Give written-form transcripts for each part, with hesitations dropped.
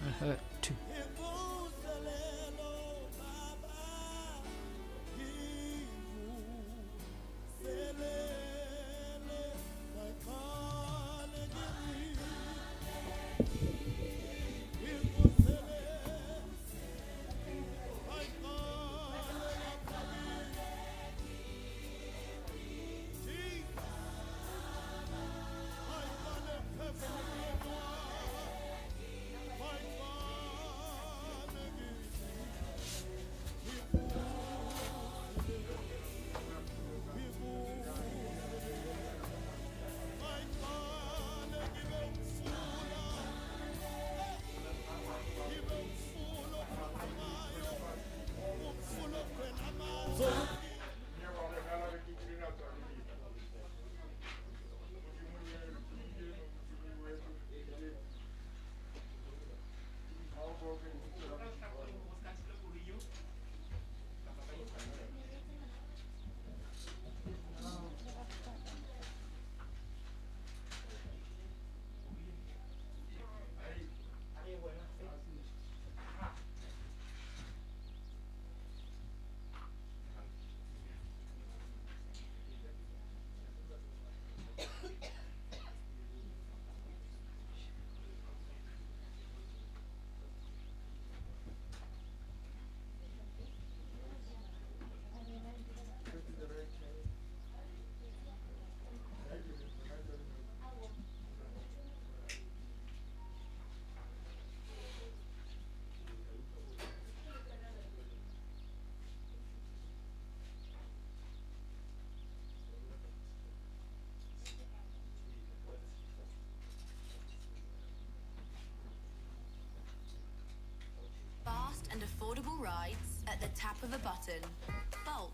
I hurt too. Fast and affordable rides at the tap of a button. Bolt.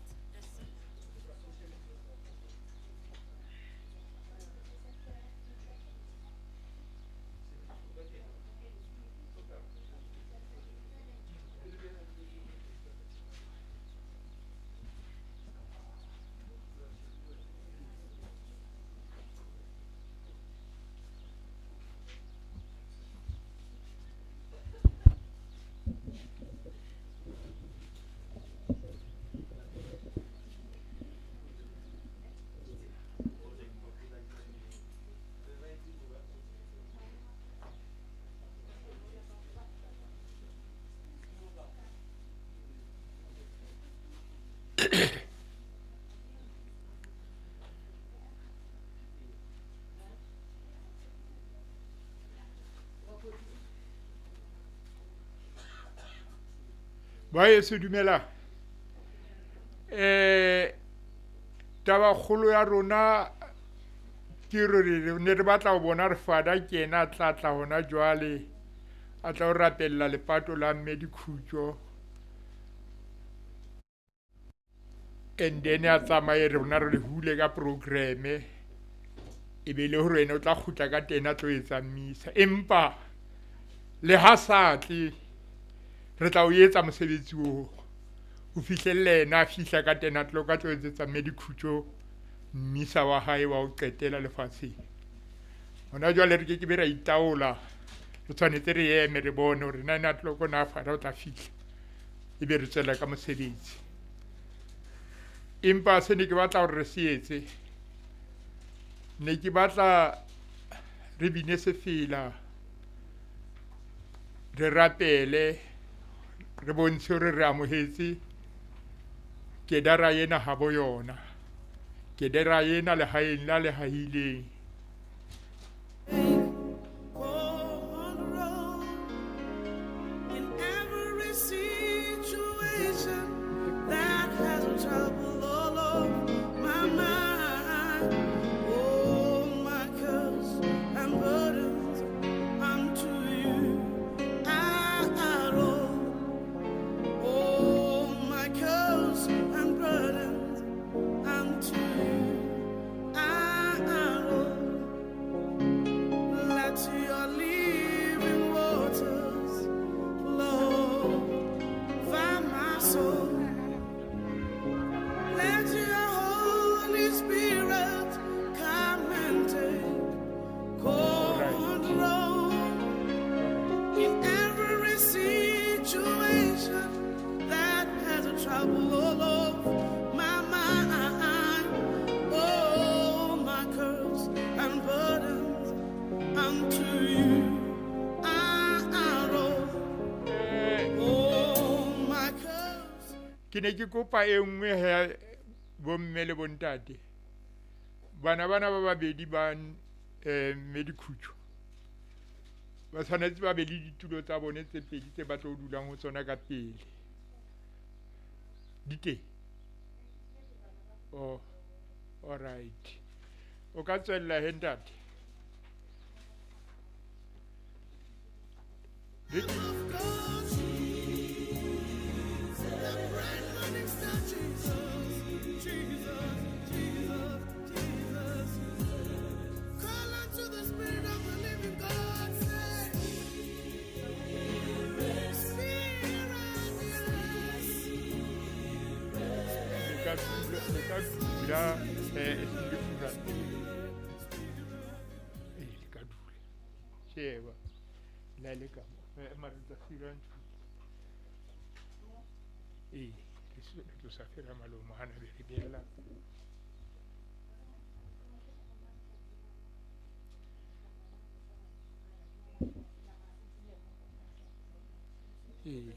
Ba se dumela taba kgolo ya rona ke re ne re batla ho bona re fada ke yena a tla tla hona jwale a tla o rapella lepato la mme Dikhutjo, and then a tsamaye rona re le hule ka programme e be le hore yena o tla kgutla ka tena tlo etsa misa, empa le ha sa tle re tla o etsa mosebetsi oo. Ho fihlelle yena a fihla ka 10 o'clock a tlo etsetsa mme Dikhutso mmisa wa hae wa ho qetela lefatsheng. Hona jwale re ke ke be ra itaola, re tshwanetse re eme re bone hore 9 o'clock na fada o tla fihla, ebe re tswela ka mosebetsi. Empa se ne ke batla hore re se etse, ne ke batla re bine sefela, re rapele, re bontshe hore re amohetse kedara ena habo yona, kedara ena lehaeng la le hahileng. In every situation that has trouble all over my mind, all my cares and burdens unto you I roll. All my cares and burdens unto you I roll. Let your living waters flow over my soul. Let your Holy Spirit come and take control in every situation that has a trouble all over my mind. Oh, my cares and burdens unto you I roll. Oh, my cares. Ke ne ke kopa e nngwe he bomme le bontate. Bana bana ba babedi ba mme Dikhutso ba tshwanetse ba be le ditulo tsa bone tse pedi tse ba tlo dulang ho tsona ka pele. Di teng? Oh, all right. O ka tswella he ntate. Of God, the bright morning star, Jesus, Jesus, Jesus, Jesus. Call unto the Spirit of the living God, say, Spirit, yes. Le ka dula e seng le fura. Ee, le ka dula. Sheba. La le ka mo. Mara re tla fira ntho. Ee, re tlosa fela malomo hana be re beela. Ee.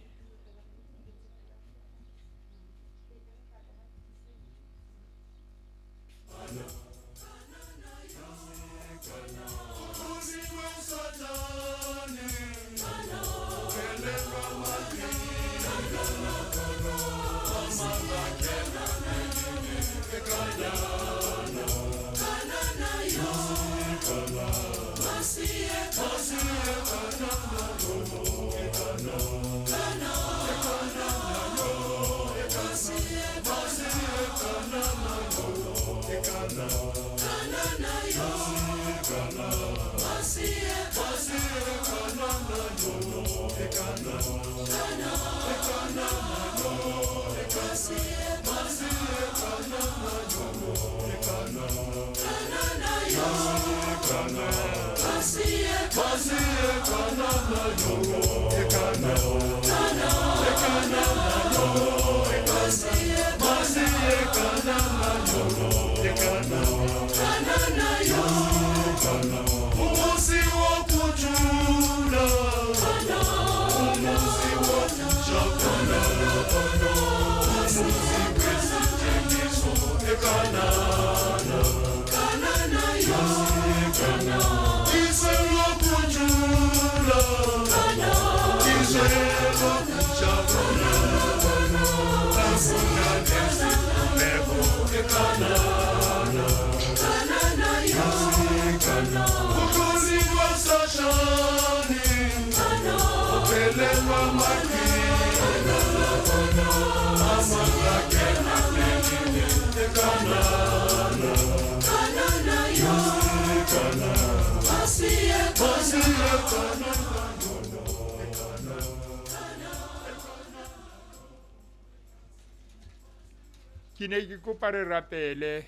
Ke ne ke kopa re rapele.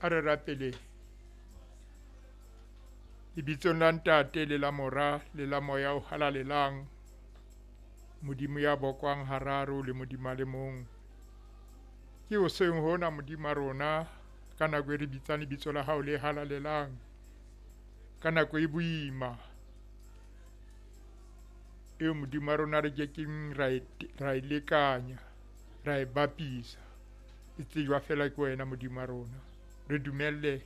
A re rapele. Lebitsong la Ntate le la Mora le la Moya o Halalelang, Modimo ya bokwang hararo le Modimo a le mong. Ke hoseng hona Modimo a rona, ka nako e re bitsang lebitso la hao le halalelang, ka nako e boima eo Modimo a rona re kekeng ra e lekanya, ra e bapisa, e tsejwa fela ke wena Modimo a rona. Re dumelle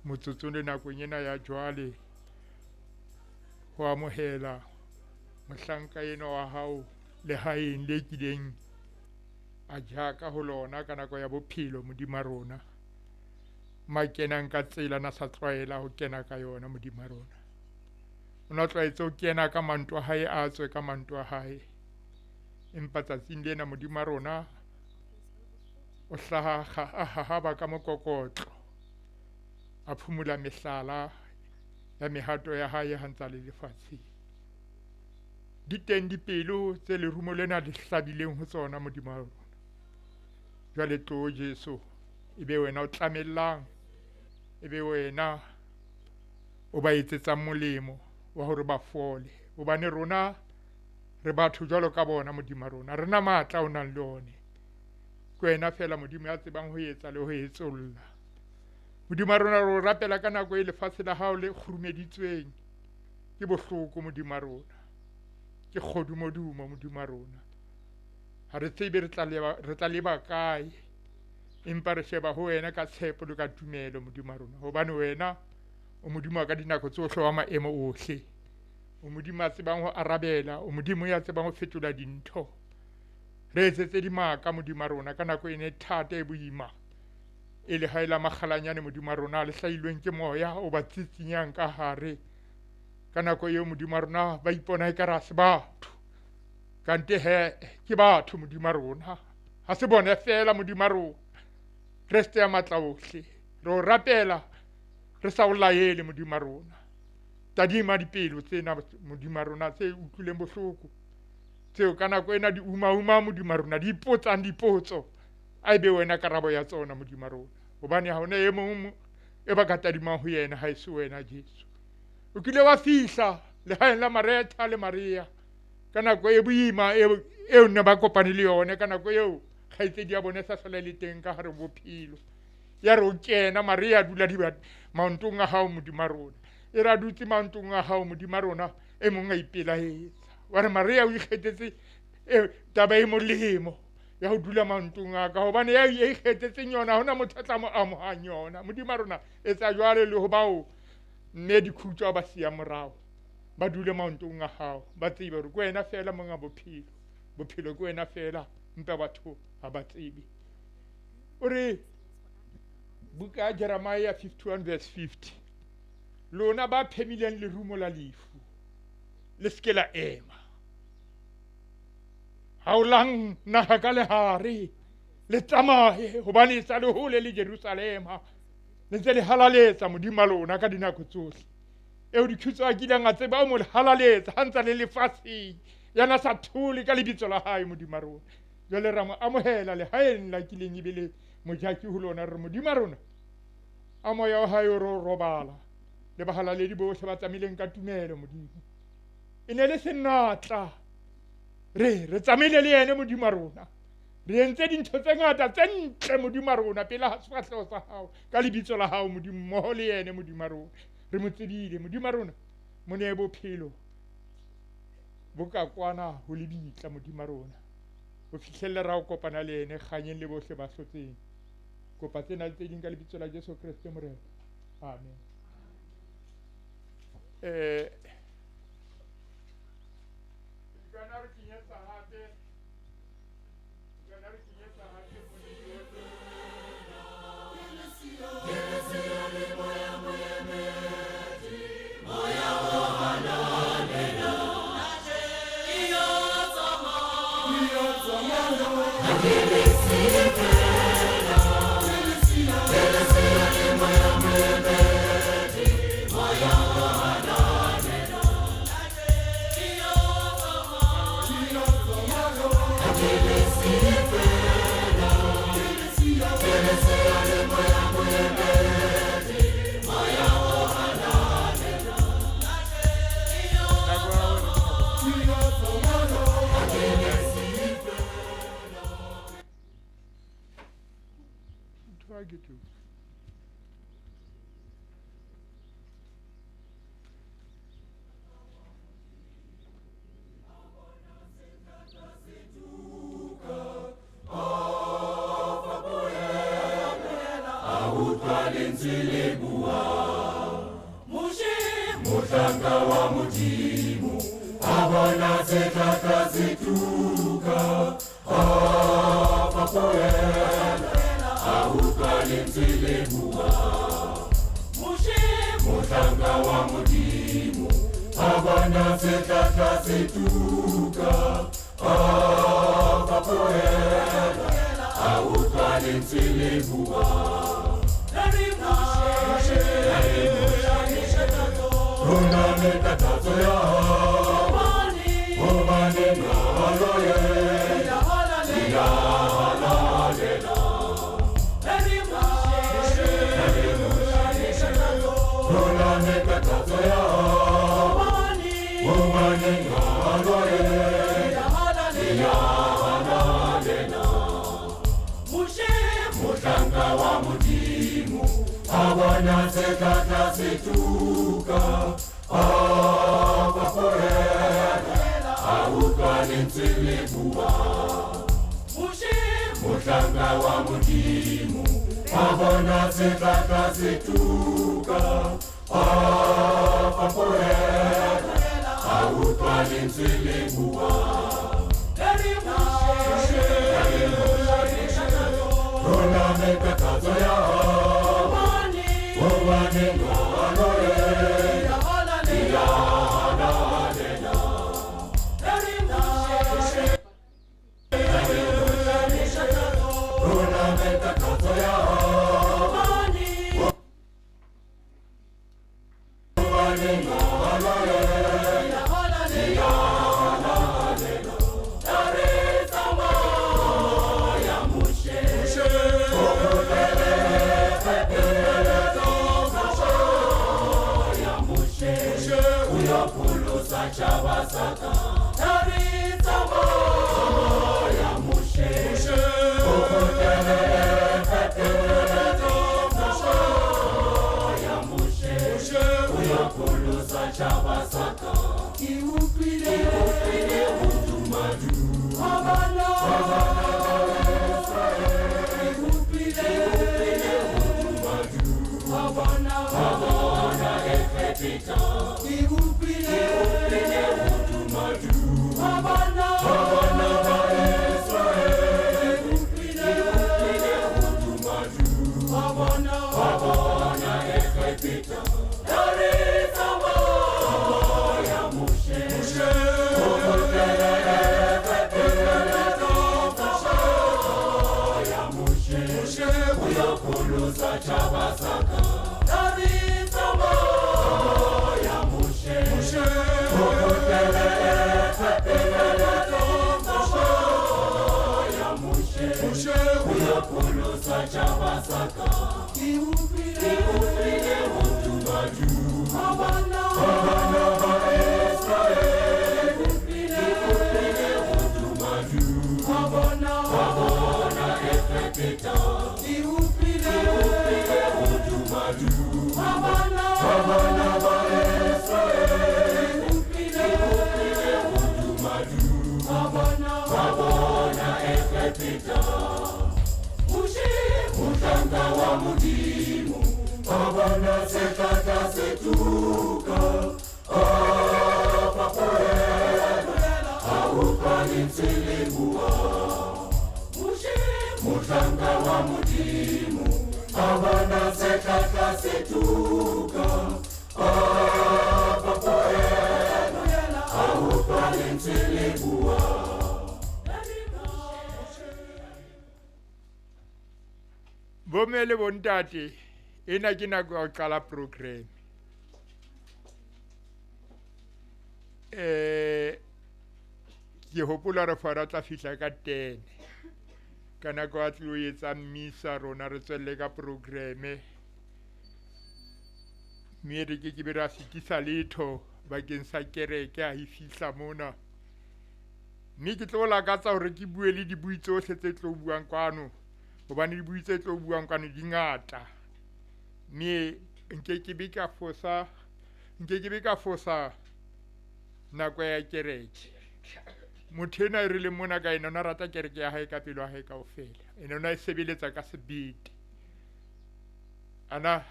motsotsong le nakong ena ya jwale ho amohela mohlanka enwa wa hao lehaeng le kileng a jaka ho lona ka nako ya bophelo Modimo a rona, makenang ka tsela na sa tlwaela ho kena ka yona Modimo a rona. O na tlwaetse ho kena ka manto a hae, a tswe ka manto a hae, empa tsatsing lena Modimo a rona o hlaha a hahaba ka mokokotlo, a phumula mehlala ya mehato ya hae ha ntsa le lefatsheng. Di teng dipelo tse lerumo lena le hlabileng ho tsona Modimo wa rona. Jwale tlo Jesu, ebe wena o tlamellang, ebe wena o ba etsetsang molemo wa hore ba fole, hobane rona re batho jwalo ka bona Modimo wa rona, re na matla o nang le one. Ke wena fela Modimo ya tsebang ho etsa le ho etsolla. Modimo wa rona, re o rapela ka nako e lefatshe la hao le kgurumeditsweng ke bohloko Modimo wa rona, ke kgodumodumo Modimo wa rona. Ha re tsebe re tla leba kae, empa re sheba ho wena ka tshepo le ka tumelo Modimo wa rona, hobane wena o Modimo wa ka dinako tsohle wa maemo ohle. O Modimo ya tsebang ho arabela, o Modimo ya tsebang ho fetola dintho. Re etsetse dimaka Modimo wa rona ka nako ena e thata e boima, e lehae la makgalanyane Modimo wa rona le hlahilweng ke moya o ba tsitsinyang ka hare. Ka nako eo Modimo wa rona ba ipona ekare ha se batho, kante he ke batho Modimo wa rona, ha se bone fela Modimo wa rona. Kreste ya matla ohle, re o rapela re sa o laele Modimo wa rona. Tadima dipelo tsena Modimo wa rona tse utlwileng bohloko, tseo ka nako ena di umauma Modimo wa rona, di ipotsang dipotso, a ebe wena karabo ya tsona Modimo wa rona, hobane ha hona e mong e ba ka tadimang ho yena ha e se wena Jesu. O kile wa fihla lehaeng la Maretha le Maria ka nako e boima eo ne ba kopane le yone, ka nako eo kgaitsedi ya bone sa hlola le teng ka hare bophelo. Ya re o kena Maria a dula maontong a hao Modimo wa rona, e re a dutse maontong a hao Modimo wa rona, e mong a ipelaetsa wa re Maria o ikgethetse taba e molemo ya ho dula maontong a ka, hobane ya ikgethetseng yona ha hona motho a tla mo amohang yona. Modimo wa rona, etsa jwalo le ho bao mme dikhutso ba siya morao, ba dule maontong a hao, ba tsebe hore ke wena fela monga bophelo, bophelo ke wena fela, empa batho ha ba tsebe. O re buka ya Jeremiah 51 verse 50, lona ba phemileng lerumo la lefu le se ke la ema, haolang naha ka lehare le tsamaye, hobane e sa le hole le Jerusalema, le ntse le halaletsa Modimo wa lona ka dinako tsohle. Eo dikhutso a kileng a tseba o mo halaletsa ha ntsa le lefatsheng, yana sa thole ka lebitso la hae Modimo wa rona. Jwale ra mo amohela lehaeng la kileng ebe le mojaki ho lona, re Modimo wa rona a moya wa hae o re o robala le bahalaledi bohle ba tsamaileng ka tumelo Modimo. E ne le senatla, re tsamaile le yena Modimo wa rona, re entse dintho tse ngata tse ntle Modimo wa rona pela ha sefahleho sa hao ka lebitso la hao Modimo, mmoho le yena Modimo wa rona. Re mo tsebile Modimo wa rona, mo nee bophelo bo ka kwana ho lebitla Modimo wa rona, ho fihlelle ra ho kopana le yena kganyeng le bohle ba hlotseng. Kopa tsena le tse ding ka lebitso la Jesu Kreste Morena, amen. Yes, Mohlanka wa Modimo a bona sehlahla se tuka, a fapohela, a utlwa lentswe le bua. Mohlanka wa Modimo a bona sehlahla se tuka, a fapohela, a utlwa lentswe le bua. Rona le takatso ya hao, hobane ngalo ye ya halalela. Rona le takatso ya hao, hobane ngalo ye ya halalela. Mohlanka wa Modimo a bona sehlahla se tuka, a fapohela, a utlwa lentswe le bua. Mohlanka wa Modimo a bona sehlahla se tuka, a fapohela, a utlwa lentswe le bua. Rona le takatso ya hao, hobane ngalo ye ya halalela. Rona le takatso ya hao, hobane ngalo ye ya halalela. Mohlanka wa Modimo a bona sehlahla se tuka, a fapohela, a utlwa lentswe le bua. Bomme le bontate, ena ke nako ya ho qala program. Ke hopola re fara tla fihla ka 10. Ka nako a tlo etsa mmisa rona re tswelle ka programe. Mme re ke ke be ra fetisa letho bakeng sa kereke ha e fihla mona. Mme ke tlo lakatsa hore ke bue le dibui tsohle tse tlo buang kwano, hobane dibui tse tlo buang kwano di ngata. Mme nke ke be ka fosa, nke ke be ka fosa nako ya kereke. Motho enwa e re leng mona ka ena o na rata kereke ya hae ka pelo ya hae kaofela. Ene o na e sebeletsa ka sebete. Ana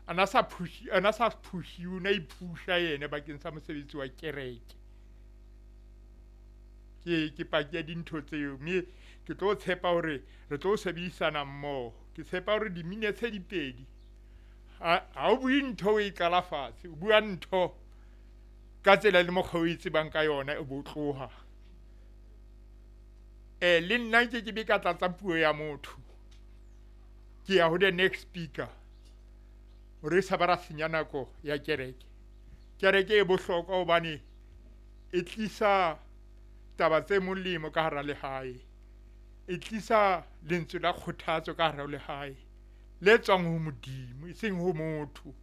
A na sa push, a na sa pushiwe, o na iphusha yena bakeng sa mosebetsi wa kereke. Ke paki ya dintho tseo, mme ke tlo tshepa hore re tlo sebedisana mmoho. Ke tshepa hore diminetse di pedi. Ha o bue ntho o e qala fatshe, o bua ntho ka tsela le mokgwa o e tsebang ka yona, o bo tloha. Le nna nke ke be ka tlatsa puo ya motho. Ke ya ho the next speaker. Hore e sa ba ra senya nako ya kereke. Kereke e bohlokwa hobane e tlisa taba tse molemo ka hara lehae. E tlisa lentswe la kgothatso ka hara lehae. Le tswang ho Modimo, e seng ho motho.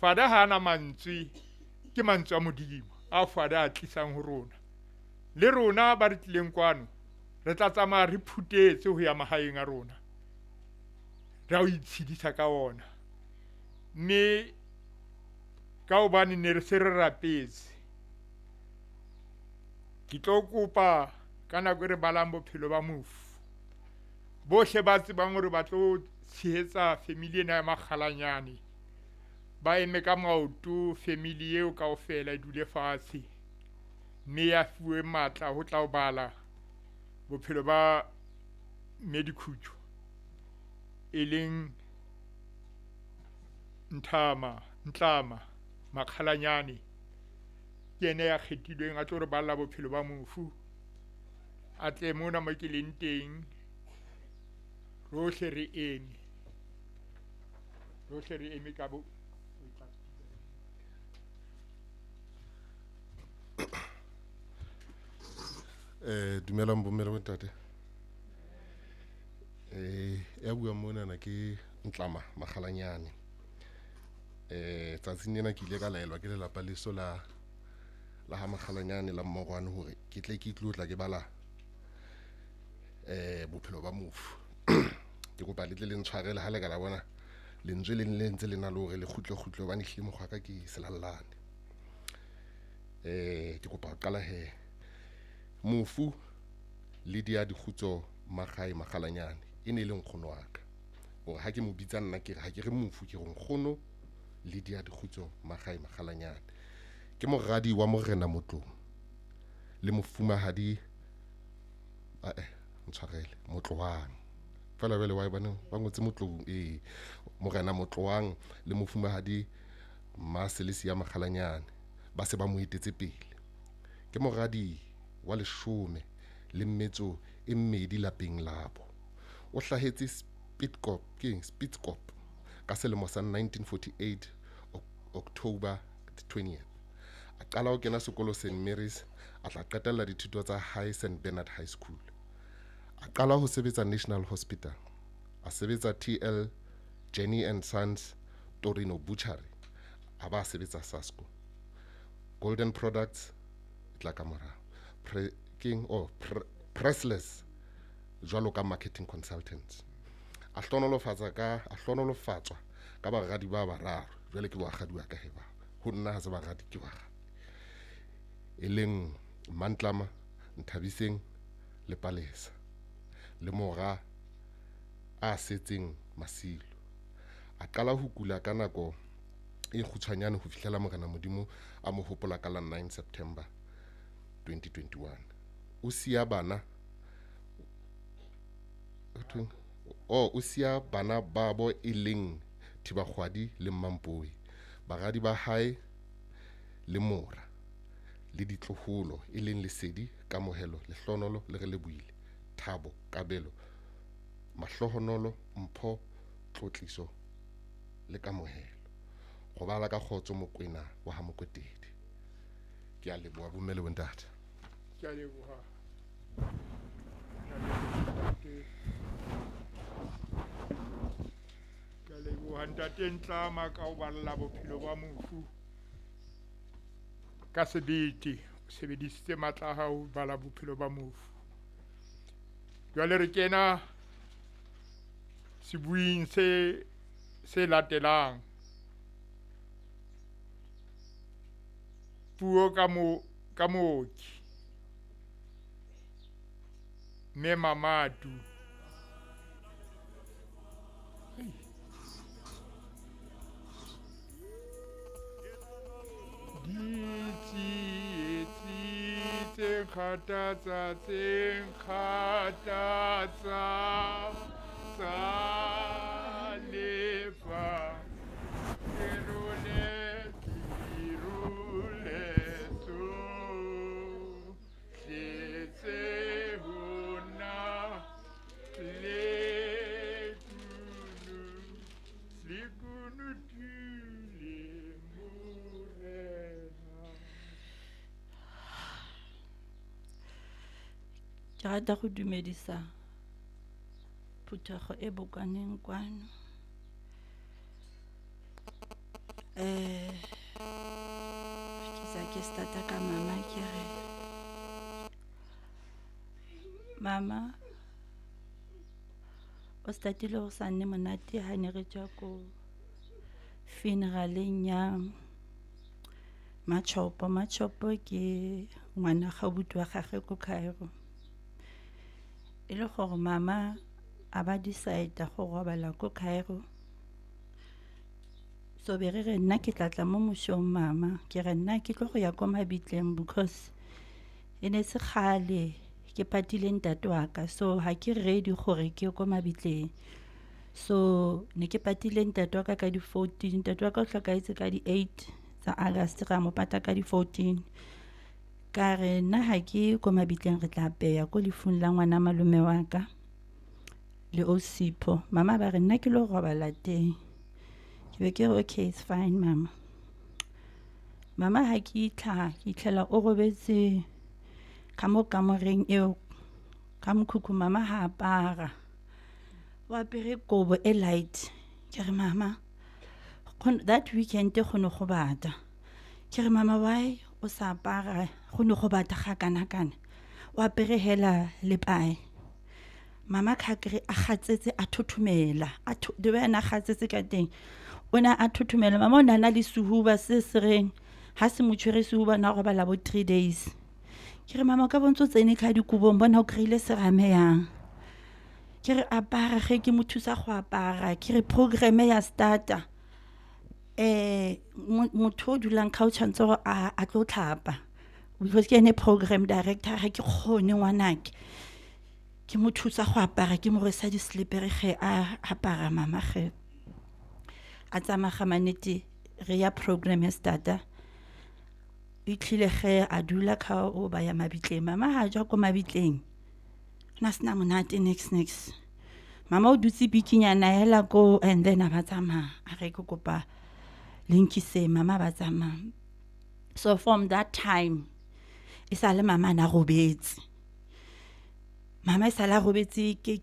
Fada ha ana mantswe, ke mantswe a Modimo a Fada a tlisang ho rona. Le rona ba re tlileng kwano, re tla tsamaya re phutetse ho ya mahaeng a rona. Ra o itshedisa ka ona. Mme ka hobane ne re se re rapetse, ke tlo kopa ka nako e re balang bophelo ba mofu, bohle ba tsebang hore ba tlo tshehetsa family ena ya Makgalanyane, ba eme ka maoto, family eo kaofela e dule fatshe, mme ya fuwe matla ho tla ho bala bophelo ba Mme Dikhutjo, e leng Nthama, Ntlama Makgalanyane. Ke yena ya kgethilweng a tlo re balla bophelo ba mofu. A tle mona mo ke leng teng, rohle re eme. Rohle re eme ka bo. Dumelang bomme le bontate. Ya buang monana ke Ntlama Makgalanyane. Tsatsing lena ke ile ka laelwa ke lelapa leso la ha Makgalanyane la Mmorwane hore ke tle ke tlo tla ke bala bophelo ba mofu. Ke kopa le tle le ntshwarele ha le ka la bona lentswe le le ntse le na le hore le kgutle kgutle hobane ehlile mokgwa ka ke selallane. Ke kopa ho qala he. Mofu Lydia Dikgutso Makgae Makgalanyane e ne le nkgono wa ka. Hore ha ke mo bitsa nna ke re ha ke re mofu ke re nkgono Lydia Dikgutso Makgae Makgalanyane. Ke moradi wa Morena Motlong le mofumahadi ntshwarele Motloang. Fela jwale wa bane ba ngotse Motlong Morena Motloang le mofumahadi Mmaselesi Makgalanyane ba se ba mo etetse pele. Ke moradi wa leshome le mmetso e mmedi lapeng labo. O hlahetse Spitzkop, ke Spitzkop ka selemo sa 1948 October 20th. A qala ho kena sekolo St Mary's, a tla qetella dithuto tsa hae St Bernard High School. A qala ho sebetsa National Hospital. A sebetsa TL Jenny and Sons Torino Butchery. A ba sebetsa Sasco. Golden Products tla ka morao. Pressless jwalo ka marketing consultants. A hlonolofatswa ka baradi ba bararo. Jwale ke boakgadi wa ka he ba. Ho nna ha se baradi ke baradi. E leng Mantlama, Nthabiseng le Palesa. Le mora a setseng Masilo. A qala ho kula ka nako e kgutshwanyane ho fihlela Morena Modimo a mo hopola ka la 9 September 2021. O siya bana o siya bana babo e leng Thibakgwadi le Mmampoi, baradi ba hae le mora le ditloholo e leng Lesedi, Kamohelo, Lehlonolo le Relebohile, Thabo, Kabelo, Mahlohonolo, Mpho, Tlotliso le Kamohelo. Robala ka kgotso Mokwena wa ha Mokwetedi. Ke a leboha bomme le bontate. Ke a leboha. Ke a leboha ntate Ntlama ka ho balla bophelo ba mofu. Ka sebete o sebedisitse matla a hao ho bala bophelo ba mofu. Jwale re kena sebuing se latelang. Puo ka mooki Mme Mamatu. Tse ngata tse ngata tsa lefa. Ke role tsohle tse ho nna lekunutu le Morena. Ke rata go dumedisa phuthego e bokaneng kwano. Ke tsa ke starta ka mama ke re mama o startile go sa nne monate ha ne re tswa ko funeraleng ya Machopo. Machopo ke ngwana ga abuti wa gagwe ko Cairo. E le gore mama a ba decide go robala ko Cairo. So be re re nna ke tla tla mo mosong mama, ke re nna ke tlo go ya ko mabitleng because e ne se kgale ke patile ntate wa ka, so ha ke ready gore ke ye ko mabitleng. So ne ke patile ntate wa ka ka di-14, ntate wa ka o hlokahetse ka di-8 tsa August, ra mo pata ka di-14. Ka re nna ha ke ko mabitleng, re tla peya ko lefung la ngwana malome wa ka le Osipho. Mama ba re nna ke lo robala teng. Ke be ke re okay, it's fine mama. Mama ha ke itlha, ke itlhela o robetse ka mo kamoreng eo ka mokhukhu. Mama ha apara, o apere kobo e light. Ke re mama, that weekend go ne go bata. Ke re mama, why o sa apara, go ne go bata ga kana-kana, o apere hela lepae. Mama ka kry a gatsetse, a thothomela, the way a na gatsetse ka teng, o ne a thothomela. Mama o ne a na le sehuba se se reng ha se mo tshwere sehuba, na robala bo 3 days. Ke re mama, o ka bontse o tsene ka dikobong, bona o kry-ile serame yang. Ke re apara, ge ke mo thusa go apara, ke re programme ya starta. Motho o dulang ka o tshwanetse gore a tlo tlhapa because ke ene program director. Ga ke kgone ngwanake, ke mo thusa go apara, ke mo rwesa di-slipere ge a apara. Mama ge a tsamaya ga manete, re ya program ya starta. E tlile ge a dula ka o ba ya mabitleng. Mama ha tswa ko mabitleng, na sena monate next. Mama o dutse bikinyana hela ko, and then a ba tsamaya, a re ke kopa le nkise. Mama ba tsamaya. So from that time e sa le mama na robetse. Mama e sa le a robetse, ke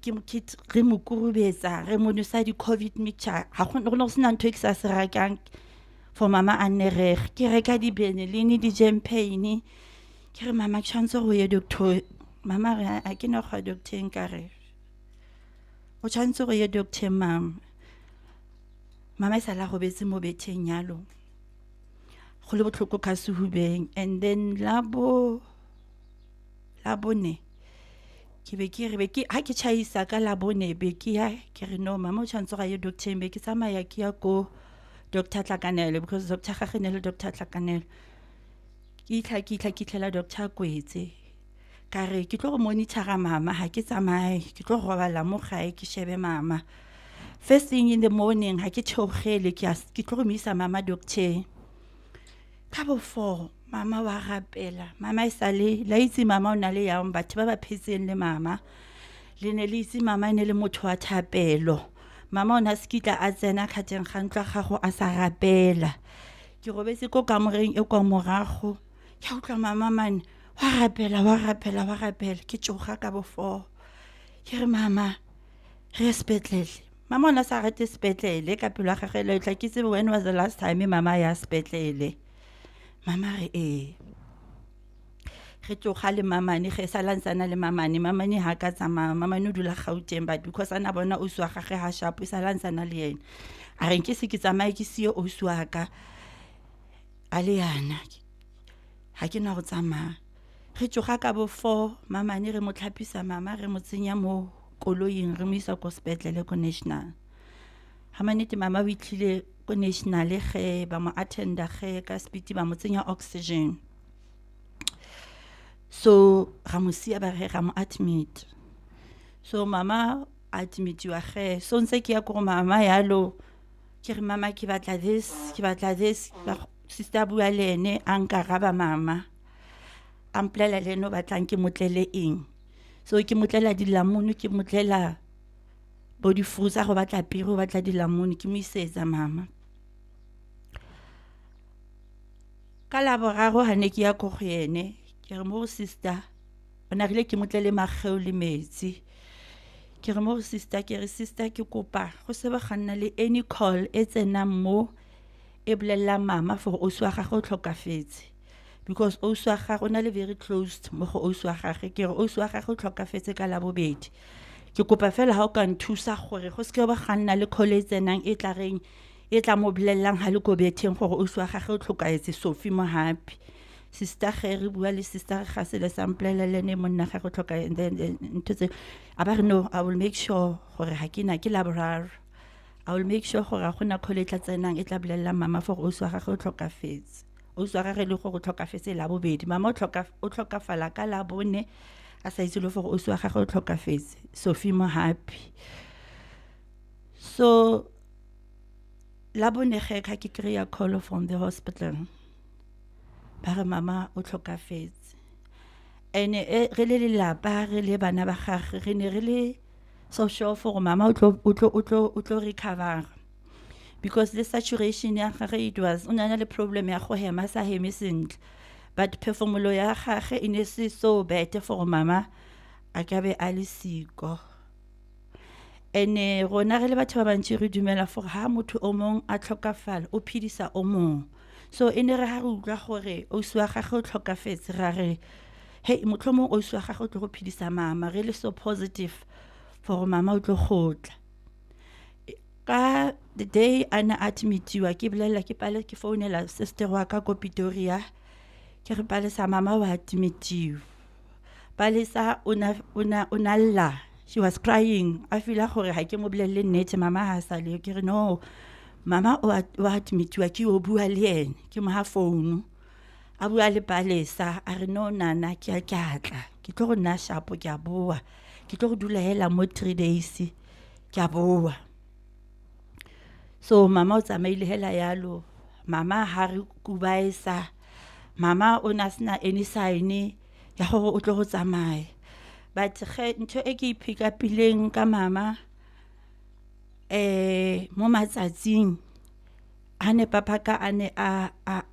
re mo kurubetsa, re mo nwesa di-COVID mixture. Ha go ne go sena ntho e ke sa se rekang for mama a nne reg. Ke reka di-Benylin, di-Champagne. Ke re mama, ke tshwanetse go ye doctor. Mama re a ke no go ya doctor-eng. Ka re o tshwanetse go ye doctor mama. Mama e sala robetse mo betheng yalo, go le botlhoko ka sehubeng. And then la bone ke be ke re be ke ha ke tjhaisa ka la bone, be ke ya ke re no, mama o tshwanetse go ye doctor-eng. Be ke tsamaya ke ya ko Doctor Tlakanelo because doctor gagwe ne le Doctor Tlakanelo. Ke itlha ke itlha ke itlhela doctor kwetse. Ka re ke tlo go monitor-a mama, ha ke tsamaye, ke tlo robala mo gae ke shebe mama. First thing in the morning ha ke theogele, ke tlo go mo isa mama doctor. Ka bo 4 mama wa rapela. Mama e sale la itse mama o na le yang, batho ba ba phetseng le mama le ne le itse mama e ne le motho wa thapelo. Mama o ne a se kitla a tsena ka teng ga ntlo ya gago a sa rapela. Ke robetse ko kamoreng e kwa morago, ke a utlwa mama mane wa rapela, wa rapela, wa rapela. Ke tsoga ka bo 4, ke re mama re ye sepetlele. Mama o ne a sa rate sepetlele ka pelo ya gagwe le tla ke tsebe when was the last time mama ya sepetlele. Mama re ee. Re tsoga le mamane ge sa lantsana le mamane. Mamane ha ka tsamaya, mamane o dula Gauteng, but because a na bona ausi wa gagwe ha sharp, e sa lantsana le yena. A re nke se ke tsamaye ke siye ausi wa ka a le yana, ha ke na go tsamaya. Re tsoga ka bo 4, mamane re mo tlhapisa mama, re mo tsenya mo koloing, re mo isa ko sepetlele ko National. Ha manete mama o itlhile ko National ge ba mo attenda ge ka speed, ba mo tsenya oxygen. So ra mo siya ba re ra mo admit. So mama admitiwa ge so ntse ke ya ko go mama yalo ke re mama ke batla this, ke batla this. Sister bua le ene a nkaraba mama a mpolela le ene o batlang ke motlele eng. So ke motlela dilamunu, ke motlela bo di-fruits a go batla pere, o batla dilamunu, ke mo isetsa mama. Ka laboraro ha ne ke ya ko go ene ke re mo go sister, o na rile ke motlele mageu le metsi. Ke re mo go sister, ke re sister ke kopa go se ba ga nna le any call e tsenang mo e bolellang mama for ausi wa gagwe o tlhokafetse, because ausi wa gagwe o na le very closed mo go ausi wa gagwe. Ke re ausi wa gagwe o tlhokafetse ka labobedi, ke kopa fela ha o ka nthusa gore go seke ba ga nna le call e tsenang e tla reng e tla mo bolellang ha le ko betheng gore ausi wa gagwe o tlhokahetse Sophie Mohapi. Sister ge re bua le sister ga se le sa mpolelela le ene monna gagwe o tlhoka, and then ntho tse a ba re no, I will make sure gore ha ke na ke laboraro, I will make sure gore ga gona call e tla tsenang e tla bolellang mama for ausi wa gagwe o tlhokafetse. Ausi wa gagwe le gore o tlhokafetse labobedi, mama o tlhokafala ka labone a sa itse le gore ausi wa gagwe o tlhokafetse Sophie Mohapi. So labone ge ka ke kry-a call from the hospital ba re mama o tlhokafetse. Ene re le lelapa, re le bana ba gagwe, re ne re le so sure for mama o tlo recover, because the saturation ya gagwe it was o na le problem ya go hema sa heme sentle, but phefumolo ya gagwe e ne se so bad for mama a ka be a le siko. Ene rona re le batho ba bantsi re dumela for ha motho o mong a tlhokafala o phedisa o mong. So e ne re ha re utlwa gore ausi wa gagwe o tlhokafetse ra re hey mohlomong ausi wa gagwe o tlo go phedisa mama, re le so positive for mama o tlo go tla. Ka the day a ne admitiwa ke bolela ke pale ke founela sister wa ka ko Pretoria, ke re Palesa mama wa admitiwa. Palesa o na lla, she was crying, a feel gore ha ke mo bolelle nnete mama ha sa le. Ke re no mama o admitiwa ke o bua le ene, ke mo ha phone a bua le Palesa a re no nana ke a tla ke tlo go nna shapo ke a boa, ke tlo go dula hela mo 3 days ke a boa. So mama o tsamaile hela yalo, mama ha re kubaisa, mama o na sena any sign ya gore o tlo go tsamaya. But ge ntho e ke iphikapileng ka mama mo matsatsing a ne papa ka a ne a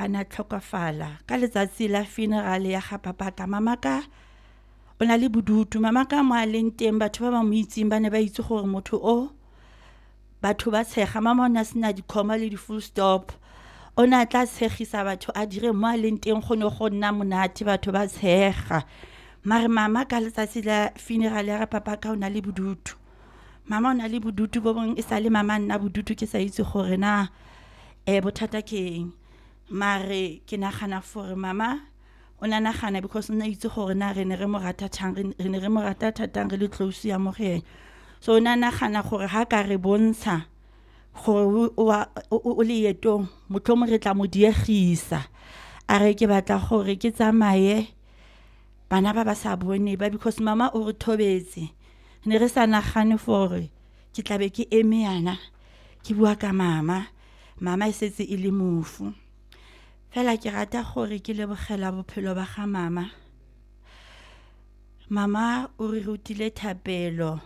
na tlhokafala ka letsatsi la funeral ya ga papa ka, mama ka o na le bodutu. Mama ka mo a leng teng batho ba ba mo itseng ba ne ba itse gore motho o batho ba tshega, mama o ne a sena di-comma le di-full stop, o ne a tla tshegisa batho a dire mo a leng teng go ne go nna monate batho ba tshega. Mare mama ka letsatsi la funeral ya ga papa ka o na le bodutu, mama o na le bodutu bo bong e sa le mama nna bodutu ke sa itse gore na bothata ke eng. Mare ke nagana gore mama o na nagana because o ne itse gore na re ne re mo rata thang, re ne re mo rata thatang re le close ya mo go ene. So o na nagana gore ha ka re bontsha gore o leetong mohlomong re tla mo diegisa, a re ke batla gore ke tsamaye bana ba ba sa bone ba, because mama o re thobetse ne re sa nagane gore ke tla be ke eme yana ke bua ka mama, mama e setse e le mofu. Fela ke rata gore ke lebogela bophelo ba ga mama. Mama o re rutile thapelo,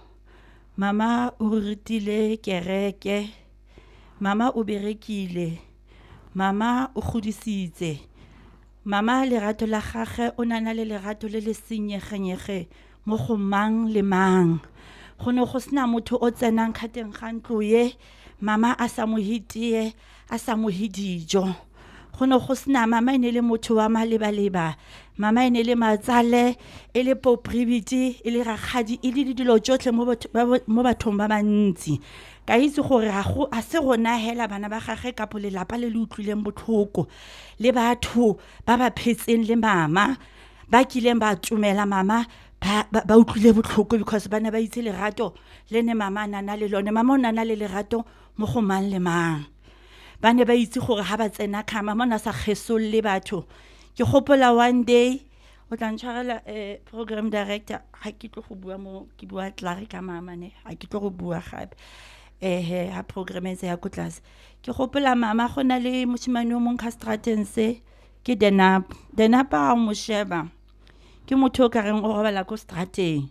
mama o re rutile kereke, mama o berekile, mama o godisitse, mama lerato la gagwe o na le lerato le le senyegenyege mo go mang le mang. Go ne go sena motho o tsenang kgateng ga ntlo ye mama a sa mo hitee, a sa mo he dijo. Go ne go sena mama e ne le motho wa malebaleba, mama e ne le matsale, e le popribiti, e le rakgadi, e le dilo tsotlhe mo bathong ba bantsi. Ka itse gore a se rona hela bana ba gagwe kapo lelapa le le utlwileng botlhoko le batho ba ba phetseng le mama ba kileng ba tumela mama ba utlwile botlhoko because ba ne ba itse lerato le ne mama a na le lone. Mama o na le lerato mo go mang le mang, ba ne ba itse gore ha ba tsena kha mama o na sa kgesolle batho. Ke gopola one day O tla ntshwarela program director, ha ke tlo go bua mo ke bua tlare ka mama ne, ha ke tlo go bua gape. Ehe, ha program e ntse ya ko tlase. Ke gopola mama go na le moshimane o mong ka strateng se ke Denap. Denap ha o mo sheba ke motho o ka reng o robala ko strateng.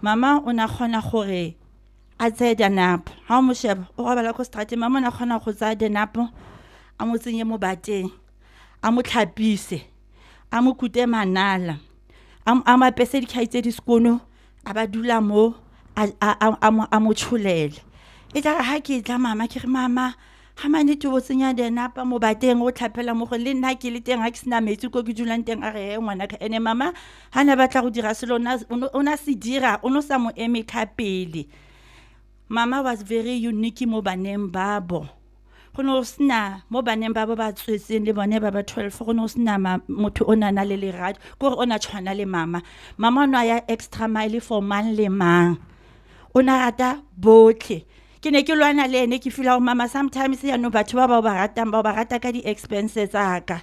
Mama o na kgona gore a tseye Denap. Ha o mo sheba o robala ko strateng, mama o na kgona go tsaya Denap a mo tsenye mo bateng, a mo tlhapise, a mo kute manala, a mo apese dikhai tse di sekono, a ba dula mo, a mo tsholele. E tla re ha ke tla mama, ke re mama, ga mannete o tsenya Denapa mo bateng o tlhapela mo go le nna ke le teng ha ke sena metsi ko ke dulang teng, a re he ngwanaka. Ene mama ha ne batla go dira selo, o na se dira, o no sa mo eme ka pele. Mama was very unique mo baneng ba bo. Go ne go sena mo baneng ba bo ba tswetseng le bone ba ba 12, go ne go sena motho o na na le lerato, ke gore o na tshwana le mama. Mama o ne a ya extra mile for mang le mang, o na rata botlhe. Ke ne ke lwana le ene, ke feel gore mama sometimes yaanong batho ba ba o ba ratang ba o ba rata ka di-expenses tsaka.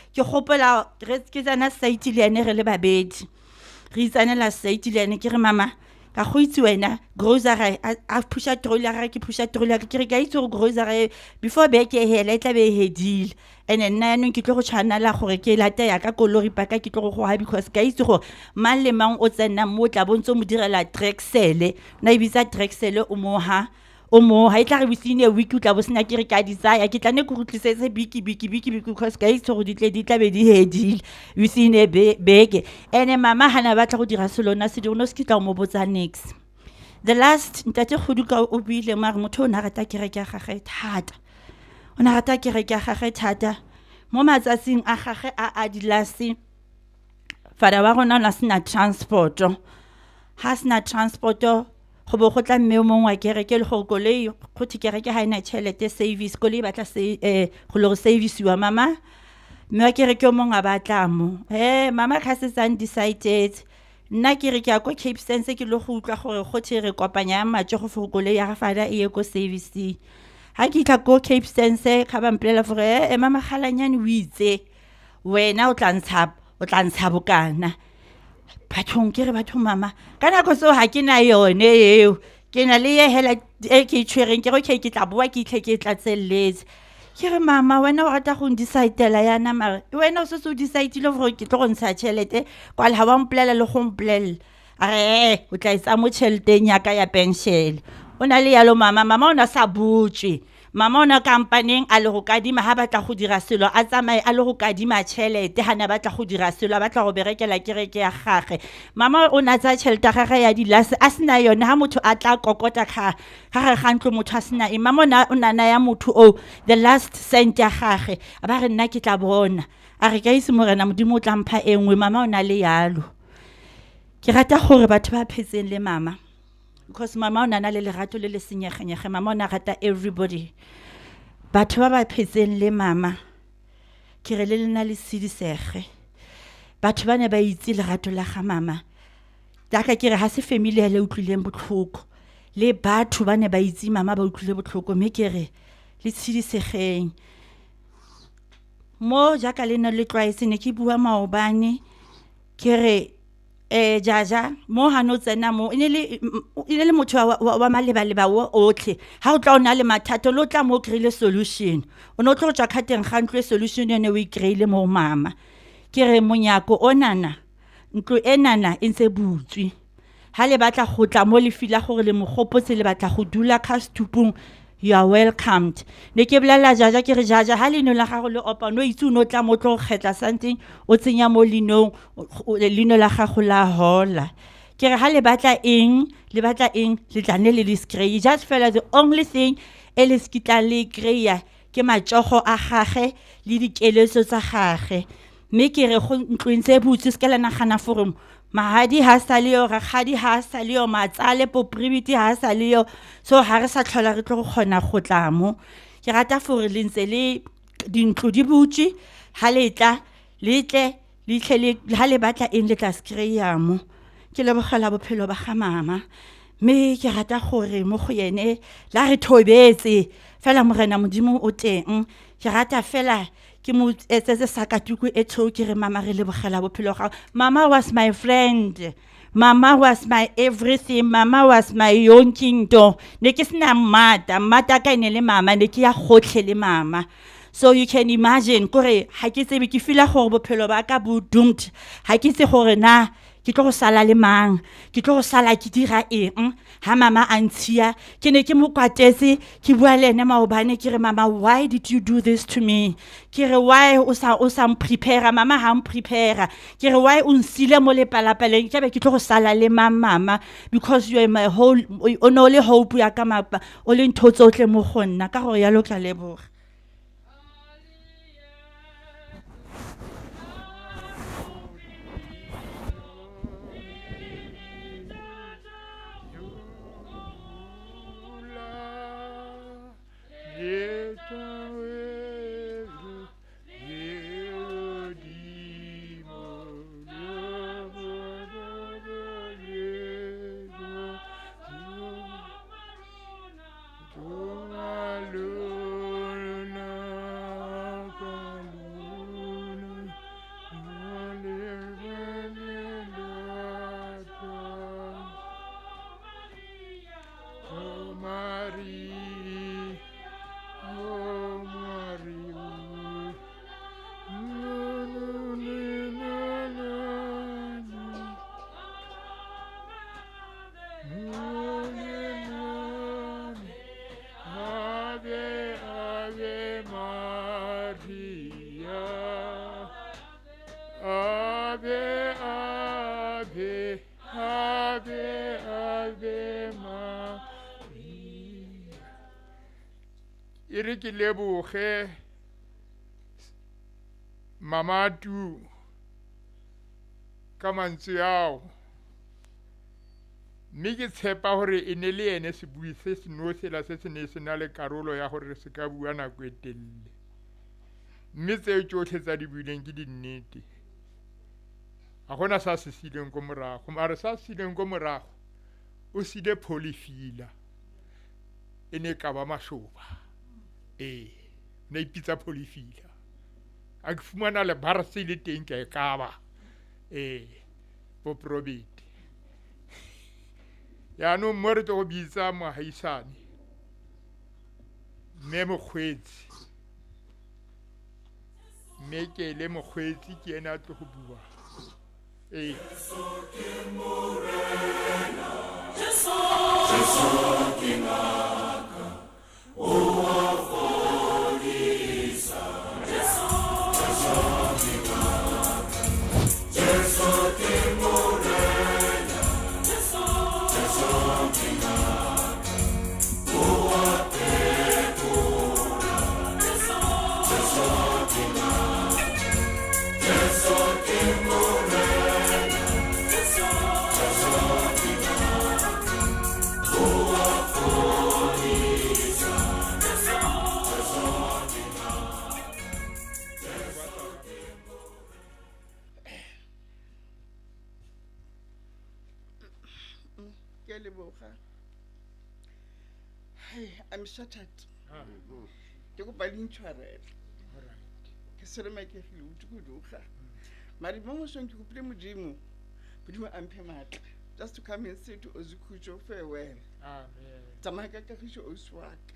Ke gopola ke tsena site le ene re le babedi, re itsanela site le ene, ke re mama ka go itse wena grocery, a pusha trolley ya gagwe, ke pusha trolley ya ka, ke re ka itse gore grocery before beke e hela e tla be e hedile. And nna yaanong ke tlo go tshwanela gore ke late ya ka kolori paka ke tlo go goga, because ka itse gore mang le mang o tsenang mo o tla bo ntse o mo direla Drexel, na e bitsa Drexel, o mo ha, o mo ha, e tla re within a week o tla bo sena, ke re ke a di tsaya, ke tla ne ke go tlisetse biki, biki, biki, biki, because ka itse gore di tle di tla be di hedile within a beke. Ene mama ha na batla go dira selo na se dire, o no se ke tla o mo botsa nix. The last ntate Kgoduka o buile mare motho o ne a rata kereke ya gagwe thata, o ne a rata kereke ya gagwe thata. Mo matsatsing a gagwe a a dilase, fada wa rona o ne a sena transport-o. Ha sena transport-o, go bo go tla mme o mongwe wa kereke le gore koloi, go thwe kereke ha ena tšhelete service, koloi e batla go le go service-iwa. Mama mme wa kereke o mongwe a batla mo, he mama ka setse a ndecidetse, nna ke re ke ya ko Cape Sense ke le go utlwa gore go thwe re kopanya matsogo for koloi ya ga fada e ye ko servicing. Ha ke tla ko Cape Sense ga ba mpolelela gore e mama Kgalanyane o itse wena o tla ntsha, o tla ntsha bokana. Bathong ke re bathong mama ka nako tseo ha ke na yone eo, ke na le ye hela e ke e tshwereng, ke re okay ke tla boa ke itlhe ke e tlatselletse. Ke re mama wena o rata go ndecidela yana, mare wena o setse o decidile gore ke tlo go ntsha tšhelete kwale, ha wa mpolelela le go mpolelela. A re o tla e tsaya mo tšheleteng ya ka ya pension. O na le yalo mama, mama o na sa botswe, mama o na kampaneng a le go kadima ha batla go dira selo, a tsamaye a le go kadima tšhelete ha ne batla go dira selo, a batla go berekela kereke ya gagwe. Mama o na tsaya tšhelete ya gagwe ya dilase a sena yone, ha motho a tla kokota ga gare ga ntlo motho a sena eng, mama o na naya motho o the last cent ya gagwe, a ba re nna ke tla bona, a re ka itse morena modimo o tla mpha e nngwe. Mama o na le yalo. Ke rata gore batho ba phetseng le mama, because mama o na na le lerato le le senyegenyege, mama o na rata everybody. Batho ba ba phetseng le mama, ke re le lena le sedisege. Batho ba ne ba itse lerato la ga mama, jaaka ke re ha se family ya le utlwileng botlhoko, le batho ba ne ba itse mama ba utlwile botlhoko, mme ke re le tshedisegeng. Mo jaaka le ne le tlwaetse ne ke bua maobane ke re jaja mo ha no tsena mo e ne le motho wa malebaleba o otlhe. Ha o tla o na le mathata le o tla mo o kry-ile solution, o ne o tlo go tswa ka teng ga ntlo e solution yone o e kry-ile mo mama. Ke re monyako o nana, ntlo e nana e ntse butswe, ha le batla go tla mo le feel-a gore le mogopotse le batla go dula ka setupung, you are welcomed. Ne ke bolela jaja ke re jaja ha leino la gago le opa, no itse o no tla mo tlo kgetla something o tsenya mo leinong, leino la gago la hola. Ke re ha le batla eng, le batla eng, le tla ne le le kry-e. Just fela the only thing e le se kitlang le kry-a ke matsogo a gage le dikeletso tsa gage. Mme ke re go ntlo e ntse e butswe, se ka la nagana gore mahadi ha sa le yo, rakgadi ha sa le yo, matsale popribiti ha sa le yo, so ha re sa tlhola re tlo go kgona go tla mo. Ke rata gore le ntse le dintlo di butswe, ha le tla le tle le itlhe le ha le batla eng le tla se kry-a mo. Ke lebogela bophelo ba ga mama, mme ke rata gore mo go yene la re thobetse fela morena modimo o teng. Ke rata fela Ke mo etsetse sakatuku e tshweu, ke re mama re lebogela bophelo gago. Mama was my friend. Mama was my everything. Mama was my yonke nto. Ne ke sena mmata, mmata ka e ne le mama, ne ke ya gotlhe le mama. So you can imagine kore ha ke tsebe, ke feela gore bophelo ba ka bo doomed. Ha ke itse gore na ke tlo go sala le mang, ke tlo go sala ke dira eng ha mama a ntshiya. Ke ne ke mo kwatetse, ke bua le ene maobane, ke re mama, why did you do this to me? Ke re why o sa mprepare? Mama ha mprepare. Ke re why o nsile mo lepalapaleng? Ke be ke tlo go sala le mang, mama? Because you are my whole, o ne o le hope ya ka mapa, o le ntho tsotlhe mo go nna. Ka gore yalo tla leboga. E re ke leboge mama tu ka mantswe ao, mme ke tshepa hore e ne le ene sebui se seno sela se se ne se na le karolo ya hore se ka bua nako e telele, mme tseo tsotlhe tsa di buileng ke dinnete. Ha hona sa se sileng ko morago, mare sa sileng ko morago o sile pholifila e ne ka ba mashoba. Ee, ne ipitsa pholifila. A ke fumana lebara se le teng ke e kaba. Ee, bo probate. Yaanong mo re tlo go bitsa moahisane, mme mokgweetsi, mme ke le mokgweetsi ke ena a tlo go bua. Ee. Jesu ke ngaka, o a fodisa. Jesu ke ngaka, Jesu ke Morena. Jesu ke ngaka, o a phekola. Jesu ke ngaka, Jesu ke Morena. Jesu ke ngaka, o a fodisa. Jesu ke ngaka, Jesu ke Ke a leboga. Hai, I'm shattered. Ke kopa le intshwarele. Ke seremakegile o tikologa. Mare mo mosong ke kopile Modimo, Modimo a mphe maatla. Just to come and say to Ozikhutjo farewell. Amen. Tsamaya ka kagiso ausi wa ka.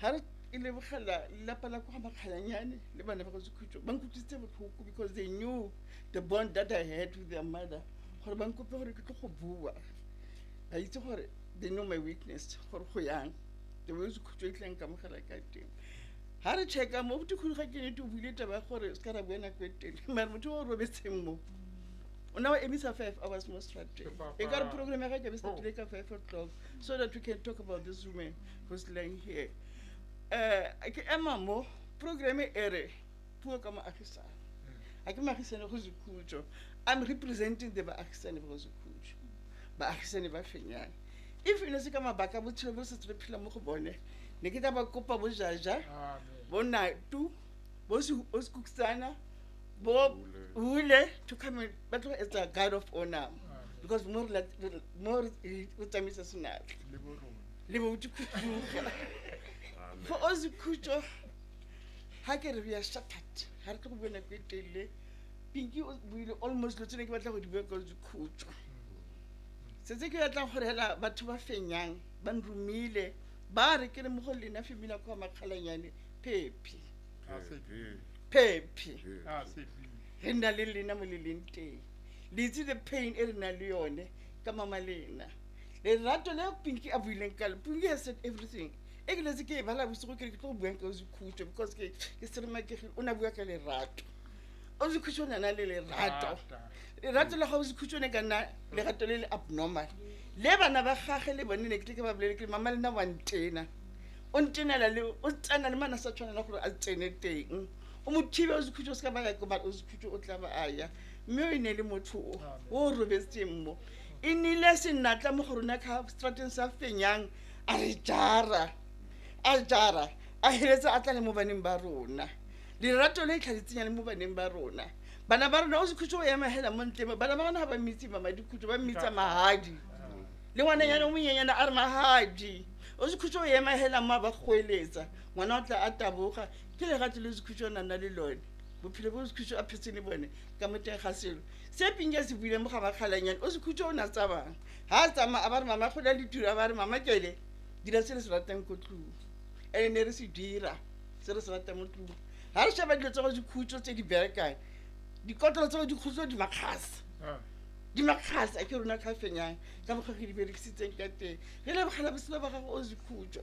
Ha re e lebogela lelapa la kwa Makgalanyane le bana ba Ozikhutjo, ba nkutlwisitse botlhoko because they knew the bond that I had with their mother. Gore ba nkope gore ke tlo go bua. Ba itse gore they know my weakness, gore go yang. The way Ozikhutjo e tlang kamogela ka teng. Ha re checka mo botikgolo ga ke nete o buile taba ya gore se ka ra bua nako e telele. Mare motho o robetseng mo, o na o emisa 5 hours mo strateng. E ka re program ya gagwe e ka be e startile ka 5 o'clock so that we can talk about this woman who's lying here. Ke ema mo program e re puo ka moagisane. Ha ke moagisane go Zikhutjo. I'm representing the baagisane ba go Zikhutjo. Baagisane ba Fenyane. If e ne se ka mabaka a botshelo bo setse re phela mo go bone, ne ke tla ba kopa bo Jaja, bo Natu, bo Sekuksana, bo Hule to come and ba tlo etsa guard of honor. Because mo re mo re tsamaisa senatla. Le bo Zikhutjo. For Ozikhutjo, Ha ke re we are shattered. Ha re tlo go bua nako e telele. Pinky o buile almost dilo tse ne ke batla go di bua ka Ozikhutso. Setse ke batla gore hela batho ba fenyang ba nromile ba re ke re mo go lena family ya kwa Makgalanyane phephi. Phephi. Re nna le lena mo le leng teng. Le itse the pain e re nang le yone ka mama lena. Lerato le Pinky a buileng ka Pinky has said everything. E ke letse ke e bala bosigo ke re ke tlo go buang ka Ozikhutso because ke seremakegile o ne a bua ka lerato. Ozikhutso o ne a na le lerato. Lerato la ga Ozikhutso ne ka nna lerato le le abnormal. Le bana ba gagwe le bone ne ke tle ke ba bolele ke re mama le nna wa ntena. O ntenela le o tsena le mana sa tshwanela gore a tsene teng. O mo thibe Ozikhutso o se ka ba ya ko mara Ozikhutso o tla ba a ya. Mme o e ne le motho o robetseng mo. E nnile senatla mo go rona ka strateng sa fenyang a re jara. A jara a heletsa a tla le mo baneng ba rona. Lerato le tlhaletseng le mo baneng ba rona. Bana ba rona Ozikhutso o ema hela mo ntle bana ba rona ha ba mmitse mama Dikhutso ba mmitsa Mahadi. Le ngwananyana o monyenyana a re Mahadi. Ozikhutso o ema hela mo a ba goeletsa. Ngwana o tla a taboga ke lerato le Ozikhutso o nang le lone. Bophelo bo Ozikhutso a phetseng le bone ka mo teng ga selo. Se Pinky a se buileng mo ga Makgalanyane Ozikhutso o ne a tsamaya. Ha a tsamaya a ba re mama go na le tiro a ba re mama kele dira se le se ratang ko tlung. Ene ne re se dira se re se ratang mo tlung. Ha re sheba dilo tsa Ozikhutso tse di berekang dikotlolo tsa Ozikhutso di makgasa. Di makgasa a ke rona ka fenyang ka mokgwa re di berekisitseng ka teng. Re lebogela botshelo ba gago Ozikhutso.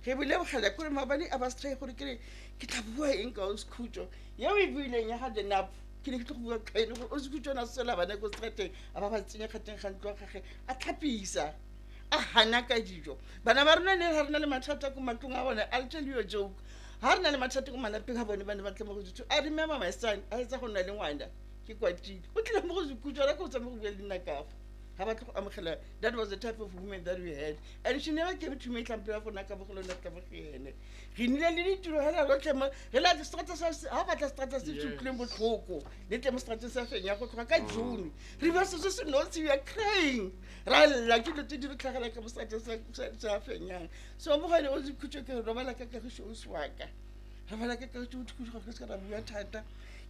Re bo lebogela kore maobane a ba se gore ke re ke tla bua eng ka Ozikhutso. Yeo e buileng ya ga Denap ke ne ke tlo go bua ka ene gore Ozikhutso o ne a sola bana ko strateng a ba ba tsenya kgateng ga ntlo ya gagwe a tlhapisa. A hana ka dijo. Bana ba rona ne ha re na le mathata ko matlong a bone, I'll tell you a joke. Ha re na le mathata ko malapeng a bone ba ne ba tla mo go Ozikhutso. I remember my son a etsa go nna le ngwana ke kwatile. O tlile mo go Ozikhutso ra go tsamaya go bua le nna ka fa. Ha ba tle go amogela. That was the type of woman that we had. And she never came to me tlampela go nna ka bogolo nna tla go ene. Re nnile le ditiro hela rotlhe mo re la strata sa ha batla strata se utlwileng botlhoko. Le tle mo strata sa fenya go tloga ka June. Re ba se se nosi we are crying. Ra lla ke dilo tse di re tlhagela ka mo strata sa fenyang. So mo gone Ozikhutso ke robala ka kagiso o swaka. Robala ka kagiso o thuso go se ka ra bua thata.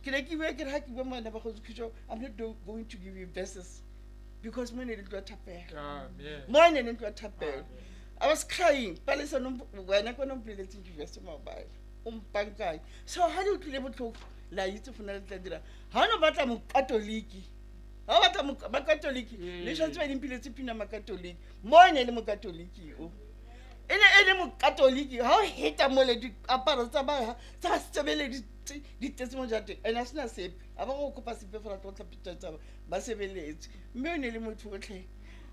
Ke ne ke bua ke re ha ke bua ngwana ba go Ozikhutso I'm not going to give you verses. Because mo ne le ntlo ya thapelo. Amen. Mo ne le ntlo ya thapelo. I was crying. Palesa no wena ko no mpoleletseng di-verse maobane. O mpankanye. So ha le utlwile botlhoko la itse go na le tla dira. Ha o no batla mokatoliki. Ha o batla makatoliki le tshwanetse ba dimpiletse pina makatoliki. Mo ne le mokatoliki o. E ne e le mokatoliki ha o heta mo le diaparo tsa ba tsa sebeleditse di tletse mo jarateng. Ene a sena sepe. A ba go kopa sepe fela tlo tlhapetsa tsa ba sebeletse. Mme o ne le motho otlhe.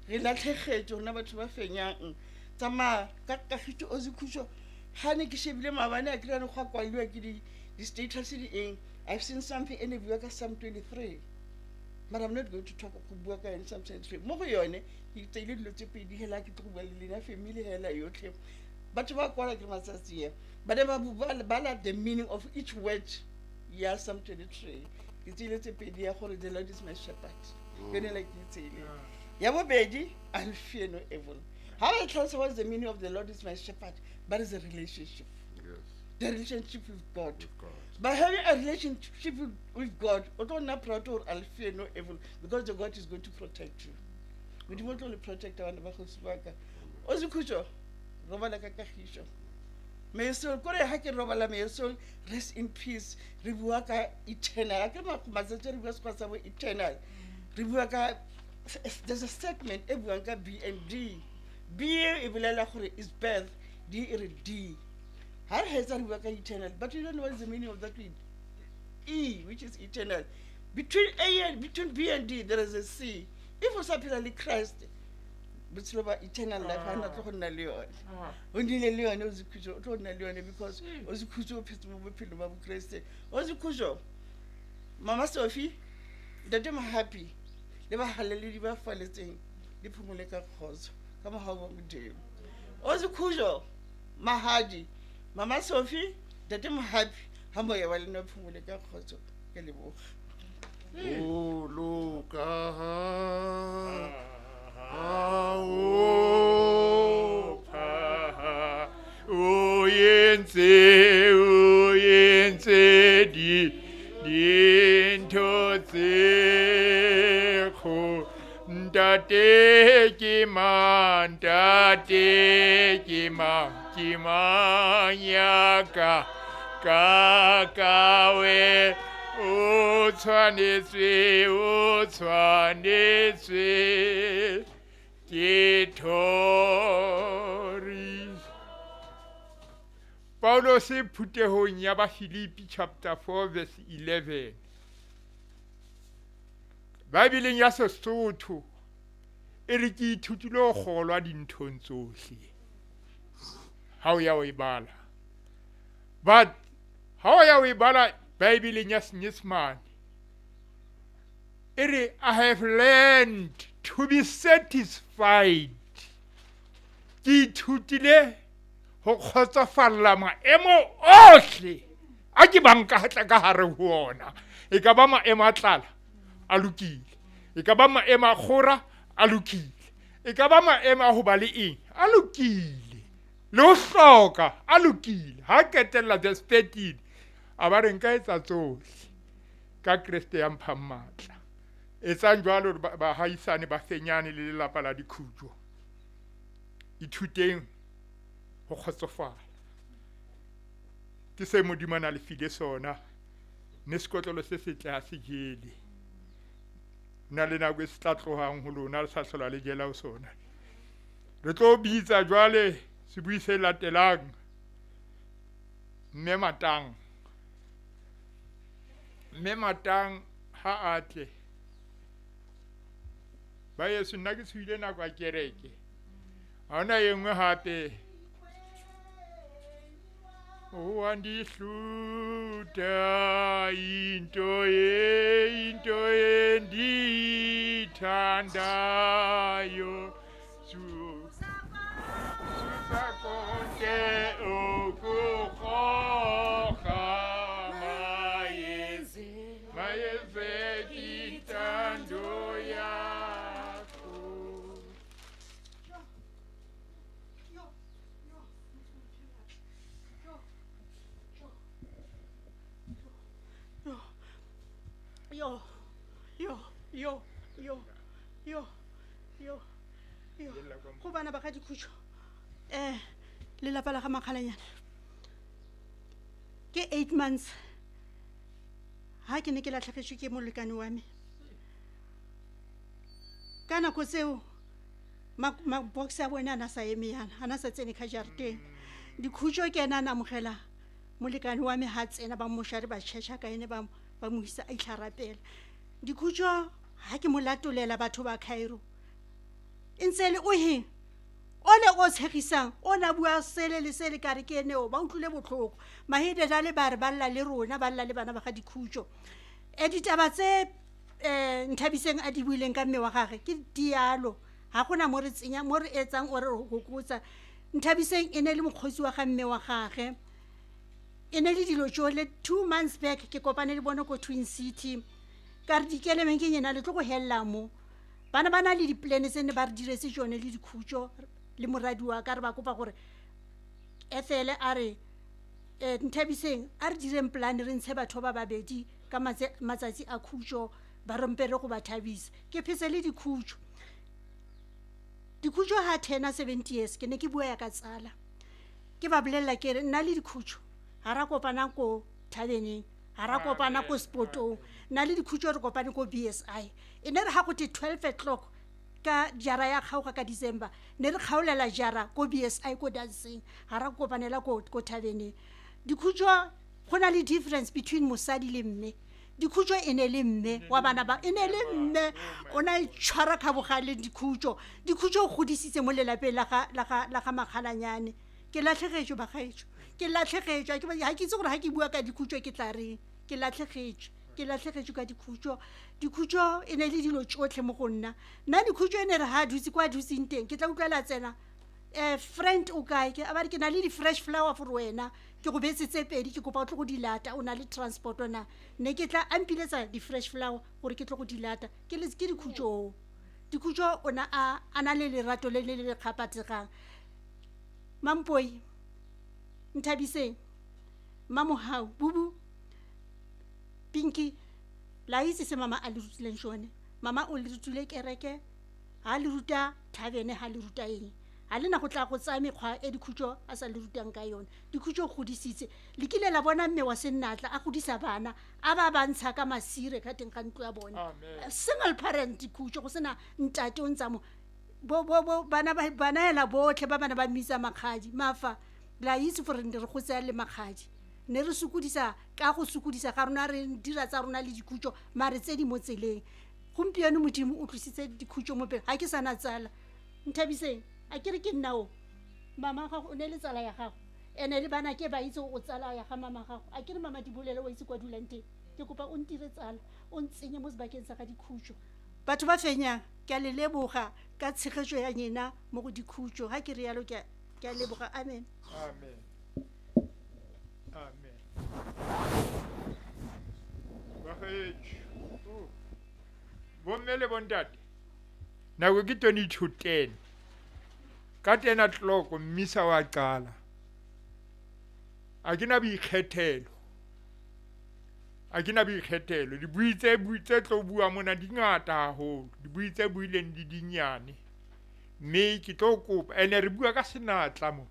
Re latlhegetswe rona batho ba fenyang. Tsamaya ka kagiso Ozikhutso. Ha ne ke shebile maobane a kry-a go a kwaliwa ke di-status di eng. I've seen something e ne bua ka Psalm 23. But I'm not going to talk go bua ka yone Psalm 23. Mo go yone ke tseile dilo tse pedi hela ke tlo go bua le lena family hela yotlhe. Batho ba kwala ke matsatsi a. Ba ne ba bala the meaning of each word ya Psalm 23. Ke tseile tse pedi ya gore the Lord is my shepherd. Ke yone la ke tseile. Ya bobedi, I'll fear no evil. How I tell us what is the meaning of the Lord is my shepherd, but it's a relationship. Yes. The relationship with God. With God. By having a relationship with God, o tlo nna proud gore I'll fear no evil because the God is going to protect you. Modimo o tlo le protect bana ba kgosi ba ka. Ozikhutso, robala ka kagiso. May soul, kore ha ke robala, may soul rest in peace. Re bua ka eternal. Ha ke matsatsi re bua sekgwa sa bo eternal. Re bua ka, there's a statement e buang ka B and D. B e bolela gore is birth, D e re D. Ha re hetsa re bua ka eternal, but you don't know what is the meaning of that word. E, which is eternal. Between A and between B and D there is a C. If o sa phela le Christ, botshelo ba eternal life ha na tlo go nna le yone. O nnile le yone Ozikhutso, o tlo nna le yone because Ozikhutso o phetse mo bophelo ba Bokreste. Ozikhutso, Mama Sophie, Ntate Mohapi le bahaleledi ba faletseng le phomole ka kgotso ka mohau wa Modimo. Ozikhutso, Mahadi, Mama Sophie, Ntate Mohapi ha moya wa lena o phomole ka kgotso. Ke leboga. O loka ha o O entse, o entse dintho tse kgolo. Ntate ke mang, ntate ke mang, ke mang ya ka ka kawe o tshwanetswe, o tshwanetswe ke thoriso. Paulus phuthehong ya Bafilipi chapter 4 verse 11. Bibeleng ya Sesotho e re ke ithutile ho kgolwa dinthong tsohle. Ha o ya o e bala. But ha o ya o e bala Bibeleng ya Senyesemane e re I have learned to be satisfied. Ke ithutile ho kgotsofalla maemo ohle a ke bang ka tla ka hare ho ona. E ka ba maemo a tlala a lokile, e ka ba maemo a kgora a lokile, e ka ba maemo a ho ba le eng a lokile, le ho hloka a lokile. Ha qetella verse 13 a ba re nka etsa tsohle ka Kreste ya mphang matla. Etsang jwalo bahaisane ba fenyane le lelapa la Dikhutjo. Ithuteng ho kgotsofala. Ke se Modimo a na le file sona, mme sekotlolo se setle ha se jele. Na le nako e se tla tlohang ho lona, le sa hlola le jela ho sona. Re tlo bitsa jwale sebui se latelang, Mme Matang. Mme Matang ha a tle. Ba yeso nna ke tshohile nako ya kereke. Ha hona e nngwe hape. Wandihluta into into endiyithandayo. Susa konke ukukrokra mayenzeke intando yakho. Yo, yo, yo, yo, yo, yo, yo. Go bana ba ga Dikhutjo. Lelapa la ga Makgalanyane. Ke 8 months. Ha ke ne ke latlhegetswe ke molekane wa me. Ka nako tseo ma-box a bone a na sa eme yana, a na sa tsene ka jarateng. Dikhutjo ke ena a na amogela molekane wa me ha tsena ba moshare ba tšhetšha ka ene ba mo isa a itlha rapela. Dikhutjo ha ke mo latolela batho ba Cairo. E ntse le o heng o le o tshegisang o na bua sele le sele ka re ke ene o ba utlwile botlhoko. Mahede le ba re ba lla le rona ba lla le bana ba ga Dikhutjo. Ditaba tse Nthabiseng a di buileng ka mme wa gagwe ke dialo. Ha gona mo re tsenya mo re etsang o re hokotsa. Nthabiseng e ne le mokgotsi wa ga mme wa gagwe. E ne le dilo tsohle. 2 months back ke kopane le bone ko Twin City. Ka re dikelemeng ke nyena le tlo go hella mo. Bana ba na le di-plan tse ne ba re diretse tsone le Dikhutjo le moradi wa ka re ba kopa gore Ethele a re Nthabiseng a re direng plan re ntshe batho ba babedi ka matsatsi a khutjo ba re mpe re go ba thabisa. Ke phetse le Dikhutjo. Dikhutjo ha turna 70 years ke ne ke bua ya ka tsala. Ke ba bolella ke re nna le Dikhutjo ha ra kopana ko thabeneng, ha ra kopana ko spotong, nna le Dikhutjo re kopane ko BSI. E ne re ha go te 12 o'clock ka jara ya kgaoga ka December, ne re kgaolela jara ko BSI ko dancing, ha ra kopanela ko thabeneng. Dikhutjo go na le difference between mosadi le mme. Dikhutjo e ne le mme wa bana ba, e ne le mme o na itshwara ka bogale Dikhutjo. Dikhutjo o godisitse mo lelapeng la ga Makgalanyane. Ke latlhegetswe bagaetsho, ke latlhegetswe. Ha ke itse gore ha ke bua ka Dikhutjo ke tla reng. Ke latlhegetswe, ke latlhegetswe ka Dikhutjo. Dikhutjo e ne le dilo tsotlhe mo go nna. Nna Dikhutjo e ne re ha dutse kwa dutseng teng ke tla utlwela tsena friend o kae, ke a ba re ke na le di-fresh flower for wena, ke go beetse tse pedi ke kopa o tlo go di lata, o na le transport na. Ne ke tla a mpiletsa di-fresh flower gore ke tlo go di lata. Ke Dikhutjo. Dikhutjo o na a na le lerato le le le kgapatsegang. Mampoi, Nthabiseng, Mamohau, Bubu, Pinky la itse se mama a le rutileng sone. Mama o le rutile kereke, ha le ruta thavene, ha le ruta eng. Ha le na go tla go tsaya mekgwa e Dikhutso a sa le rutang ka yone. Dikhutso o godisitse. Le kile la bona mme wa sennatla a godisa bana, a ba bantsha ka masire ka teng ga ntlo ya bone. Amen. Single parent Dikhutso, go sena ntate o ntsa mo. Bo bo bo bana ba bana hela botlhe ba bana ba mmitsa makgadi. Mafa la itse gore re go tsaya le makgadi. Ne re sokodisa ka go sokodisa ga rona, re dira tsa rona le Dikhutso, mare tse di mo tseleng. Gompieno Modimo o tlositse Dikhutso mo pele. Ga ke sana tsala. Nthabiseng, a ke re ke nna o. Mama gago o ne le tsala ya gago. Ene le bana ke ba itse o tsala ya ga mama gago. A ke re mama di bolele wa itse kwa dulang teng. Ke kopa o ntire tsala, o ntsenye mo sebakeng sa ga Dikhutso. Batho ba fenyang, ke a le leboga ka tshegetso ya nyena mo go Dikhutso. Ha ke rialo ke a leboga. Amen. Amen. Amen. Bagetjho. Bomme le bontate. Nako ke 22:10. Ka 10 o'clock mmisa wa qala. A ke na boikgethelo. A ke na boikgethelo. Dibui tse bui tse tlo bua mona di ngata haholo. Dibui tse buileng di dinyane. Mme ke tlo kopa ene re bua ka senatla mona.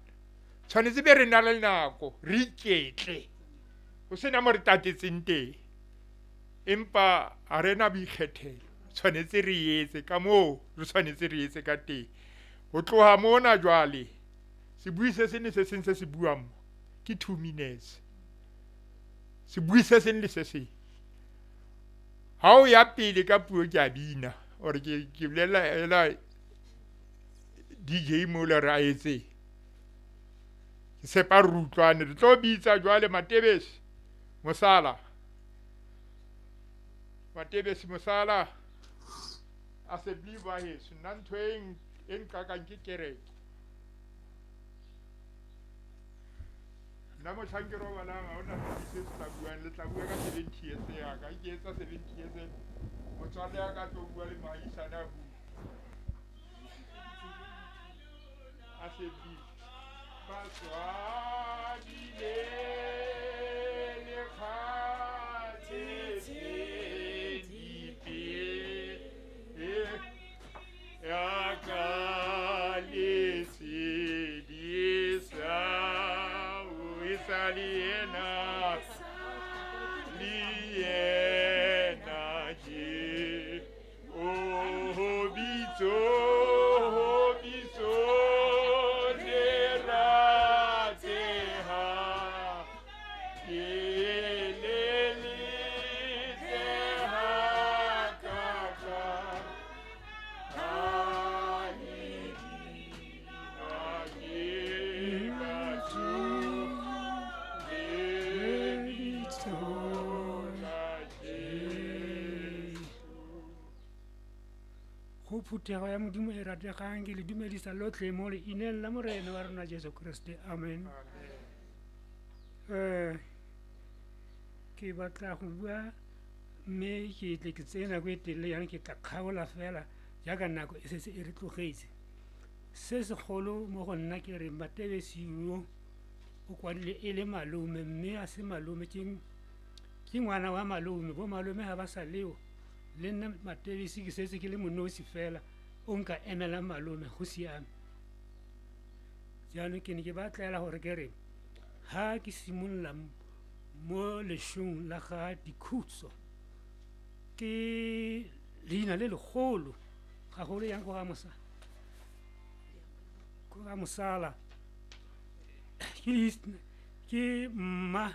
Tshwanetse be re na le nako, re iketle. Ho sena mo re tatetseng teng. Empa ha re na boikgethelo. Tshwanetse re etse ka moo re tshwanetse re etse ka teng. Ho tloha mona jwale, sebui se seng le se seng se se buang mo ke 2 minutes. Sebui se seng le se seng. Ha o ya pele ka puo ke a bina, or ke bolela ela DJ mo le re a etse. Ke tshepa re utlwane. Re tlo bitsa jwale Matebesi Mosala. Matebesi Mosala a se bliwa heso. Nna ntho e nkakang ke kereke. Nna mohlang ke robalang ha hona se se tla buang, le tla bua ka 70 years ya ka. Ke etsa 70 years, motswalle ya ka tlo bua le moahisane a bua. A se bue. Batswadi le lekgathe dipe ya ka lesedi sa o e sa le yena, le yena je. O bitso, o bitso le rateha, ke le letseha ka. Go phuthego ya Modimo e rategang, ke le dumedisa lotlhe mo leineng la Morena wa rona Jesu Kriste. Amen. Ke batla go bua mme ke tle ke tseye nako e telele yana, ke tla kgaola fela jaaka nako e setse e re tlogetse. Se segolo mo go nna ke re Matebesi yo o kwadile e le malome, mme a se malome, ke ngwana wa malome. Bo malome ha ba sa leo, le nna Matebesi ke setse ke le monosi fela o nka emelang malome, go siame. Jaanong ke ne ke batlela gore ke re ha ke simolola mo lešong la ga Dikhutso, ke leina le legolo gagolo yang ko ga Mosala. Ke mma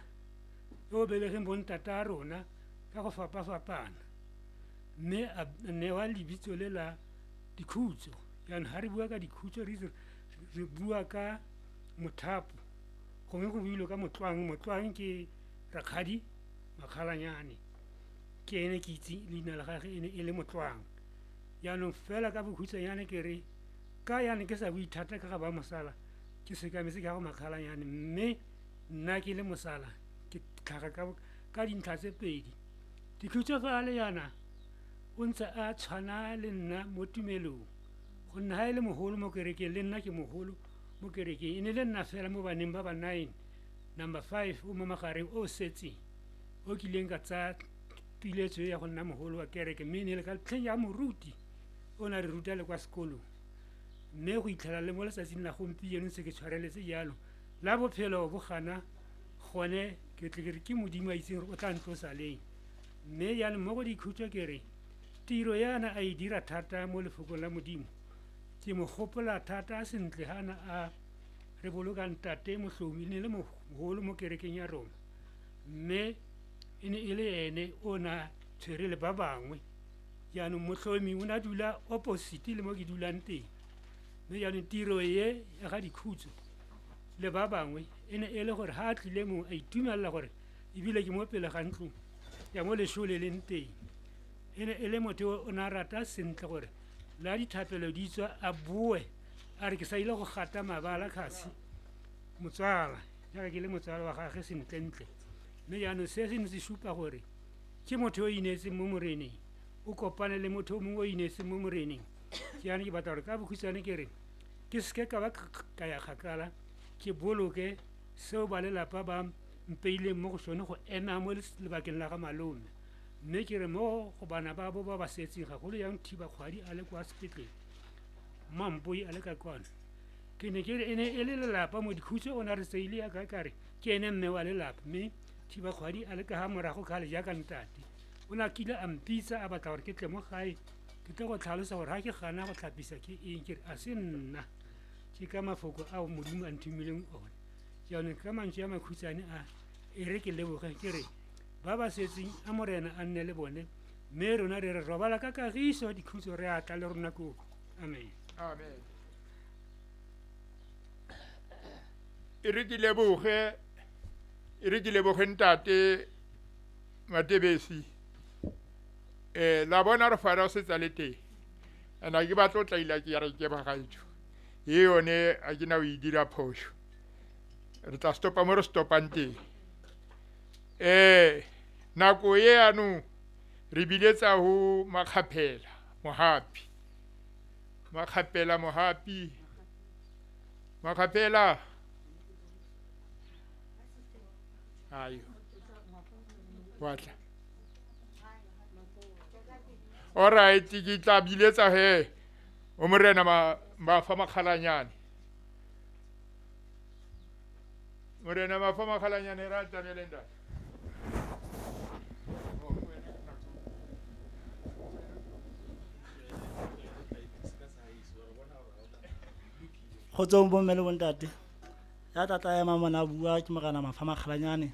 yo o belegeng bontata a rona ka go fapafapana, mme a newa lebitso le la Dikhutso. Jaanong ha re bua ka Dikhutso re bua ka mothapo, gongwe go builwe ka Motlwang. Motlwang ke rakgadi Makgalanyane, ke ene ke itse leina la gagwe e ne e le Motlwang. Jaanong fela ka bokhutshwanyane ke re ka yana ke sa bue thata ka ga ba Mosala, ke sekametse ka go Makgalanyane, mme nna ke le Mosala ke tlhaga ka dintlha tse pedi. Dikhutso fa a le yana o ntse a tshwana le nna mo tumelong, gonne ha e le mogolo mo kerekeng le nna ke mogolo mo kerekeng. E ne le nna fela mo baneng ba ba 9, number 5 o mo magareng o setseng o kileng ka tsaya piletso ya go nna mogolo wa kereke mme e ne e le ka tlheng ya moruti o ne a re ruta le kwa sekolong mme go itlhela le mo letsatsing la gompieno ntse ke tshwareletse jalo la bophelo bo gana gone ke tle ke re ke modimo a itseng gore o tla ntlosa leng mme jaanong mo go dikhutso ke re tiro yana a e dira thata mo lefokong la modimo ke mo gopola thata sentle ga na a re boloka ntate mohlomi e ne le mogolo mo kerekeng ya rona mme e ne e le ene o na tshwere le ba bangwe jaanong motlhomi o ne a dula opposite le mo ke dulang teng mme jaanong tiro e ya ga dikhutso le ba bangwe e ne e le gore ga a tlile mongwe a itumelela gore ebile ke mo pele ga ntlo ya mo lesole leng teng e ne e le motho o ne a rata sentle gore la dithapelo di tswa a boe a re ke sa ile go gata mabala kgase motswala jaaka ke le motswala wa gage sentlentle mme jaanong se se ne se supa gore ke motho o ineetseng mo moreneng o kopane le motho o mongwe o ineetseng mo moreneng ke jaanong ke batla gore ka bokhutshwane ke re ke seke ka ba ka ya kgakala ke boloke seo ba lelapa ba mpeileng mo go sone go ema mo lebakeng la ga malome mme ke re mo go bana ba bo ba ba setseng gagolo yang thiba kgwadi a le kwa sepetlele mampoi a le ka kwano ke ne ke re e ne e le lelapa mo dikhutso o ne a re tseile yaka kare ke ene mme wa lelapa mme thiba kgwadi a le ka ga morago kgale jaaka ntate o ne a kile a mpitsa a batla gore ke tle mo gae ke tle go tlhalosa gore ga ke gana go tlhapisa ke eng ke re a se nna ke ka mafoko ao modimo a nthomileng one jaanong ka mantswe a makhutshwane a e re ke leboge ke re ba ba setseng a morena a nne le bone mme rona re re robala ka kagiso dikhutso re atla le rona koo amen amen e re ke leboge e re ke leboge ntate Matebesi la bona re fara o setsa le teng and a ke batla o tlaila ke ya re ke bagaetso e yone a ke na o e dira phoso re tla stopa mo re stopang teng nako e anong re biletsa ho Makgaphela Mohapi Makgaphela Mohapi Makgaphela ayo wa tla all right ke tla biletsa he o morena Mafa Makgalanyane morena Mafa Makgalanyane ra tlamele ntate Kgotsong bomme le bontate ya tata ya mamona a bua ke morena Mafa Makgalanyane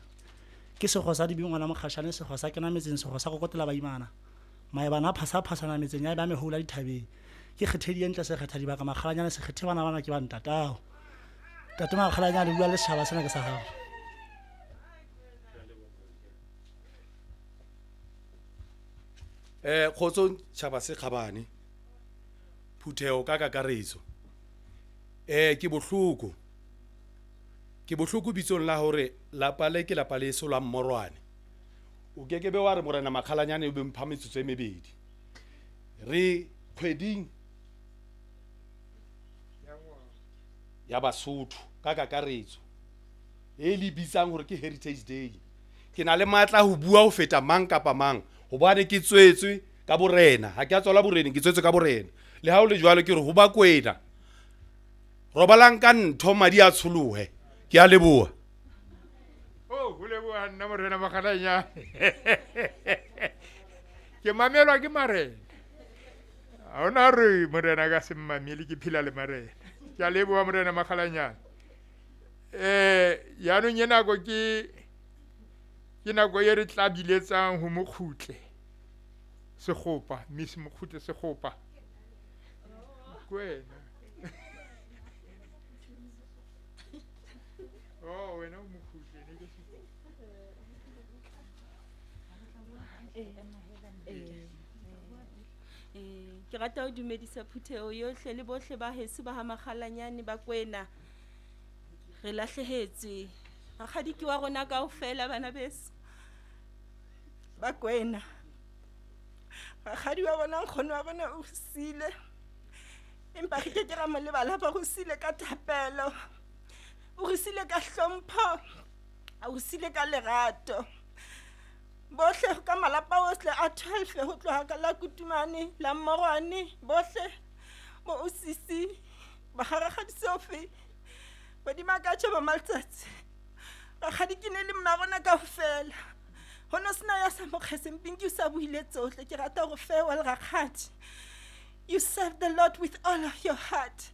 ke sego sa dibi ngwana mokgashane sego sa kena metseng sego sa kokotela baimana maebana a phasa-phasana metseng ya ba mehola dithabeng ke kgethedi e ntle se kgetha dibaka Makgalanyane se kgethe bana bana ke ba ntatao tate Makgalanyane bua le setšhaba sena ke sa gago Kgotsong tšhaba se kgabane phutheo ka kakaretso ke bohloko ke bohloko bitsong la hore lapa le ke lapa leso la Mmorwane o keke be wa re morena Makgalanyane o be mpha metsotso e mebedi re kgweding ya Basotho ka kakaretso e le bitsang hore ke Heritage Day ke na le matla ho bua ho feta mang kapa mang hobane ke tswetswe ka borena ha ke a tswala boreneng ke tswetswe ka borena le ha o le jwalo ke re ho ba kwena robalang ka ntho madi a tsholohe ke a leboha oh ho leboha nna morena Makgalanyane ke mamelwa ke marena ha ona re morena ka se mmamele ke phela le marena ke a leboha morena Makgalanyane yaanong e nako ke nako e re tla biletsang ho Mokgutle Sekgopa Miss Mokgutle Sekgopa ke wena oh wena o Mokgutle ne ke Ke rata ho dumedisa phutheho yohle le bohle ba heso ba ha Makgalanyane ba kwena re lahlehetswe rakgadi ke wa rona kaofela bana beso ba kwena rakgadi wa bona nkgono wa bona o sile empa re ke ke ra mo lebala ba go sile ka thapelo o re sile ka hlompho o sile ka lerato Bohle ka malapa ohle a 12 ho tloha ka la Kutumane, la Mmorwane, bohle bo Osisi, ba ga Rakgadi Sophie, ba Dimakatjho ba Maletsatsi. Rakgadi ke ne le mma rona kaofela. Ho no sena ya sa mo kgeseng, Pinky o sa buile tsohle. Ke rata hore farewell Rakgadi. You serve the Lord with all of your heart.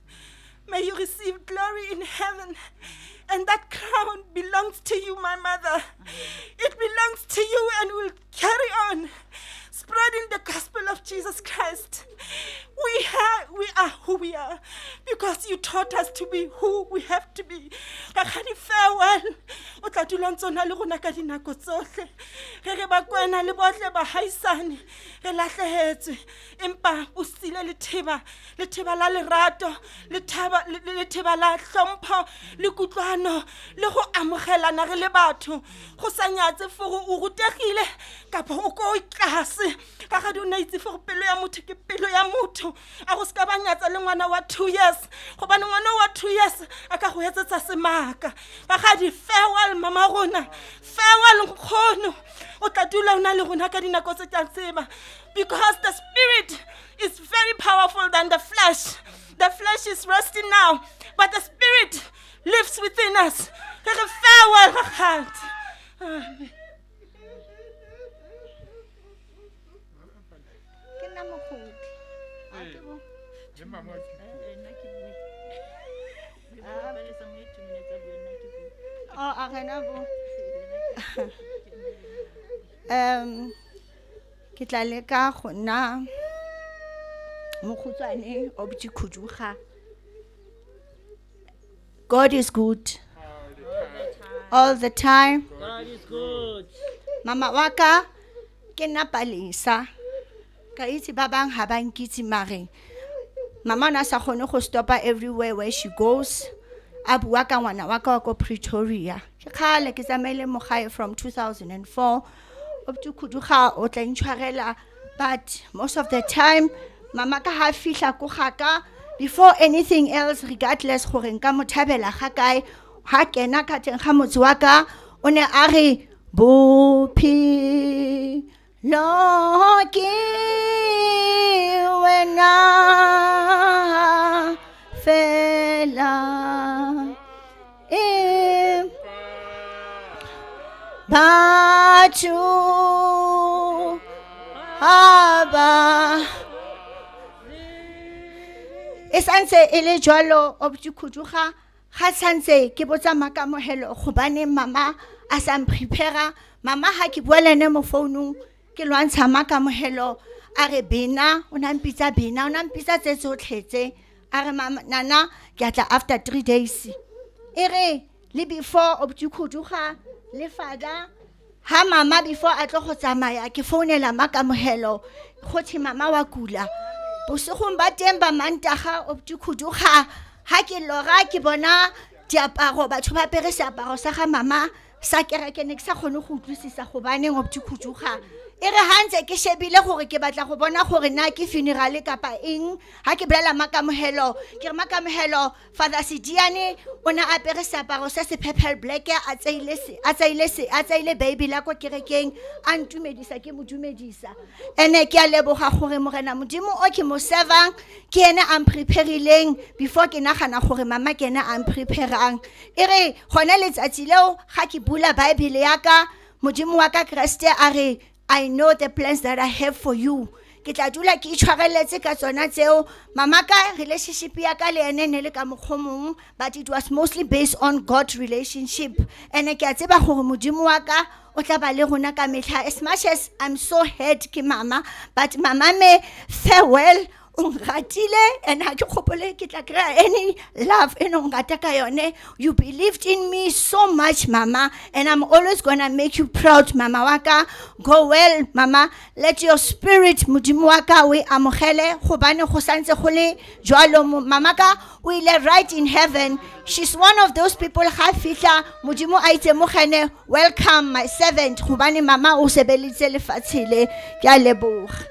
May you receive glory in heaven. And that crown belongs to you, my mother. It belongs to you and will carry on spreading the gospel of Jesus Christ. We are who we are because you taught us to be who we have to be. Rakgadi, farewell. O tla dula ntse o na le rona ka dinako tsohle. Re re Bakwena le bohle bahaisane, re lahlehetswe. Empa o siile letheba, letheba la lerato, letheba la hlompho, le kutlwano, le go amogelana re le batho. Go sa nyatse for o rutegile kapa o ko tlase. Rakgadi o ne a itse for pelo ya motho ke pelo ya motho. A go ska ba nyatsa le ngwana wa 2 years, gobane ngwana wa 2 years a ka go etsetsa semaka. Rakgadi, farewell mama rona, farewell nkgono. O tla dula o na le rona ka dinako tse tla tseba, because the spirit is very powerful than the flesh. The flesh is resting now, but the spirit lives within us. Re re farewell Rakgadi. Amen. Ke nna mogodi. A ke bo. Le mama wa ke. Oh, a rena bo. Ke tla leka go nna mokhutswane o botse khuduga. God is good all the time. God is good. Mama wa ka ke nna Palesa. Ka itse ba bang ha ba nkitse mare. Mama o ne a sa kgone go stopa everywhere where she goes. A bua ka ngwana wa ka wa ko Pretoria. Ke kgale ke tsamaile mo gae from 2004. O botse khuduga o tla intshwarela, but most of the time mama ka ha fihla ko ga ka before anything else, regardless gore nka mo thabela ga kae, ha kena ka teng ga motse wa ka, o ne a re bophelo ke wena fela. E batho ha ba e santse e le jwalo o botse khuduga ga santse ke botsa makamohelo gobane mama a sa mprepare. Mama ha ke bua le ene mo founung ke lwantsha makamohelo a re bena o na mpitsa bena o na mpitsa tse tsotlhe tse a re mama nana ke atla after 3 days. E re le before o botse khuduga le father ha mama before a tlo go tsamaya ke founela makamohelo go thwe mama wa kula. Bosigong ba teng ba Mantaga o botse khuduga ha ke lora ke bona diaparo batho ba apere seaparo sa ga mama sa kereke ne ke sa kgone go utlwisisa gobaneng o botse khuduga. E re ha ntse ke shebile gore ke batla go bona gore na ke funeral kapa eng, ha ke bolela makamohelo ke re makamohelo Father Sidiane o ne a apere seaparo se se purple black a tseile se a tseile se a tseile baby la ko kerekeng a ntumedisa ke mo dumedisa. Ene ke a leboga gore Morena Modimo o ke mo servang ke ene a mpreparileng before ke nagana gore mama ke ene a mpreparang. E re gone letsatsi leo ga ke bula Bible ya ka Modimo wa ka Kreste a re I know the plans that I have for you. Ke tla dula ke itshwareletse ka tsona tseo. Mama ka relationship ya ka le ene ne le ka mokgwa o mong, but it was mostly based on God relationship. Ene ke a tseba gore Modimo wa ka o tla ba le rona ka mehla. As much as I'm so hurt ke mama, but mama me farewell o nratile and ha ke kgopole ke tla kry-a any love e nong rata ka yone. You believed in me so much, mama, and I'm always gonna make you proud, mama wa ka. Go well, mama. Let your spirit, Modimo wa ka, o e amogele gobane go santse go le jwalo. Mama ka o ile right in heaven. She's one of those people ga fihla Modimo a itse mogene, welcome my servant, gobane mama o sebelitse lefatshe le. Ke a leboga.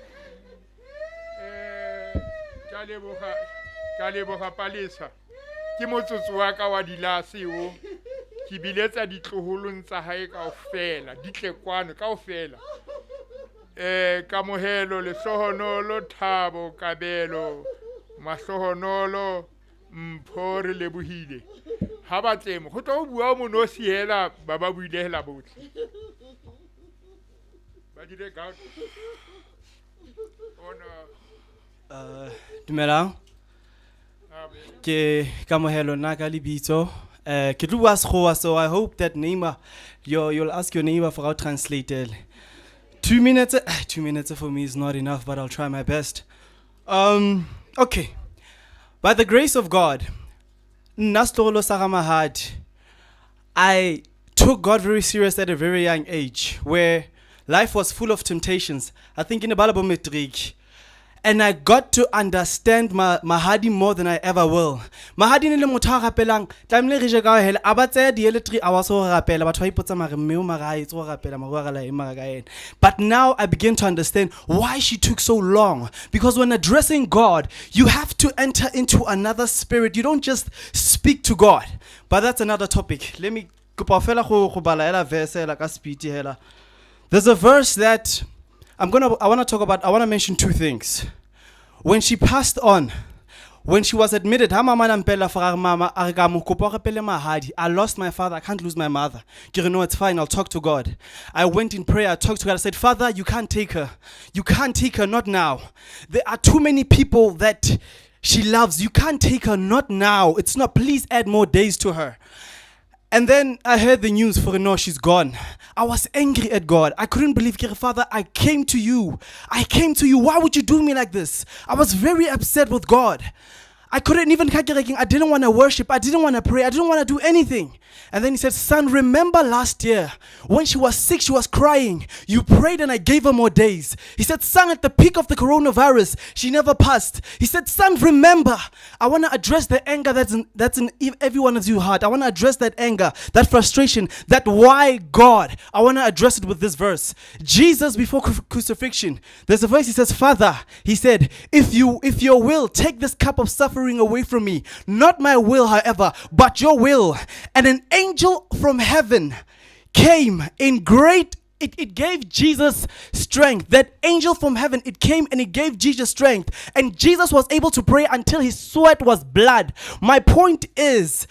Ka leboga Palesa. Ke motsotso wa ka wa dilase o. Ke biletsa ditloholong tsa hae kaofela, di tle kwano kaofela. Kamohelo, lehlohonolo, thabo, kabelo, mahlohonolo, mpho, re lebohile. Ha ba tle mo, go tlo bua monosi hela, ba ba buile hela botlhe. Ba dire ka ona. Dumelang. Ke kamohelo nna ka lebitso. Ke tlo bua Sekgowa, so I hope that neighbor, you'll ask your neighbor for our translator. 2 minutes, 2 minutes for me is not enough, but I'll try my best. Okay. By the grace of God, nna setloholo sa ga Mahadi, I took God very serious at a very young age, where life was full of temptations. I think in the Balabo matric. And I got to understand Mahadi more than I ever will. Mahadi ne le motho a rapelang, tlamehile re je ka hela, a ba tseya di ele 3 hours ho rapela, batho ba ipotsa mare mme o mara ha etse ho rapela, mara o rala eng mara ka ena. But now I begin to understand why she took so long. Because when addressing God, you have to enter into another spirit. You don't just speak to God. But that's another topic. Let me kopa fela go bala hela verse hela ka speed hela. There's a verse that I want to talk about. I want to mention two things. When she passed on, when she was admitted, ha mama na mpela for mama, a re ka mo kopa hore pele mahadi. I lost my father, I can't lose my mother. Ke re, no, it's fine, I'll talk to God. I went in prayer, I talked to God, I said, Father, you can't take her. You can't take her, not now. There are too many people that she loves. You can't take her, not now. It's not, please add more days to her. And then I heard the news for no, she's gone. I was angry at God. I couldn't believe, Father, I came to you. I came to you. Why would you do me like this? I was very upset with God. I couldn't even, I didn't want to worship. I didn't want to pray. I didn't want to do anything. And then he said, son, remember last year when she was sick, she was crying. You prayed and I gave her more days. He said, son, at the peak of the coronavirus, she never passed. He said, son, remember, I want to address the anger that's in every one of your heart. I want to address that anger, that frustration, that why God. I want to address it with this verse. Jesus, before crucifixion, there's a verse, he says, Father, he said, if your will, take this cup of suffering away from me. Not my will, however, but your will. And an angel from heaven came in great, it gave Jesus strength. That angel from heaven, it came and it gave Jesus strength. And Jesus was able to pray until his sweat was blood. My point is,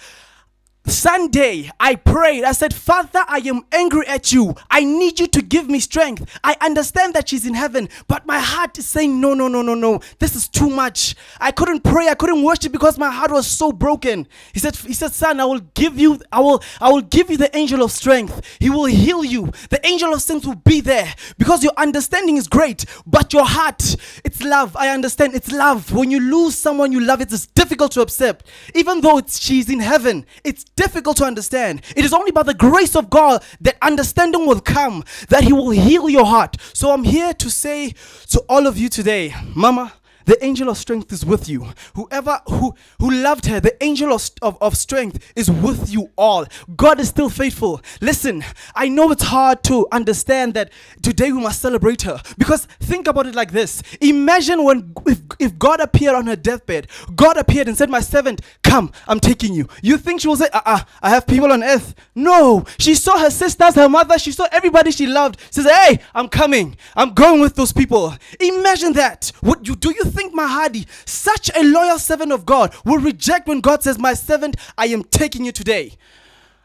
Sunday, I prayed. I said, Father, I am angry at you. I need you to give me strength. I understand that she's in heaven, but my heart is saying, no, no, no, no, no. This is too much. I couldn't pray. I couldn't worship because my heart was so broken. He said, son, I will give you the angel of strength. He will heal you. The angel of strength will be there because your understanding is great, but your heart, it's love. I understand. It's love. When you lose someone you love, it's difficult to accept. Even though she's in heaven, it's difficult to understand. It is only by the grace of God that understanding will come, that He will heal your heart. So I'm here to say to all of you today, Mama, the angel of strength is with you. Whoever who loved her, the angel of strength is with you all. God is still faithful. Listen, I know it's hard to understand that today we must celebrate her. Because think about it like this. Imagine if God appeared on her deathbed. God appeared and said, my servant, come, I'm taking you. You think she will say, I have people on earth. No. She saw her sisters, her mother. She saw everybody she loved. She said, hey, I'm coming. I'm going with those people. Imagine that. Do you think Mahadi, such a loyal servant of God, will reject when God says, my servant, I am taking you today?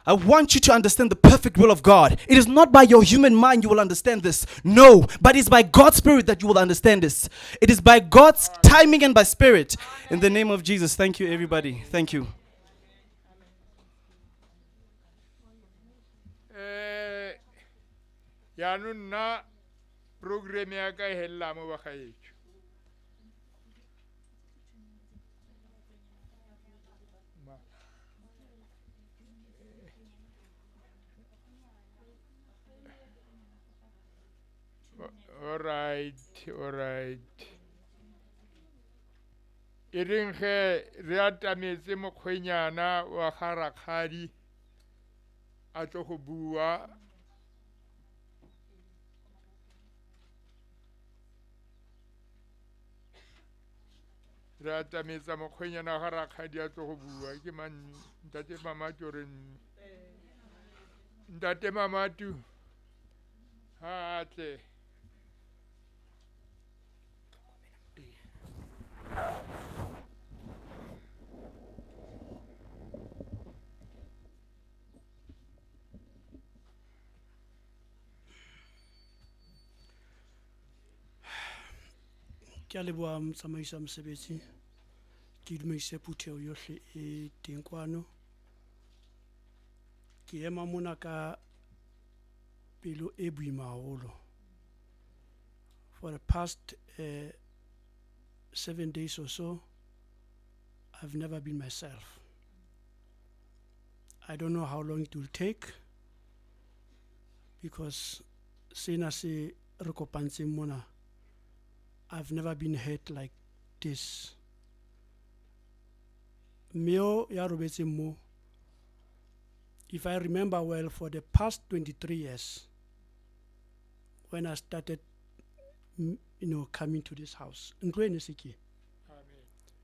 I want you to understand the perfect will of God. It is not by your human mind you will understand this. No, but it's by God's Spirit that you will understand this. It is by God's timing and by Spirit. In the name of Jesus, thank you, everybody. Thank you. Program ya ka hella mo ba gaetso. All right. E reng ge re atametse mokgwenyana wa ga rakgadi a tlo go bua. Re atametsa mokgwenyana wa ga rakgadi a tlo go bua. Ke mang ntate mama ke re Ntate Mamatu ha tle. Ke a leboha motsamaisi wa mosebetsi. Ke dumedise phutheho yohle e teng kwano. Ke ema mona ka pelo e boima haholo. For the past 7 days or so, I've never been myself. I don't know how long it will take, because sena se re kopantseng mona, I've never been hurt like this. Mmeo ya robetseng mo, if I remember well, for the past 23 years, when I started, coming to this house, ntlo e ne se ke. Amen.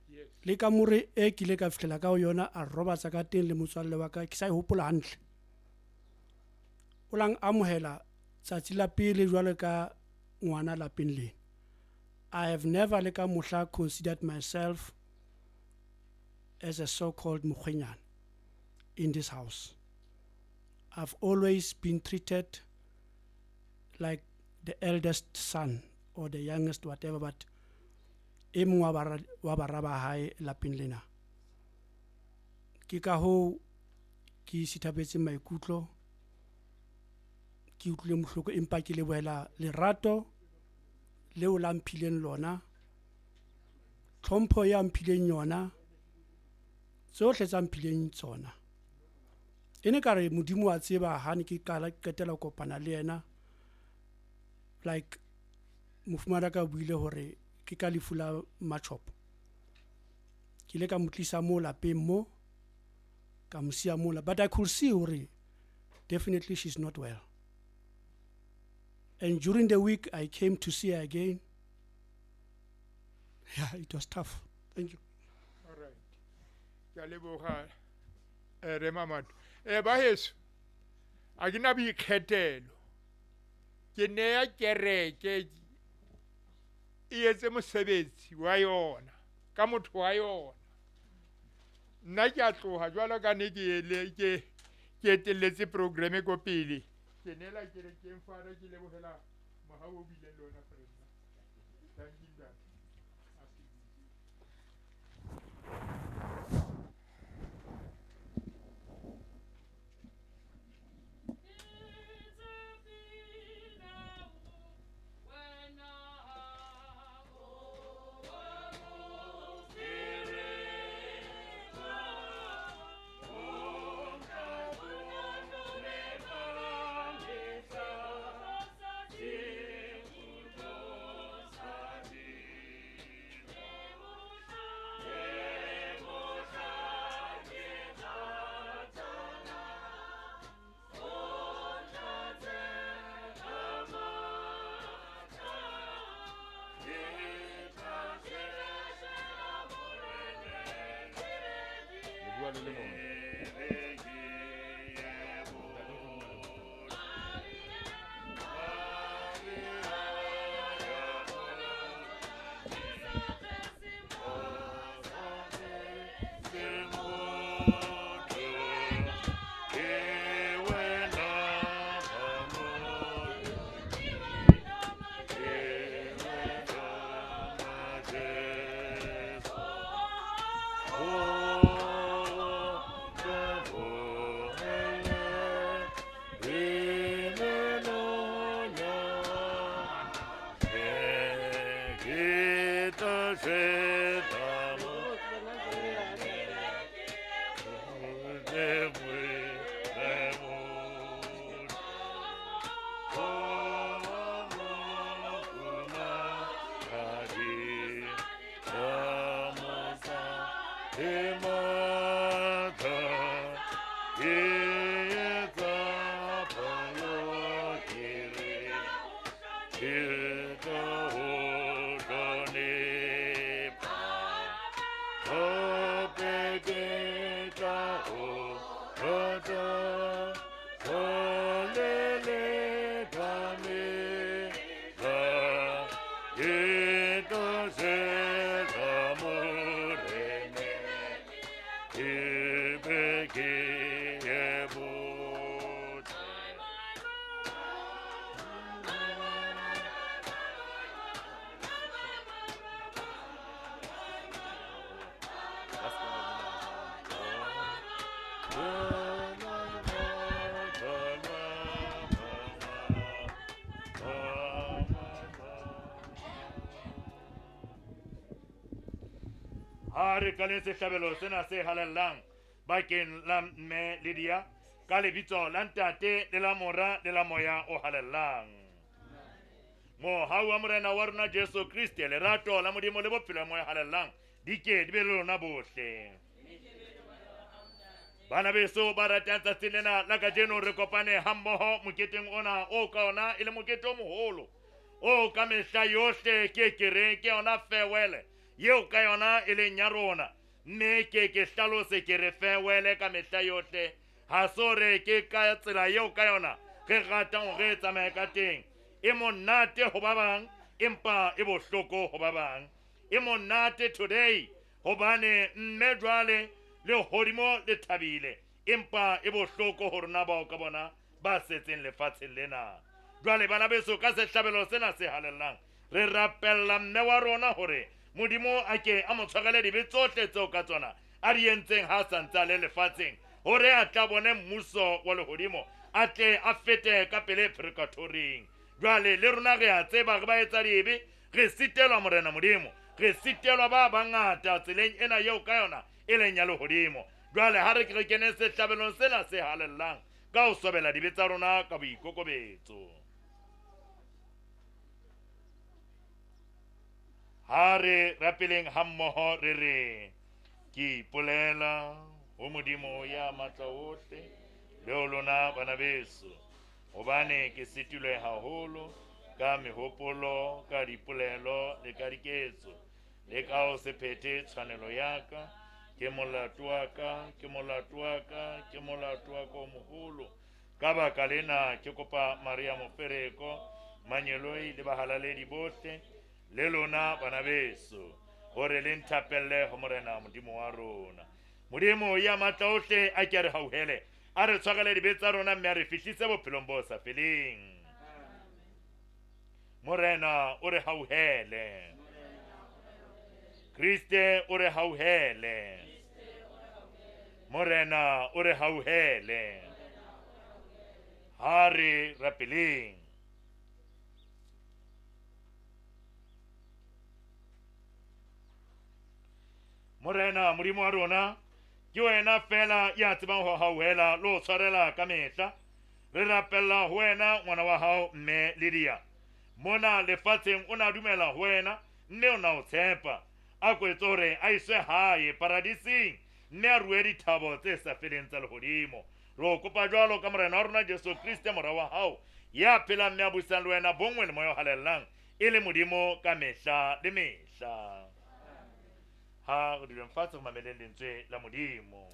Yes. Le kamore e ke ile ka fihlela ka ho yona, a robatsa ka teng le motswalle wa ka, ke sa e hopola hantle. O lang amohela tsatsi la pele jwalo ka ngwana lapeng lena. I have never le ka mohla considered myself as a so-called mokgwenyana in this house. I've always been treated like the eldest son or the youngest, whatever, but e mong wa bara ba hae lapeng lena. Ke ka hoo ke sithabetseng maikutlo, ke utlwile mohloko, empa ke lebohela lerato leo la mphileng lona, tlhompho ya mphileng yona, tsohle tsa mphileng tsona. E ne ka re Modimo wa tseba ha ne ke qala ke qetela ho kopana le yena, like mofumahadi ka buile hore ke ka lefu la Machop. Ke ile ka mo tlisa mo lapeng mo, ka mo siya mola, but I could see hore definitely she's not well. And during the week, I came to see her again. Yeah, it was tough. Thank you. All right. Ke a leboha, re Mamadu. Ba heso, a ke na boikgethelo. Ke neya kereke e etse mosebetsi wa yona, ka motho wa yona. Nna ke a tloha jwalo ka ne ke etelletse programme ko pele. Ke neela kerekeng fara, ke lebohela mohau o bileng le ona, friend. Thank you, Ntate. Go. Ke tlo jela Moreneng, ke be ke ye botle. Ha re qaleng sehlabelo sena se halellang bakeng la mme Lydia ka lebitso la Ntate le la Mora le la Moya o halellang. Mohau wa Morena wa rona Jesu Kriste, lerato la Modimo le bophelo ba Moya halellang di ke di be le lona bohle. Bana beso ba ratang tsatsing lena la kajeno, re kopane hammoho moketeng ona o ka ona e le mokete o moholo o ka mehla yohle ke kereng ke yona farewell yeo ka yona e leng ya rona, mme ke ke hlalose ke re farewell ka mehla yohle. Ha so re ke ka tsela yeo ka yona re ratang hore e tsamaye ka teng. E monate ho ba bang, empa e bohloko ho ba bang. E monate today hobane mme jwale lehodimo le thabile, empa e bohloko ho rona bao ka bona ba setseng lefatsheng lena. Jwale bana beso, ka sehlabelo sena se halellang re rapella mme wa rona hore Modimo a ke a mo tshwarele dibe tsohle tseo ka tsona a di entseng ha a sa ntse a le lefatsheng, hore a tla bone mmuso wa lehodimo, a tle a fete ka pele purgatoring. Jwale le rona re a tseba re ba etsa dibe, re sitelwa Morena Modimo, re sitelwa ba bangata tseleng ena eo ka yona e leng ya lehodimo. Jwale ha re ke re kene sehlabelong sena se halellang ka ho sobela dibe tsa rona ka boikokobetso. Ha re rapeleng hammoho re re, ke ipolela ho Modimo ya matla ohle le ho lona bana beso, hobane ke sitilwe haholo ka mehopolo, ka dipolelo le ka diketso, le ka ho se phethe tshwanelo ya ka. Ke molato wa ka, ke molato wa ka, ke molato wa ka o moholo. Ka baka lena ke kopa Maria Mofereko, manyeloi le bahalaledi bohle le lona bana beso, hore le nthapelle ho Morena Modimo wa rona. Modimo ya matla ohle a ke a re hauhele, a re tshwarele dibe tsa rona mme a re fihlise bophelong bo sa feleng. Morena o re hauhele. Kriste o re hauhele. Morena o re hauhele. Ha re rapeleng. Morena Modimo wa rona, ke wena fela ya tsebang ho hauhela le ho tshwarela ka mehla. Re rapella ho wena ngwana wa hao mme Lydia. Mona lefatsheng o na dumela ho wena mme o na o tshepa. A ko etse hore a iswe hae paradising mme a rue dithabo tse sa feleng tsa lehodimo. Re o kopa jwalo ka Morena wa rona Jesu Kriste mora wa hao, ya phelang mme a busang le wena bonngwe le Moya o halellang, e le Modimo ka mehla le mehla. Ha re duleng fatshe re mameleng lentswe la Modimo.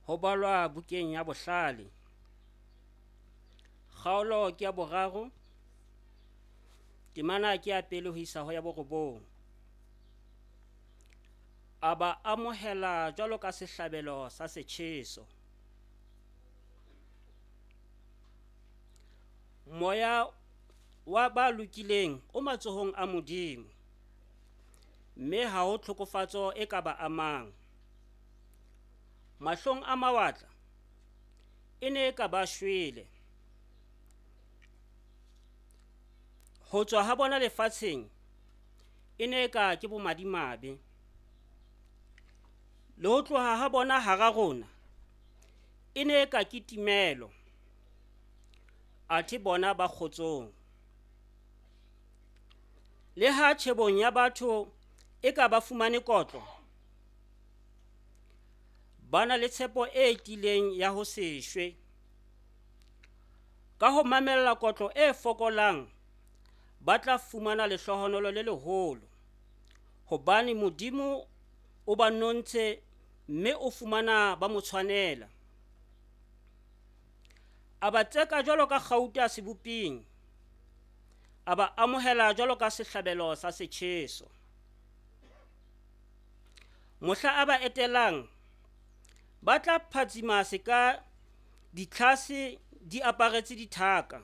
Ho balwa bukeng ya Bohlale. Kgaolo ke ya 3, temana ke ya 1 ho isa ho ya 9. A ba amohela jwalo ka sehlabelo sa setjheso. Moya wa ba lokileng o matsohong a Modimo, mme ha ho tlhokofatso e ka ba amang. Mahlong a mawatla e ne e ka ba shwele. Ho tswa ha bona lefatsheng e ne e ka ke bomadimabe, le ho tloha ha bona hara rona e ne e ka ke timelo, athe bona ba kgotsong. Le ha tjhebong ya batho e ka ba fumane kotlo, ba na le tshepo e tiileng ya ho se shwe. Ka ho mamella kotlo e fokolang, ba tla fumana lehlohonolo le leholo, hobane Modimo o ba nontshe mme o fumana ba mo tshwanela. A ba tseka jwalo ka kgauta seboping, a ba amohela jwalo ka sehlabelo sa setjheso. Mohla a ba etelang, ba tla phatsima seka ditlhase di aparetse dithaka,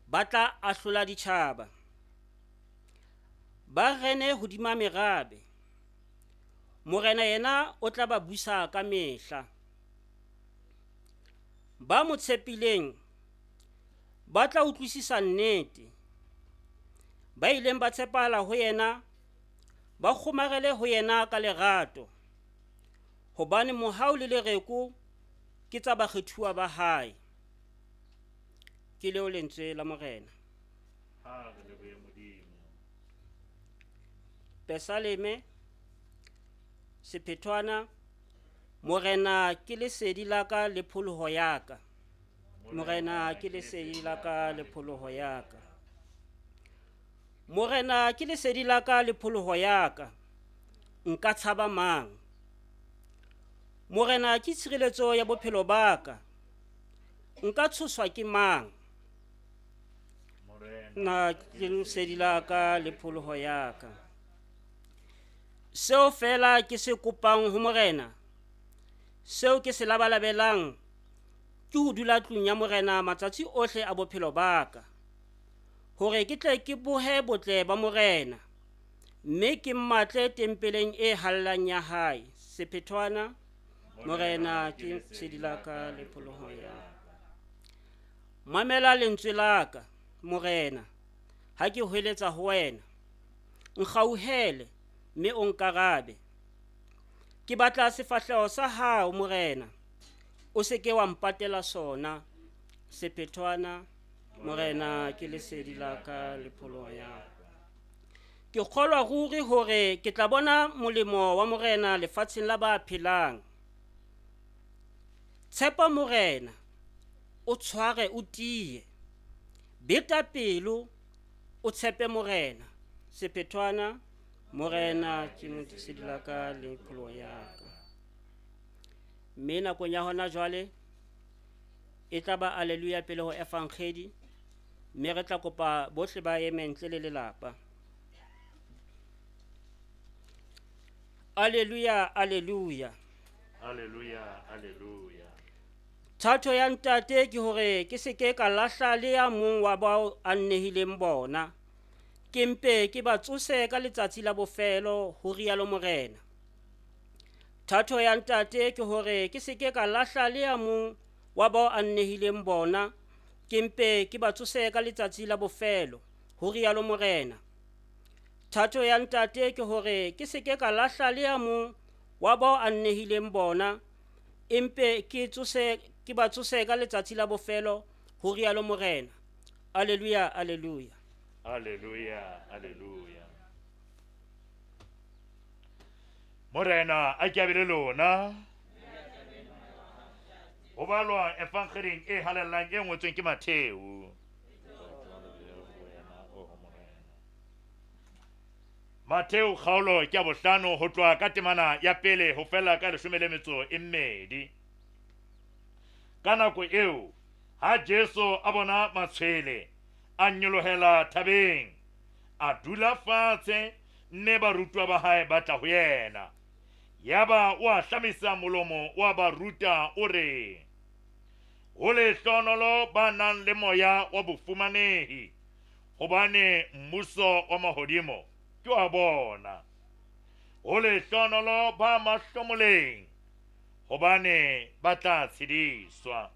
ba tla ahlola ditjhaba, ba rene hodima merabe. Morena yena o tla ba busa ka mehla. Ba mo tshepileng ba tla utlwisisa nnete, ba ileng ba tshepahala ho yena ba kgomarele ho yena ka lerato, hobane mohau le lereko ke tsa bakgethuwa ba hae. Ke leo lentswe la Morena. Ha re lebohe Modimo. Pesaleme sephethwana. Morena ke lesedi la ka le pholoho ya ka. Morena ke lesedi la ka le pholoho ya ka. Morena ke lesedi la ka le pholoho ya ka. Nka tshaba mang? Morena ke tshireletso ya bophelo ba ka. Nka tshoswa ke mang? Na ke lesedi la ka le pholoho ya ka. Seo fela ke se kopang ho Morena, seo ke se labalabelang, ke ho dula tlung ya Morena matsatsi ohle a bophelo ba ka, hore ke tle ke bohe botle ba Morena, mme ke mmatle tempeleng e hallang ya hae. Sephethwana. Morena ke lesedi la ka le pholoho ya ka. Mamela lentswe la ka, Morena, ha ke hweletsa ho wena. Nkgauhele mme o nkarabe. Ke batla sefahleho sa hao, Morena, o se ke wa mpatela sona. Sephethwana. Morena ke lesedi la ka le pholoho ya ka. Ke kgolwa ruri hore ke tla bona molemo wa Morena lefatsheng la ba phelang. Tshepa Morena, o tshware o tiye. Beta pelo, o tshepe Morena. Sephethwana. Morena ke lesedi la ka le pholoho ya ka. Mme nakong ya hona jwale e tla ba alleluia pele ho evangeli, mme re tla kopa bohle ba eme ntle le lelapa. Alleluia, alleluia. Alleluia, alleluia. Thato ya ntate ke hore ke se ke ka lahla le ya mong wa bao a nnehileng bona, ke mpe ke ba tsose ka letsatsi la bofelo, ho rialo Morena. Thato ya ntate ke hore ke se ke ka lahla le ya mong wa bao a nnehileng bona, ke mpe ke ba tsose ka letsatsi la bofelo, ho rialo Morena. Thato ya ntate ke hore ke se ke ka lahla le ya mong wa bao a nnehileng bona, empe ke tsose ke ba tsose ka letsatsi la bofelo, ho rialo Morena. Alleluia, alleluia. Alleluia, alleluia. Morena a ke a be le lona. Ho balwa evangeling e halellang e ngotsweng ke Matheu. Matheu kgaolo ke ya bohlano ho tloha ka temana ya pele ho fela ka 12. Ka nako eo ha Jesu a bona matshwele, a nyolohela thabeng, a dula fatshe, mme barutwa ba hae ba tla ho yena. Yaba o a hlamisa molomo wa ba ruta o re: Ho lehlohonolo ba nang le moya wa bofumanehi, hobane mmuso wa mahodimo ke wa bona. Ho lehlohonolo ba mahlomoleng, hobane ba tla tshediswa.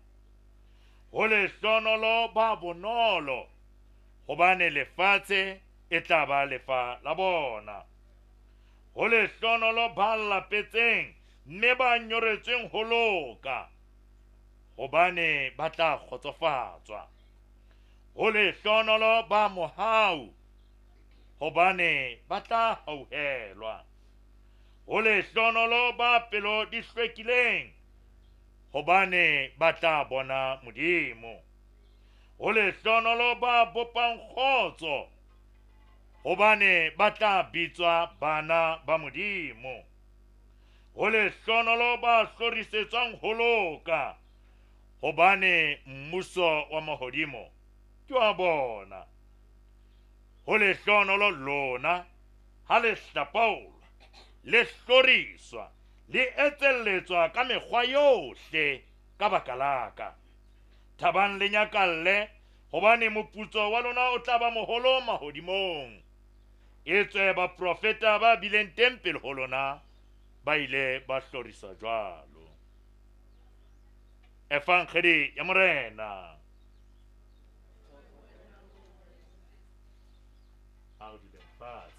Ho lehlohonolo ba bonolo, hobane lefatshe e tla ba lefa la bona. Ho lehlohonolo ba lapetseng mme ba nyoretsweng ho loka, hobane ba tla kgotsofatswa. Ho lehlohonolo ba mohau, hobane ba tla hauhelwa. Ho lehlohonolo ba pelo di hlwekileng, hobane ba tla bona Modimo. Ho lehlohonolo ba bopang kgotso, hobane ba tla bitswa bana ba Modimo. Ho lehlohonolo ba hlorisetswang ho loka, hobane mmuso wa mahodimo ke wa bona. Ho lehlohonolo lona ha le hlapaolwa, le hloriswa, le etselletswa ka mekgwa yohle ka baka la ka. Thabang le nyakalle, hobane moputso wa lona o tla ba moholo mahodimong. Etswe baprofeta ba bileng teng pele ho lona ba ile ba hloriswa jwalo. Evangeli ya Morena. A re duleng fatshe.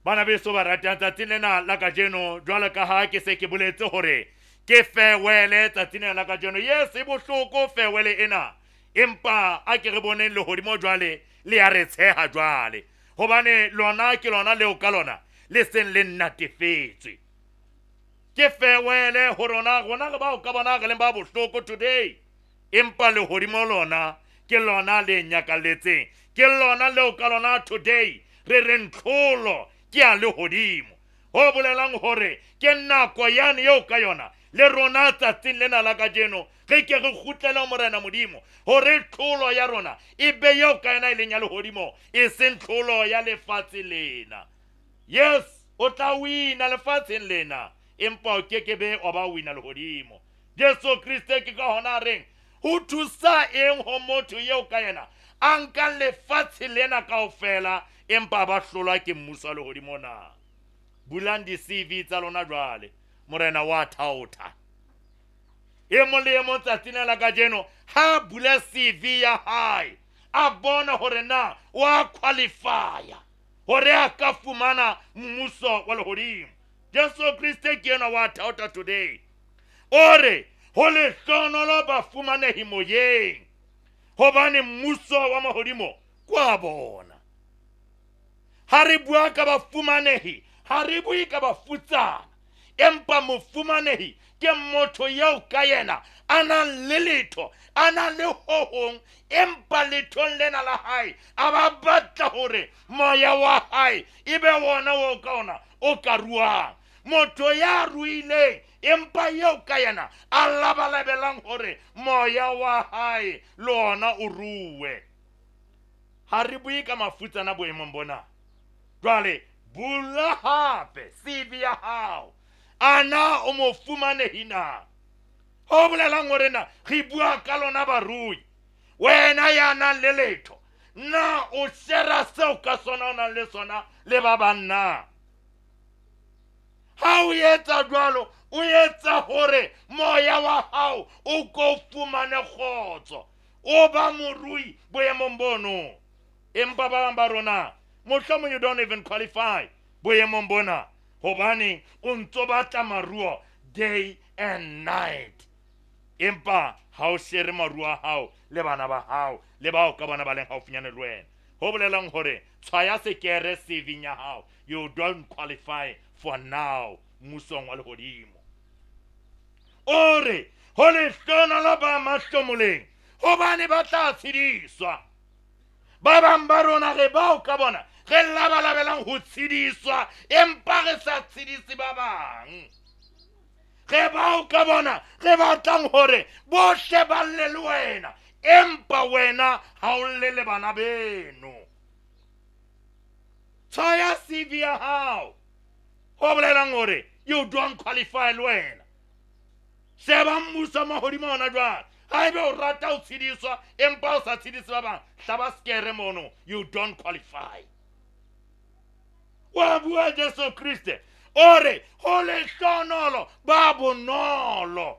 Bana beso ba ratang, tsatsing lena la kajeno, jwalo ka ha ke se ke boletse hore ke farewell tsatsing lena la kajeno. Yes, e bohloko farewell ena, empa a ke re boneng lehodimo jwale le ya re tsheha jwale, hobane lona ke lona leo ka lona le seng le nnatefetswe. Ke farewell ho rona, rona re bao ka bona re leng ba bohloko today, empa lehodimo lona ke lona le nyakalletseng, ke lona leo ka lona today re reng tlholo ke ya lehodimo. Ho bolelang hore ke nako yane eo ka yona le rona tsatsing lena la kajeno re ke re kgutlele ho Morena Modimo, hore tlholo ya rona e be eo ka yona e leng ya lehodimo, e seng tlholo ya lefatshe lena. Yes, o tla wina lefatsheng lena, empa o kekebe wa ba wina lehodimo. Jesu Kriste ke ka hona a reng ho thusa eng ho motho eo ka yena a nkang lefatshe lena kaofela, empa ba hlolwa ke mmuso wa lehodimo na? Bulang di-C V tsa lona jwale, Morena wa thaotha. E mong le e mong tsatsing lena la kajeno ha bula C V ya hae, a bona hore na wa qualify-a hore a ka fumana mmuso wa lehodimo. Jesu Kriste ke enwa wa thaotha today. O re ho lehlohonolo ba fumanehi moyeng, hobane mmuso wa mahodimo ke wa bona. Ha re bua ka bafumanehi, ha re bue ka bafutsana, empa mofumanehi ke motho eo ka yena a nang le letho, a nang le ho hong, empa lethong lena la hae a ba batla hore moya wa hae e be wona o ka ona o ka ruang. Motho ya ruileng empa eo ka yena a labalabelang hore moya wa hae le ona o rue. Ha re bue ka mafutsana boemong bona. Jwale bula hape C V ya hao, a na o mofumanehi na? Ho bolelang hore na re bua ka lona barui, wena ya nang le letho, na o shera seo ka sona o nang le sona le ba bang na? Ha o etsa jwalo, o etsa hore moya wa hao o ko fumane kgotso, o ba morui boemong bono. Empa ba bang ba rona, mohlomong you don't even qualify boemong bona, hobane o ntso batla maruo day and night, empa ha o shere maruo a hao le bana ba hao le bao ka bona ba leng haufinyane le wena. Ho bolelang hore tshwaya sekere C V-ing ya hao, you don't qualify for now mmusong wa lehodimo. O re ho lehlohonolo ba mahlomoleng, hobane ba tla tshediswa. Ba bang ba rona re bao ka bona re labalabelang ho tshediswa, empa re sa tshedise ba bang. Re bao ka bona re batlang hore bohle ba lle le wena, empa wena ha o lle le bana beno. Tshwaya C V ya hao, ho bolelang hore you don't qualify le wena. Sheba mmuso wa mahodimo hona jwale. Haebe o rata ho tshediswa empa o sa tshedise ba bang, hlaba sekere mono, you don't qualify. Wa bua Jesu Kriste, o re ho lehlohonolo ba bonolo,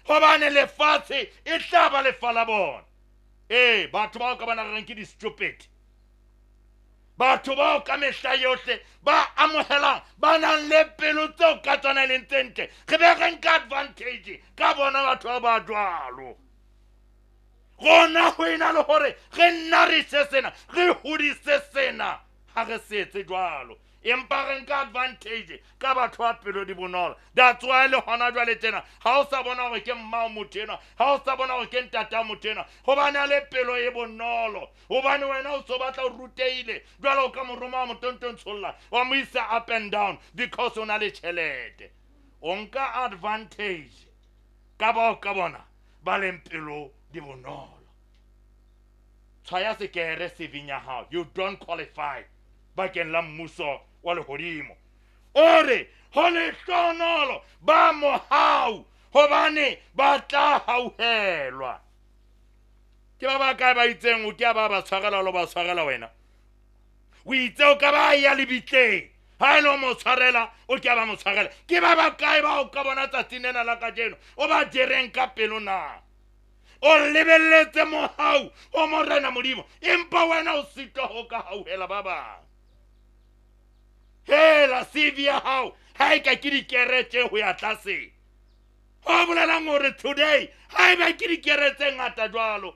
hobane lefatshe e tla ba lefa la bona. Ee, batho bao ka bona re reng ke di-stupid. Batho bao ka mehla yohle ba amohelang, ba nang le pelo tseo ka tsona e leng tse ntle, re be re nka advantage ka bona batho ba ba jwalo. Rona ho ena le hore re narise sena, re hodise sena, ha re se etse jwalo, empa re nka advantage ka batho ba pelo di bonolo. That's why le hona jwale tjena ha o sa bona hore ke mmao motho enwa, ha o sa bona hore ke ntata motho enwa, hobane a le pelo e bonolo, hobane wena o so batla o rutehile jwale o ka mo roma wa mo tontontsholla, wa mo isa up and down because o na le tjhelete. O nka advantage ka bao ka bona ba leng pelo di bonolo. Tshwaya sekere CV ya hao, you don't qualify bakeng la mmuso wa lehodimo. O re ho lehlohonolo ba mohau, hobane ba tla hauhelwa. Ke ba bakae ba itseng o ke a ba ba tshwarela le ba tshwarela wena? O itse o ka ba ya lebitleng, ha e le o mo tshwarela, o ke a ba mo tshwarela. Ke ba bakae ba o ka bona tsatsing lena la kajeno o ba jereng ka pelo na? O lebelletse mohau o Morena Modimo, empa wena o sitwa ho ka hauhela ba bang. Hela CV ya hao ha e ka ke dikere tse ho ya tlase. Ho bolelang hore today ha eba ke dikere tse ngata jwalo,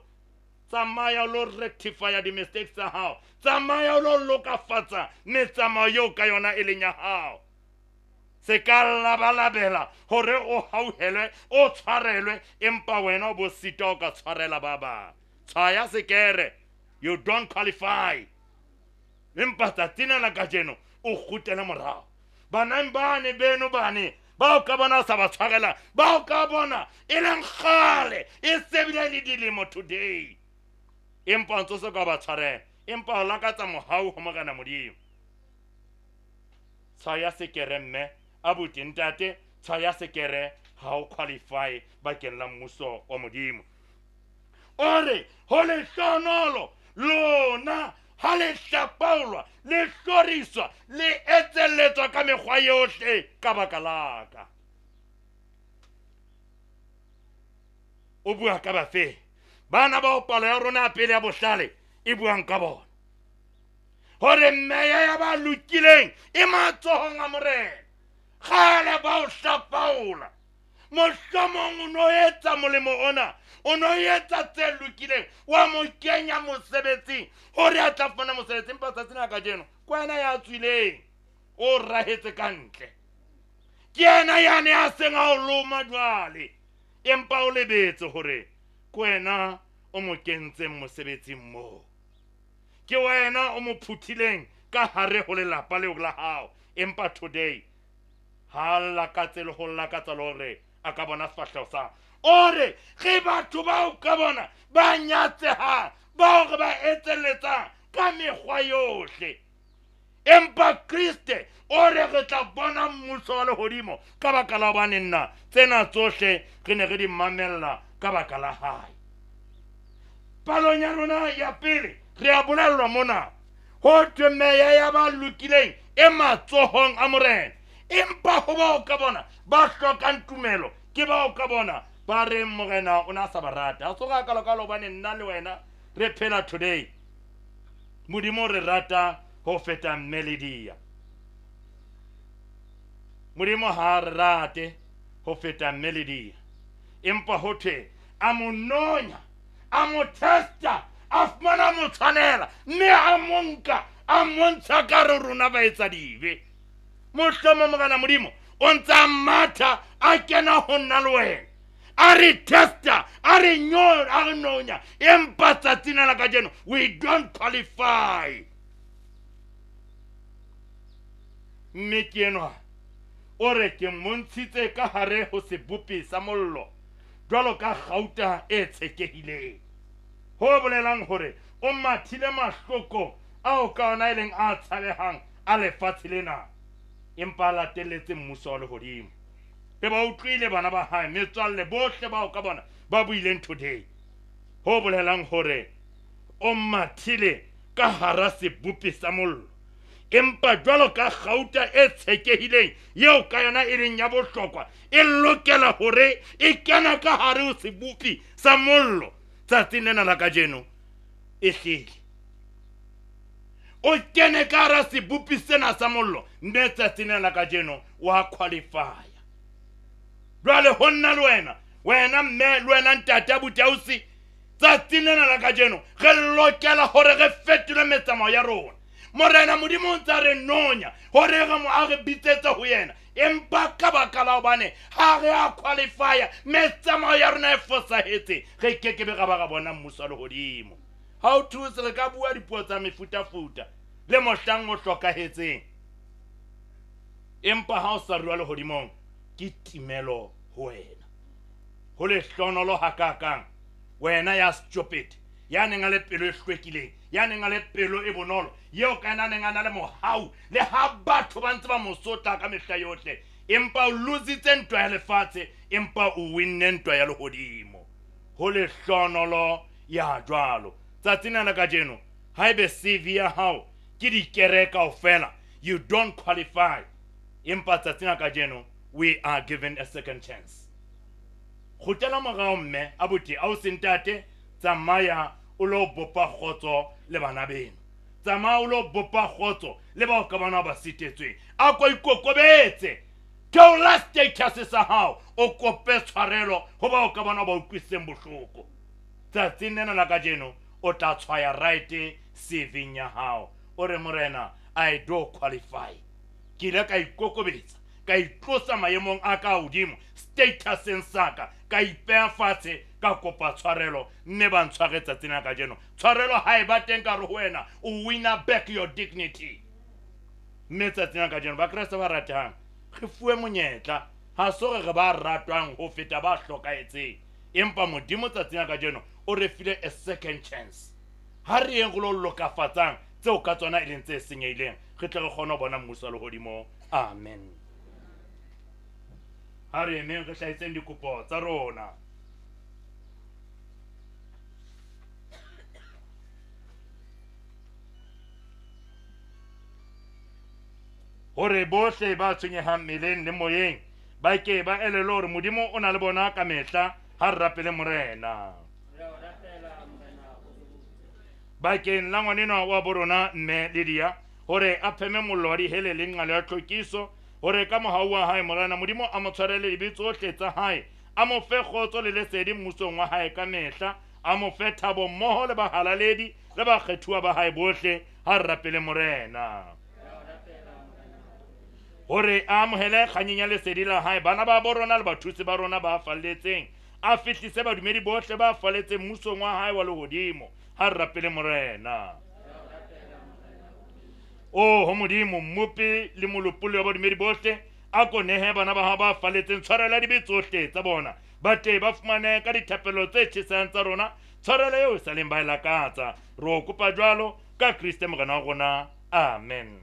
tsamaya o lo rectify di-mistakes tsa hao, tsamaya o lo lokafatsa metsamao eo ka yona e leng ya hao. Se ka labalabela hore o hauhelwe, o tshwarelwe, empa wena o bo sitwa o ka tshwarela ba bang. Tshwaya sekere, you don't qualify. Empa tsatsing lena la kajeno o kgutlele morao. Banang bane beno bane bao ka bona o sa ba tshwarela, bao ka bona e leng kgale e sebile le dilemo today, empa o ntso se ka ba tshwarela, empa o lakatsa mohau ho Morena Modimo. Tshwaya sekere mme, abuti ntate, tshwaya sekere, ha o qualify bakeng la mmuso wa Modimo. O re ho lehlohonolo lona ha le hlapaolwa, le hloriswa, le etselletswa ka mekgwa yohle ka baka la ka. O bua ka bafe? Bana bao palo ya rona ya pele ya bohlale e buang ka bona, hore meya ya ba lokileng e matsohong a Morena. Kgale ba o hlapaola, mohlomong o no etsa molemo ona, o no etsa tse lokileng, wa mo kenya mosebetsing hore a tla fumana mosebetsi, empa tsatsing la kajeno ke wena ya tswileng, o rahetse ka ntle. Ke yena yane a seng a o loma jwale, empa o lebetse hore ke wena o mo kentseng mosebetsing moo, ke wena o mo phuthileng ka hare ho lelapa leo la hao, empa today ha lakatse le ho lakatsa le hore a ka bona sefahleho sa. O re ge batho bao ka bona ba nyatsehang, bao re ba etselletsang ka mekgwa yohle, empa Kriste o re re tla bona mmuso wa lehodimo ka baka la hobane nna tsena tsohle re ne re di mamella ka baka la hae. Palong ya rona ya pele re a bolellwa mona ho thwe meya ya ba lokileng e matsohong a Morena, empa ho bao ka bona ba hlokang tumelo ke bao ka bona ba reng Morena o na sa ba rata. Ha so ka kalokalo hobane nna le wena re phela today, Modimo re rata ho feta Mmeledia. Modimo ha re rate ho feta Mmeledia, empa ho thwe a mo nonya, a mo testa, a fumana mo tshwanela, mme a mo nka, a montsha ka re rona ba etsa dibe. Mohlomong Morena Modimo o ntse a matha a kena ho nna le wena, a re testa, a re a re nonya, empa tsatsing la kajeno we don't qualify. Mme ke enwa o re ke montshitse ka hare ho sebopi sa mollo jwalo ka kgauta e tshekehileng, ho bolelang hore o mathile mahloko ao ka ona e leng a tshabehang a lefatshe lena, empa a latelletse mmuso wa lehodimo. Re ba utlwile bana ba hae, metswalle bohle bao ka bona ba buileng today, ho bolelang hore o mathile ka hara sebopi sa mollo, empa jwalo ka kgauta e tshekehileng eo ka yona e leng ya bohlokwa, e lokela hore e kena ka hare ho sebopi sa mollo. Tsatsing lena la kajeno e hlile. O kene ka hara sebopi sena sa mollo, mme tsatsing lena la kajeno wa qualify. Jwale ho nna le wena, wena mme le wena ntate abuti ausi, tsatsing lena la kajeno re lokela hore re fetole metsamao ya rona. Morena Modimo o ntsa re nonya hore re mo a re bitsetse ho yena, empa ka baka la hobane ha re a qualify-a, metsamao ya rona e fosahetse, re kekebe ra ba ra bona mmuso wa lehodimo. Ha o thuse re ka bua dipuo tsa mefutafuta le mohlang o hlokahetseng, empa ha o sa rua lehodimong ke timelo ho wena. Ho lehlohonolo hakakang wena ya stupid, ya neng a le pelo e hlwekileng, ya neng a le pelo e bonolo, eo ka yena a neng a na le mohau, le ha batho ba ntse ba mo sotla ka mehla yohle, empa o lositse ntwa ya lefatshe, empa o winne ntwa ya lehodimo. Ho lehlohonolo ya jwalo. Tsatsing lena la kajeno, haebe CV ya hao ke dikere kaofela, you don't qualify, empa tsatsing la kajeno we are given a second chance. Kgutlela morao mme, abuti, ausi, ntate, tsamaya o lo bopa kgotso le bana beno. Tsamaya o lo bopa kgotso le bao ka bona ba sitetsweng. A ko ikokobetse, theola status sa hao, o kope tshwarelo ho bao ka bona ba utlwisitseng bohloko. Tsatsing lena la kajeno o tla tshwaya right CV-ing ya hao, o re Morena, I do qualify. Ke ile ka ikokobetsa, ka itlosa maemong a ka hodimo, statuseng sa ka, ka ipeha fatshe, ka kopa tshwarelo, mme ba ntshware tsatsing la kajeno. Tshwarelo ha e ba teng ka hare ho wena, o winna back your dignity. Mme tsatsing la kajeno, Bakreste ba ratehang, re fuwe monyetla, ha se hore re ba ratwang ho feta ba hlokahetseng, empa Modimo tsatsing la kajeno o re file a second chance. Ha re yeng re lo lokafatsang tseo ka tsona e leng tse senyehileng, re tle re kgone ho bona mmuso wa lehodimo. Amen. Ha re emeng re hlahiseng dikopo tsa rona. Hore bohle ba tshwenyehang mmeleng le moyeng ba ke ba elellwe hore Modimo o na le bona ka mehla. Ha re rapele Morena. Bakeng la ngwanenwa wa bo rona mme Lydia, hore a pheme mollo wa dihele le nqalo ya tlhokiso, hore ka mohau wa hae Morena Modimo a mo tshwarele dibe tsohle tsa hae, a mo fe kgotso le lesedi mmusong wa hae ka mehla, a mo fe thabo mmoho le bahalaledi le bakgethuwa ba hae bohle. Ha re rapele Morena. Hore a amohele kganyeng ya lesedi la hae bana ba bo rona le bathusi ba rona ba falletseng, a fihlise badumedi bohle ba falletseng mmusong wa hae wa lehodimo. Ha re rapele Morena. O ho Modimo, mmopi le molopolli wa badumedi bohle, a ko nehe bana ba hao ba falletseng tshwarelo ya dibe tsohle tsa bona, ba tle ba fumane ka dithapelo tse tjhesang tsa rona tshwarelo eo e sa leng ba e lakatsa. Re o kopa jwalo ka Kriste Morena wa rona. Amen.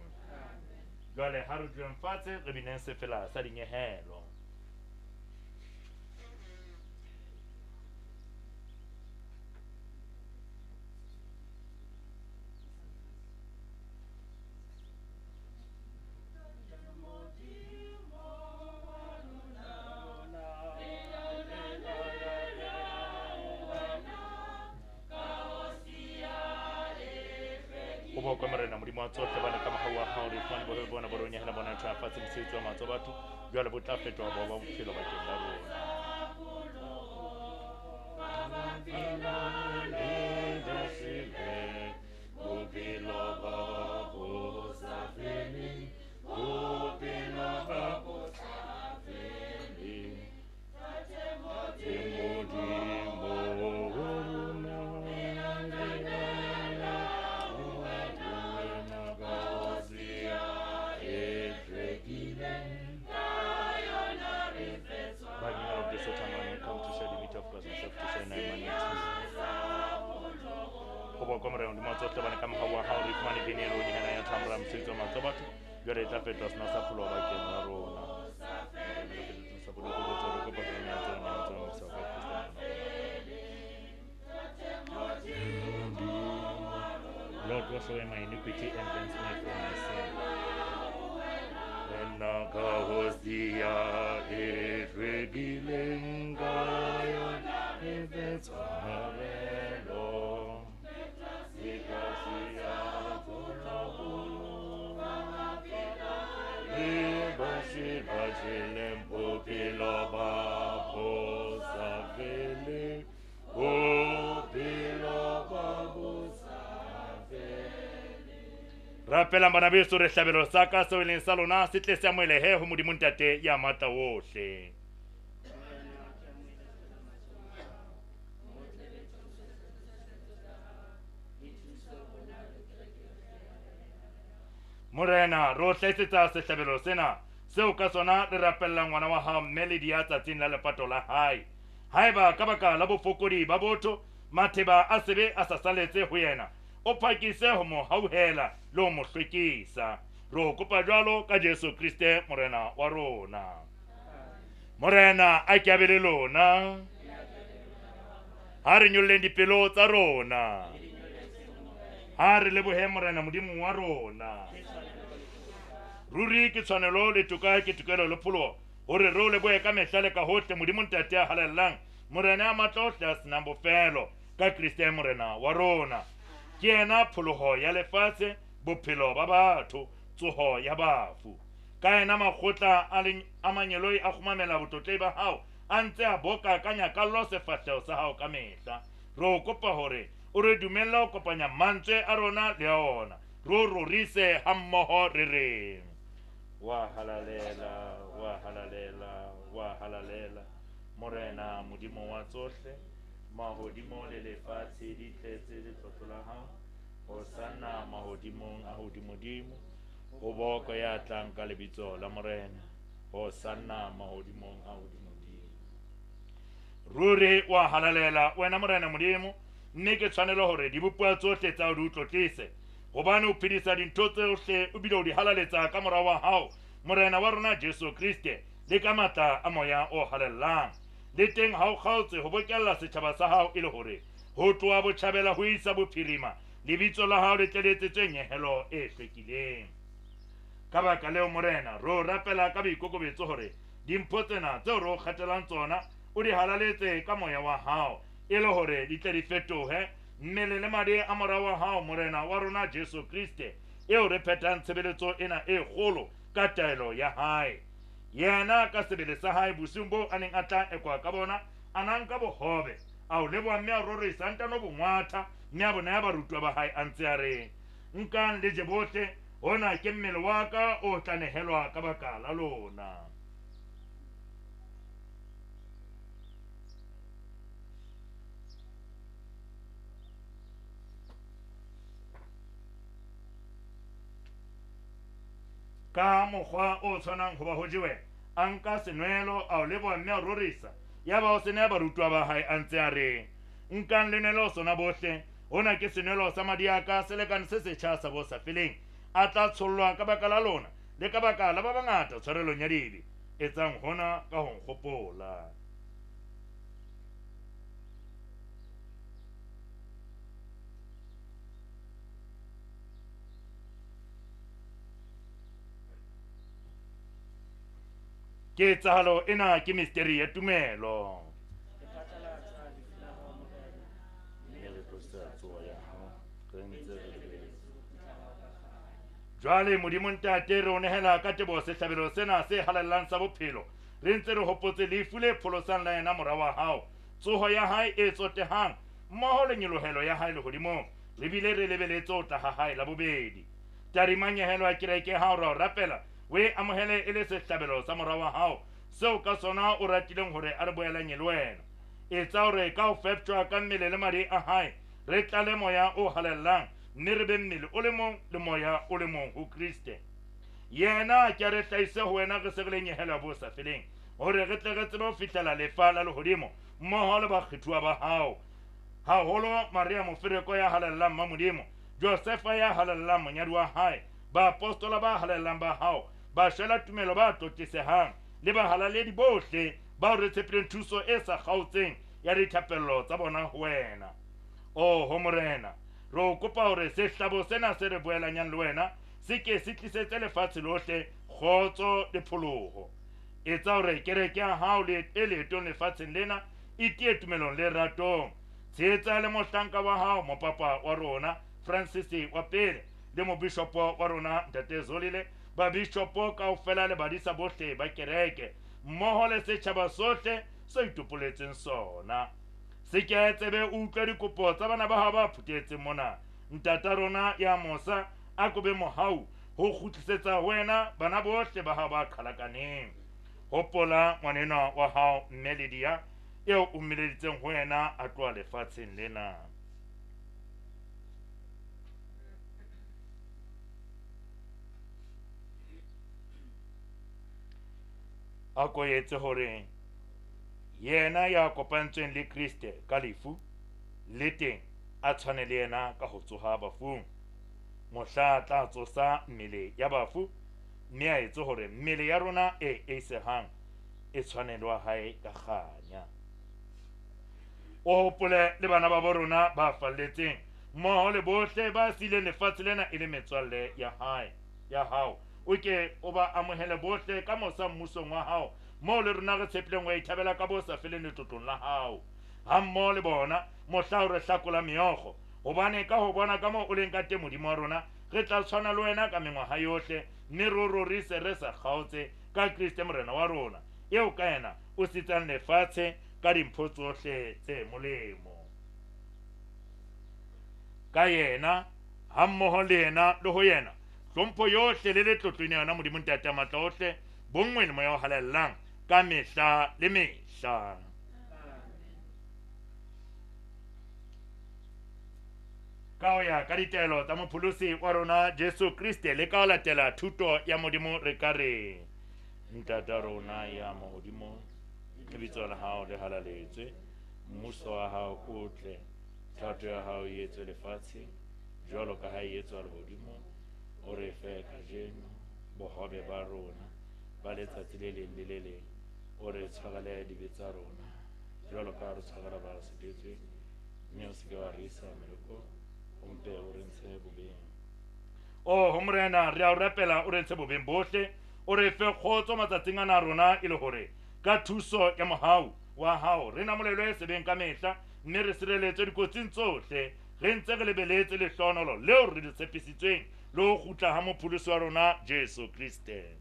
Jwale ha re duleng fatshe re bineng sefela sa dinyehelo. Ho bokwe Morena Modimo wa tsohle, bana ka mohau wa hao re fumane boholo bona bo re nyehela bona ntho ya fatshe, mosebetsi wa matsoho a batho, jwale bo tla fetoha bo ba bophelo bakeng la rona. Bophelo ba bo sa feleng, bophelo ba bo sa feleng. Modimo wa rona, ho bokwe Morena Modimo wa tsohle, bana ka mohau wa hao re fumane bene e re o nyehela ya thamora mosebetsi wa matsoho a batho, jwale e tla fetoha seno sa pholoho bakeng la rona. Lord, wash away my iniquity and cleanse me from my sin. Wena ka hostia e hlwekileng ka yona e fe tshwarelo. Rapelang bana beso re hlabelo sa ka seo e leng sa lona se tle se amohelehe ho Modimo Ntate ya matla wohle. Morena, re o hlahisetsa sehlabelo sena seo ka sona re rapellang ngwana wa hao mme le dia tsatsing la lepato la hae. Haeba ka baka la bofokodi ba botho matheba a sebe a sa saletse ho yena, o phakise ho mo hauhela le ho mo hlwekisa. Re o kopa jwalo ka Jesu Kriste Morena wa rona. Morena a ke a be le lona. Ha re nyolleng dipelo tsa rona. Ha re lebohe Morena Modimo wa rona. Ruri ke tshwanelo le toka ke tokelo le pholoho hore re o lebohe ka mehla le ka hohle Modimo Ntate ya halalelang, Morena ya matla ohle a senang bofelo, ka Kriste Morena wa rona. Ke yena pholoho ya lefatshe, bophelo ba batho, tsoho ya bafu. Ka yena makgotla a mangeloi a kgumamela botlotlei ba hao, a ntse a boka ka nyakallo sefahleho sa hao ka mehla. Re o kopa hore o re dumelle ho kopanya mantswe a rona le a ona, re o rorise hammoho re reng: Wa halalela, wa halalela, wa halalela, Morena Modimo wa tsohle, mahodimo le lefatshe di tletse letlotlo la hao. Hosanna mahodimong a hodimodimo, ho bokwe ya tlang ka lebitso la Morena. Hosanna mahodimong a hodimodimo. Ruri wa halalela wena Morena Modimo, mme ke tshwanelo hore dibopuwa tsohle tsa hao di o tlotlise, hobane o phedisa dintho tsohle o bile o di halaletsa ka mora wa hao, Morena wa rona Jesu Kriste, le ka matla a moya o halellang. Le teng ha o kgaotse ho bokella setjhaba sa hao e le hore ho tloha botjhabela ho isa bophirima lebitso la hao le tle le etsetswe nyehelo e hlwekileng. Ka baka leo Morena, re o rapela ka boikokobetso hore dimpho tsena tseo re o kgethelang tsona o di halaletse ka moya wa hao, e le hore di tle di fetohe mmele le madi a mora wa hao, Morena wa rona Jesu Kriste, eo re phethang tshebeletso ena e kgolo ka taelo ya hae. Yena ka sebele sa hae bosiung boo a neng a tla ekwa ka bona, a na nka bohobe, a o leboha mme a rorisa, ntano bo ngwatha, mme a bo neha barutwa ba hae a ntse a re: Nkang le je bohle, hona ke mmele wa ka o tla nehelwa ka baka la lona. Ka mokgwa o tshwanang hoba ho jewe, a nka senwelo, a o leboha mme a rorisa, yaba o se neha barutwa ba hae a ntse a re: Nkang le nwele ho sona bohle, hona ke senwelo sa madi a ka, selekane se setjha sa bo sa feleng, a tla tshollwa ka baka la lona le ka baka la ba bangata tshwarelong ya dibe. Etsang hona ka ho nkgopola. Ketsahalo ena ke misteri ya tumelo. Jwale Modimo Ntate, re o nehela ka teboho sehlabelo sena se halalelang sa bophelo, re ntse re hopotse lefu le pholosang la yena mora wa hao, tsoho ya hae e tsotehang mmoho le nyolohelo ya hae lehodimong, re bile re lebeletse ho tla ha hae la bobedi. Tadima nyehelo ya kereke ha o ra o rapela, o e amohele e le sehlabelo sa mora wa hao, seo ka sona o ratileng hore a re boelanye le wena. Etsa hore ka ho feptjwa ka mmele le madi a hae re tlale moya o halalelang, mme re be mmele o le mong le moya o le mong ho Kriste. Yena ke a re hlahise ho wena re se re le nyehelo ya bo sa feleng, hore re tle re tsebe ho fihlela lefa la lehodimo mmoho le bakgethuwa ba hao, haholo Maria Mofereko ya halalelang mma Modimo, Josefa ya halalelang monyadi wa hae, baapostola ba halalelang ba hao, bashwela tumelo ba tlotlisehang, le bahalaledi bohle bao re tshepileng thuso e sa kgaotseng ya dithapello tsa bona ho wena. Oho Morena, re o kopa hore sehlabo sena se re boelanyang le wena se ke se tlisetse lefatshe lohle kgotso le pholoho. Etsa hore kereke ya hao e leetong lefatsheng lena e tie tumelong le ratong. Tshehetsa le mohlanka wa hao mopapa wa rona Francis wa pele, le mobishopo wa rona Ntate Zolile, babishopo kaofela le badisa bohle ba kereke, mmoho le setjhaba sohle se itopoletseng sona. Se ke tsebe o utlwe dikopo tsa bana ba hao ba phuthehetseng mona. Ntata rona ya mosa, A ko be mohau ho kgutlisetsa ho wena bana bohle ba hao ba qhalakaneng. Hopola ngwanenwa wa hao mme Lydia eo o mmileditseng ho wena a tloha lefatsheng lena. A ko etse hore yena ya kopantsweng le Kriste ka lefu le teng a tshwane le yena ka ho tsoha bafung. Mohla a tla tsosa mmele ya bafu, mme a etse hore mmele ya rona e eisehang e tshwane le wa hae ka kganya. O hopole le bana ba bo rona ba falletseng mmoho le bohle ba siileng lefatshe lena e le metswalle ya hae ya hao. O ke o ba amohele bohle ka mosa mmusong wa hao, moo le rona re tshepileng ho ithabela ka bo sa feleng letlotlong la hao. Ha mmoho le bona mohla o re hlakola meokgo, hobane ka ho bona ka moo o leng ka teng Modimo wa rona, re tla tshwana le wena ka mengwaha yohle, mme re o rorise re sa kgaotse ka Kriste Morena wa rona, eo ka yena o sitsang lefatshe ka dimpho tsohle tse molemo. Ka yena, ha mmoho le yena le ho yena, hlompho yohle le letlotlong ya yona Modimo Ntate ya matla ohle, bonngwe le Moya o Halalelang ka mehla le mehla. Ka ho ya ka ditaelo tsa Mopholosi wa rona Jesu Kriste le ka ho latela thuto ya Modimo re ka re: Ntata rona ya mahodimong, lebitso la hao le halaletswe, mmuso wa hao o tle, thato ya hao e etswe lefatsheng jwalo ka ha e etswa lehodimong. O re fe kajeno bohobe ba rona ba letsatsi le leng le le leng. O re tshwarele dibe tsa rona jwalo ka ha re tshwarela ba re sitetsweng, mme o se ke wa re isa melekong, o mpe o re ntshe bobeng. Oho Morena, re a o rapela o re ntshe bobeng bohle, o re fe kgotso matsatsing ana a rona, e le hore ka thuso ya mohau wa hao re namolelwe sebeng ka mehla, mme re sireletswe dikotsing tsohle, re ntse re lebeletse lehlohonolo leo re le tshepisitsweng le ho kgutla ha Mopholosi wa rona Jesu Kriste.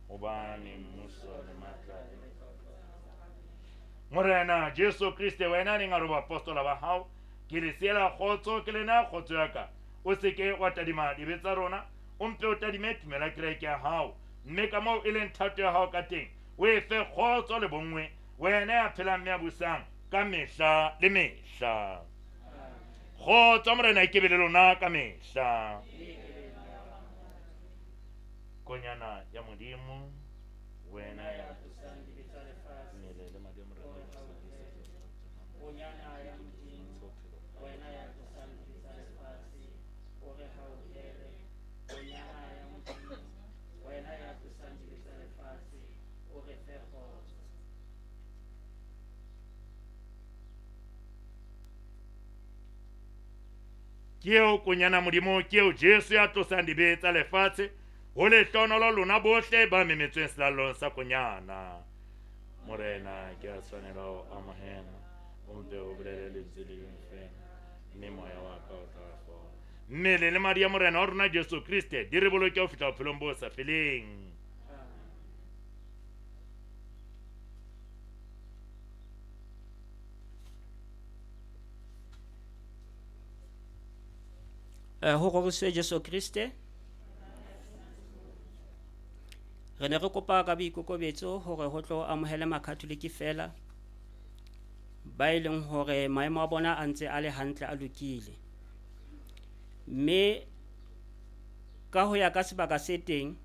Hobane mmuso le matla Morena Jesu Kriste, wena a neng a re baapostola ba hao, ke le siela kgotso, ke le naya kgotso ya ka. O se ke wa tadima dibe tsa rona, o mpe o tadime tumelo ya kereke ya hao, mme ka moo e leng thato ya hao ka teng, o e fe kgotso le bonngwe, wena ya phelang mme ya busang ka mehla le mehla. Kgotso Morena e ke be le lona ka mehla. Konyana ya Modimo, wena ya tlosang dibe tsa lefatshe, mmele le madi a Morena Jesu Kriste. Konyana ya Modimo, wena ya tlosang dibe tsa lefatshe, o re hauhele. Konyana ya Modimo, wena ya tlosang dibe tsa lefatshe, o re fe kgotso. Ke eo konyana Modimo, ke eo Jesu ya tlosang dibe tsa lefatshe. Ho lehlohonolo lona bohle ba memetsweng selalong sa konyana. Morena, ke a tshwanela ho amohela, o mpe o bolele lentswe le leng feela, mme moya wa ka o tla fola. Mmele le madi a Morena wa rona Jesu Kriste di re boloke ho fihla bophelong bo sa feleng. Ho roriswe Jesu Kriste. Re ne re kopa ka boikokobetso hore ho tlo amohele makatholiki fela ba e leng hore maemo a bona a ntse a le hantle, a lokile. Mme ka ho ya ka sebaka se teng,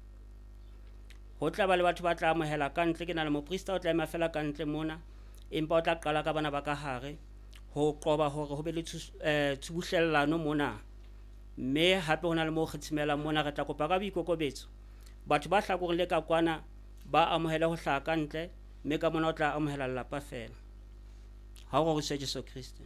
ho tla ba le batho ba tla amohela ka ntle. Ke na le moprista o tla ema fela ka ntle mona, empa o tla qala ka bana ba ka hare ho qoba hore ho be le tshubuhlellano mona. Mme hape ho na le moo kgethimelang mona, re tla kopa ka boikokobetso batho ba hlakoreng le ka kwana ba amohele ho hlaha ka ntle, mme ka mona o tla amohela lelapa fela. Ha ho roriswe Jesu Kriste.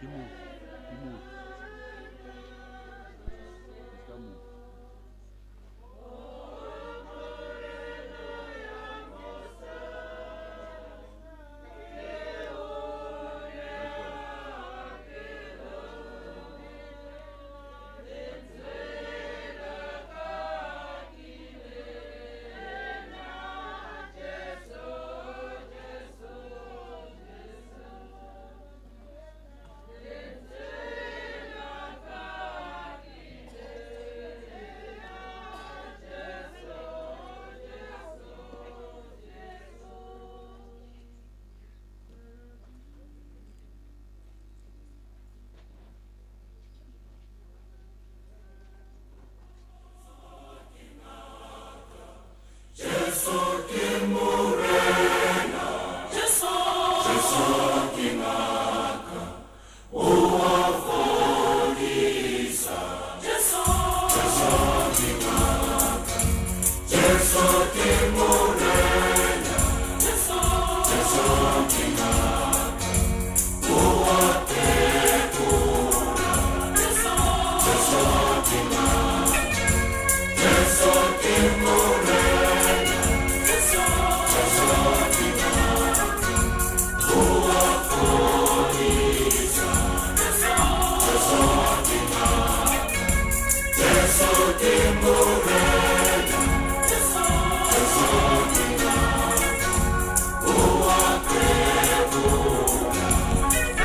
Ke moo, ke moo. Ka moo. Jesu ke Morena, Jesu, Jesu ke ngaka, o a fodisa. Jesu, Jesu ke ngaka, Jesu ke Morena, Jesu, Jesu ke ngaka, o a phekola. Jesu, Jesu ke ngaka, Jesu ke Morena. Jesu, Jesu ke ngaka, o a fodisa. Jesu, Jesu ke ngaka, Jesu ke Morena. Jesu, Jesu ke ngaka, o a phekola.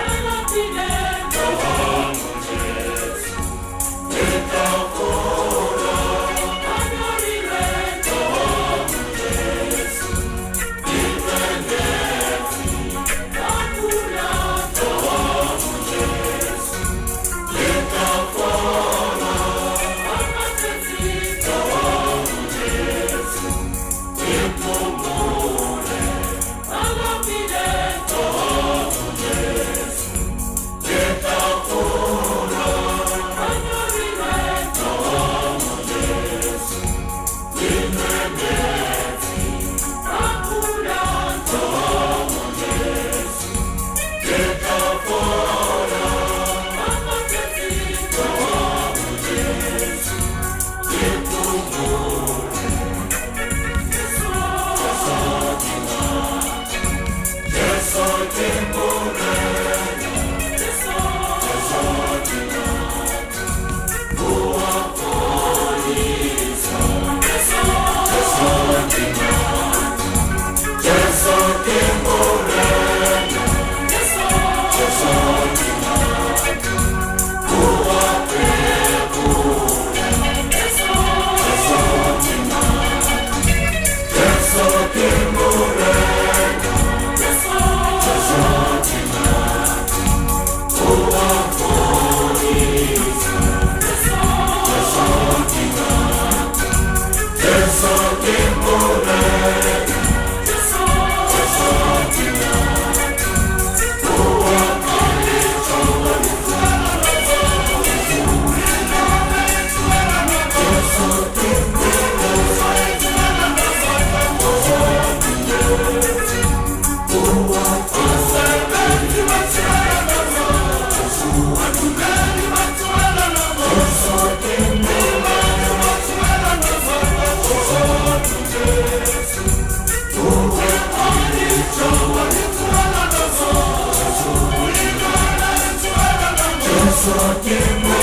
Jesu, ke tla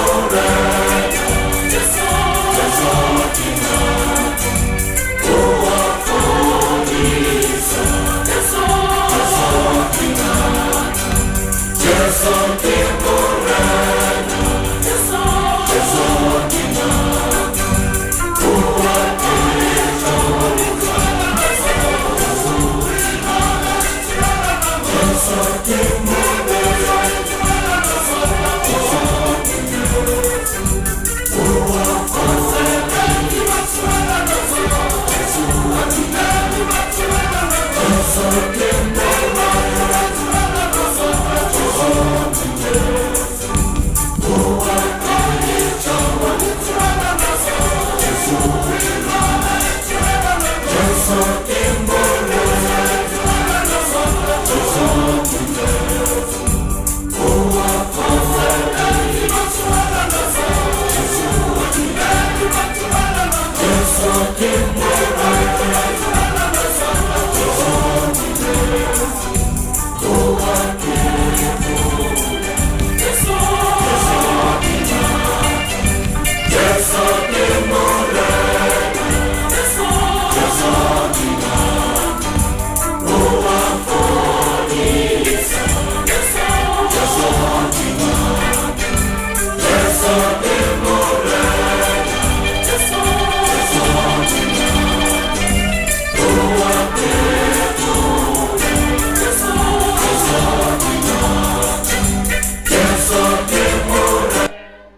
fola. Oh,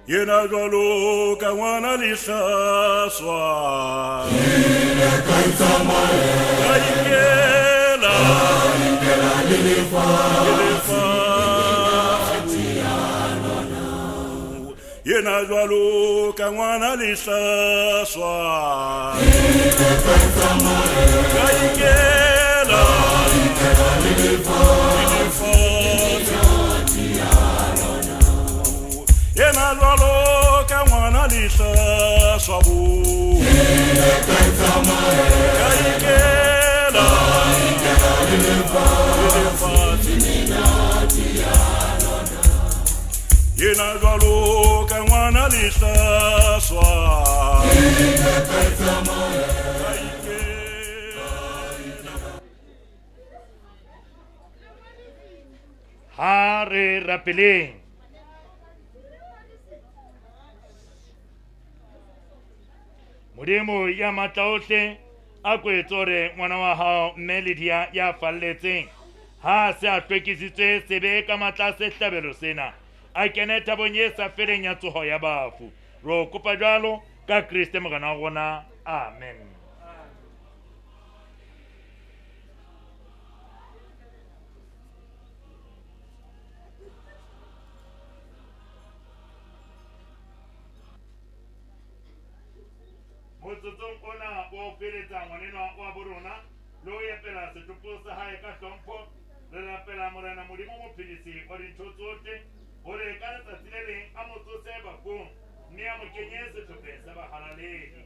Yena jwalo ka ngwana lehlaswa. Ka itsamaela. Ka ikela. Ka ikela le lefatshe. Yena jwalo ka ngwana lehlaswa. Ka itsamaela. Ka ikela. Ka ikela le lefatshe. Yena jwalo ka ngwana lehlaswa bo. Ka itsamaela. Ka ikela. Ka ikela le lefatshe. Yena jwalo ka ngwana lehlaswa. Ka itsamaela. Ha re rapeleng. Modimo ya matla ohle a ko etse hore ngwana wa hao mme Lydia ya falletseng ha se a hlwekisitswe sebe ka matla a sehlabelo sena a kene thabong e sa feleng ya tsoho ya bafu. Re o kopa jwalo ka Kriste Morena wa rona. Amen. Motsotsong ona wa ho feletsa ngwanenwa wa bo rona le ho epela setopo sa hae ka hlompho, re rapela Morena Modimo mophedisi wa dintho tsohle hore ka letsatsi le leng a mo tsose bafung mme a mo kenye sehlopheng sa bahalaledi.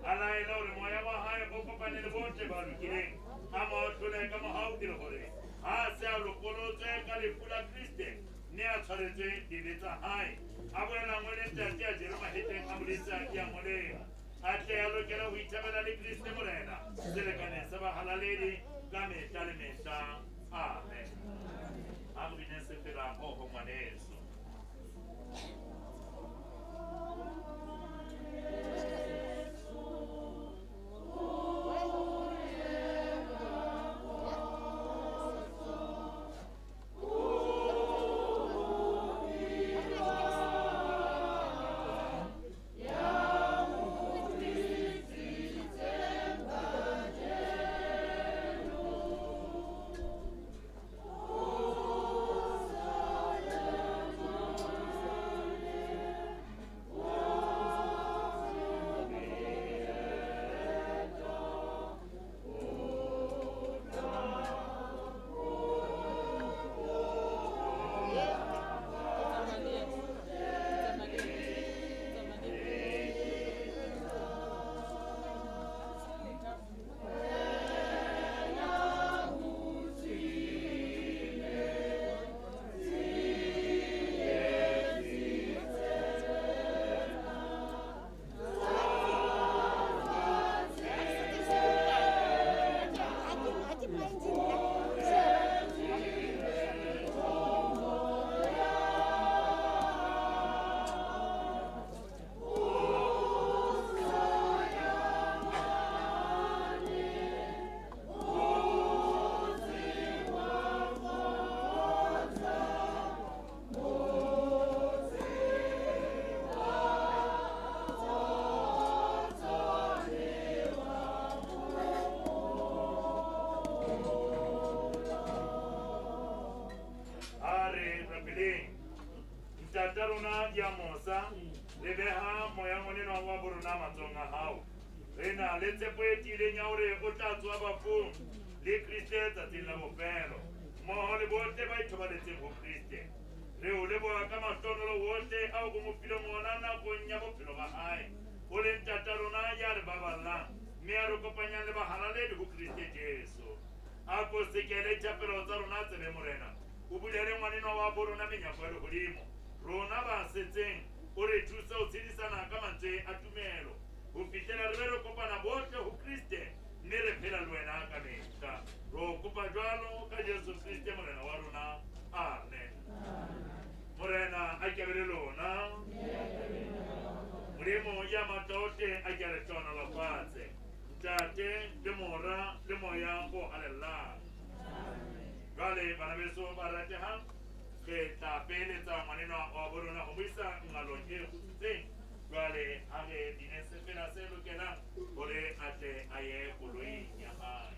A laele hore moya wa hae o kopane le bohle ba lokileng, a mo ahlole ka mohau e le hore ha a se a lopolotswe ka lefu la Kriste mme a tshwaretswe dibe tsa hae, a boela ngwe le ntate a jere mahetleng a modisa ya molemo. A tle a lokela ho ithabela le Kriste Morena selekaneng sa bahalaledi ka mehla le mehla. Amen. A re bineng sefela oho ngwaneso. Ntata rona ya mosa, re beha moya ngwanenwa wa bo rona matsohong a hao. Re na le tshepo e tiileng ya hore o tla tsoha bafung le Kriste tsatsing la bofelo, mmoho le bohle ba ithobaletseng ho Kriste. Re o leboha ka mahlohonolo wohle ao o mo fileng ona nakong ya bophelo ba hae. O le ntata rona ya re baballang mme a re kopanyang le bahalaledi ho Kriste Jesu. A ko sekele thapelo tsa rona tsebe Morena, o bulele ngwanenwa wa bo rona menyako ya lehodimo. Rona ba setseng o re thuse ho tshedisana ka mantswe a tumelo ho fihlela re be re kopana bohle ho Kriste mme re phela le wena ka mehla. Re o kopa jwalo ka Jesu Kriste Morena wa rona. Amen. Morena a ke be le lona. Modimo ya matla ohle a ke re hlohonolofatse. Ntate le Mora le Moya o halalelang. Jwale bana beso ba ratehang, re tla peeletsa Ngwanenwa wa bo rona ho mo isa ngalong e kgutsitseng. Jwale ha re bineng sefela se lokelang hore a tle a ye koloing ya hae.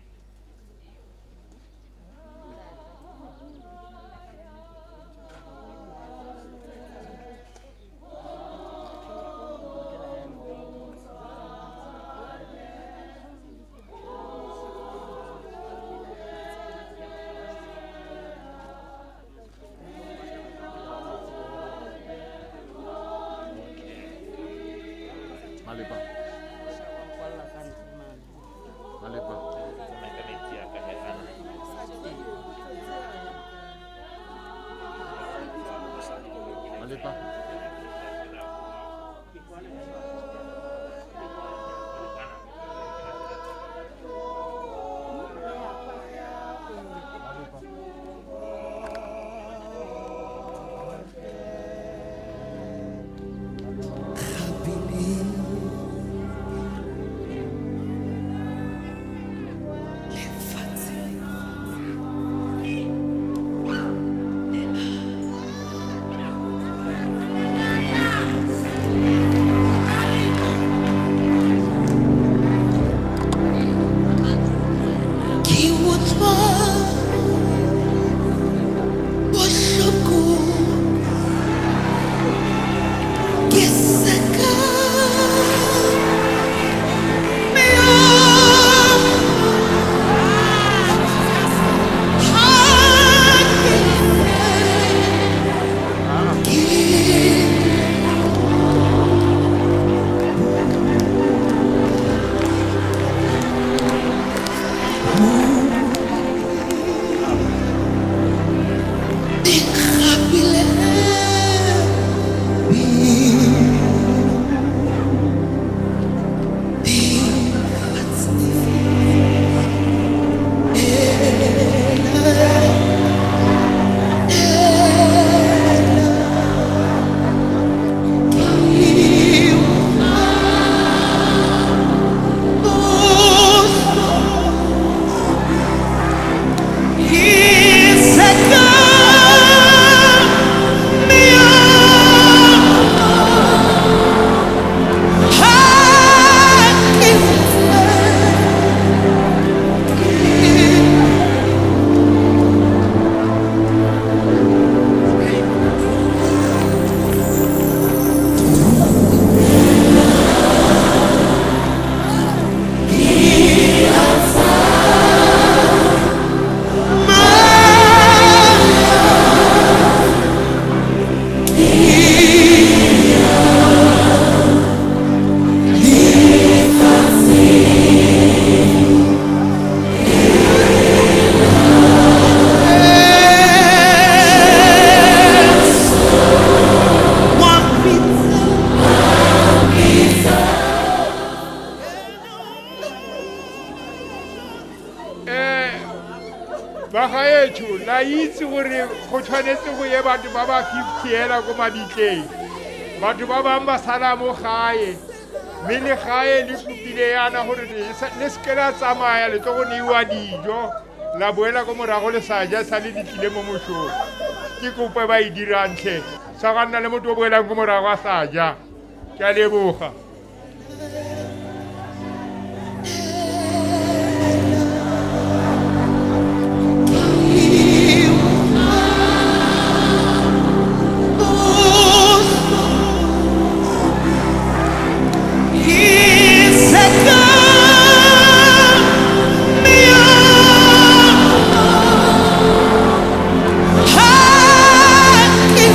Malepa. Malepa. Tsamaya ka metsi a ka he ana. Malepa. Ke utlwa bohloko ke sa ka Bagaetsho la itse gore go tshwanetse go ye batho ba ba 50 hela ko mabitleng. Batho ba bang ba sala mo gae, mme le gae le kopile yana gore le seke la tsamaya le tlo go neiwa dijo, la boela ko morago le sa ja sa le di tlile mo mošong. Ke kopo e ba e dirang tlhe, sa ga nna le motho o boelang ko morago a sa ja. Ke a leboga. Ke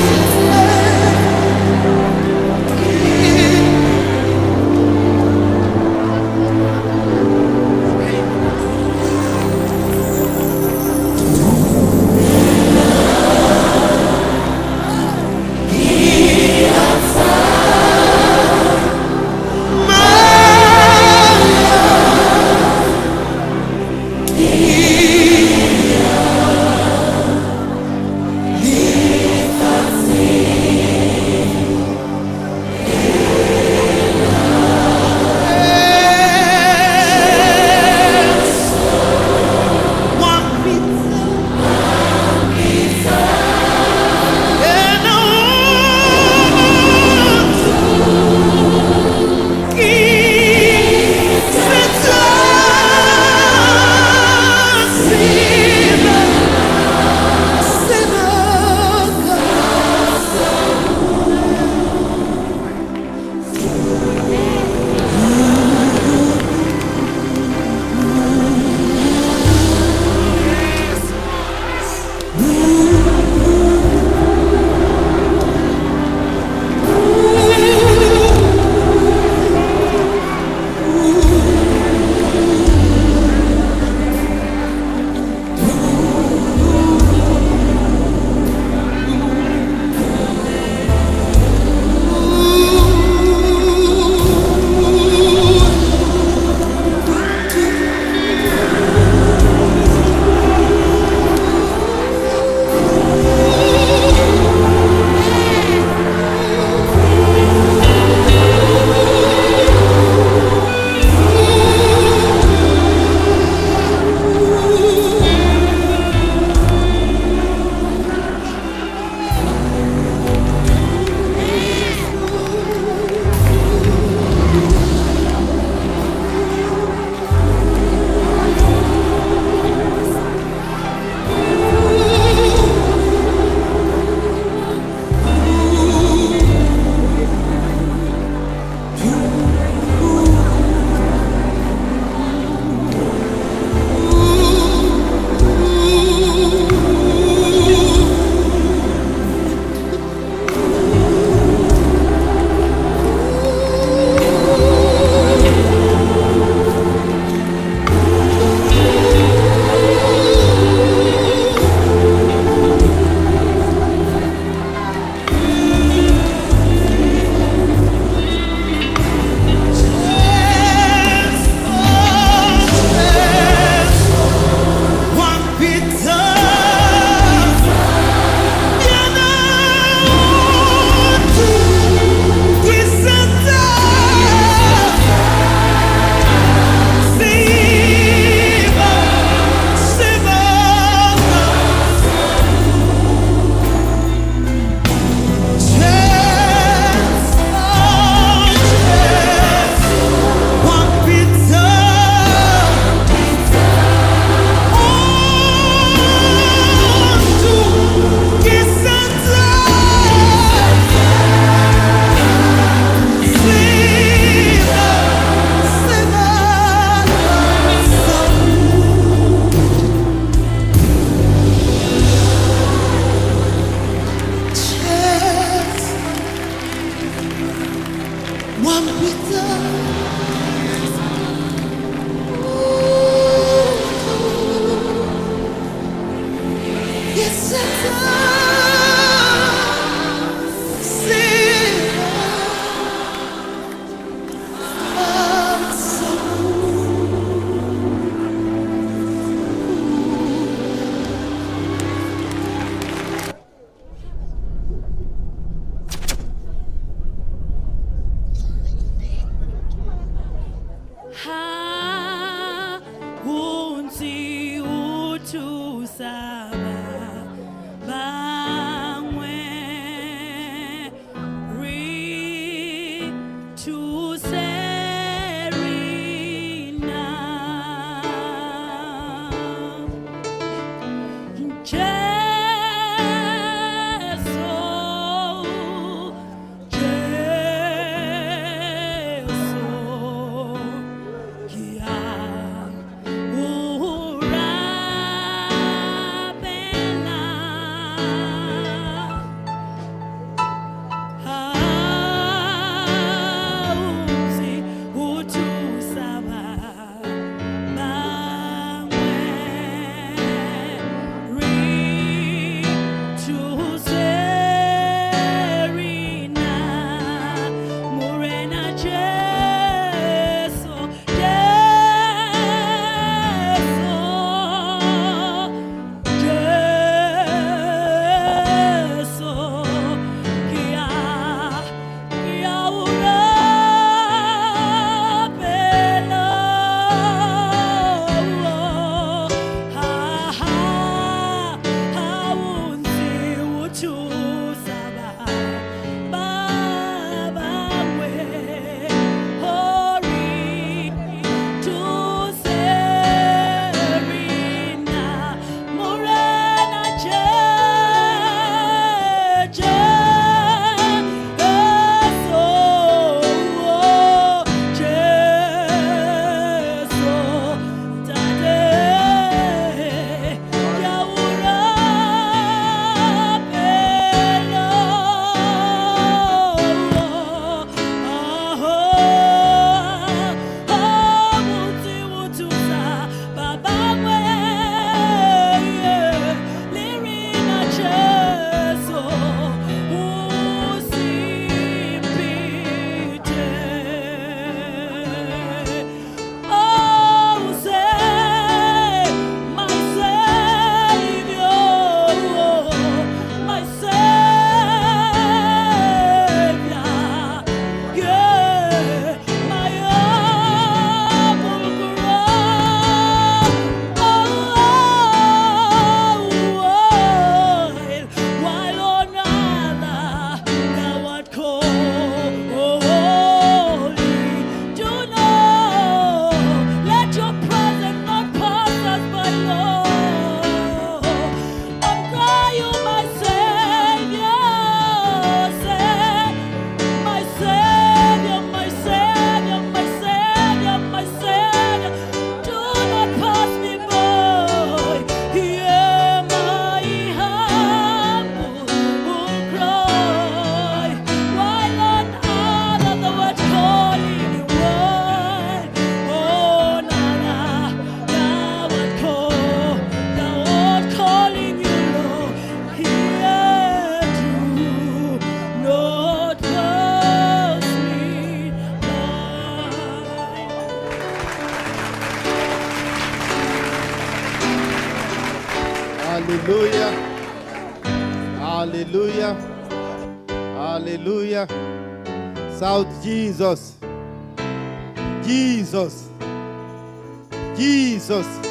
Hallelujah. Shout Jesus. Jesus. Jesus.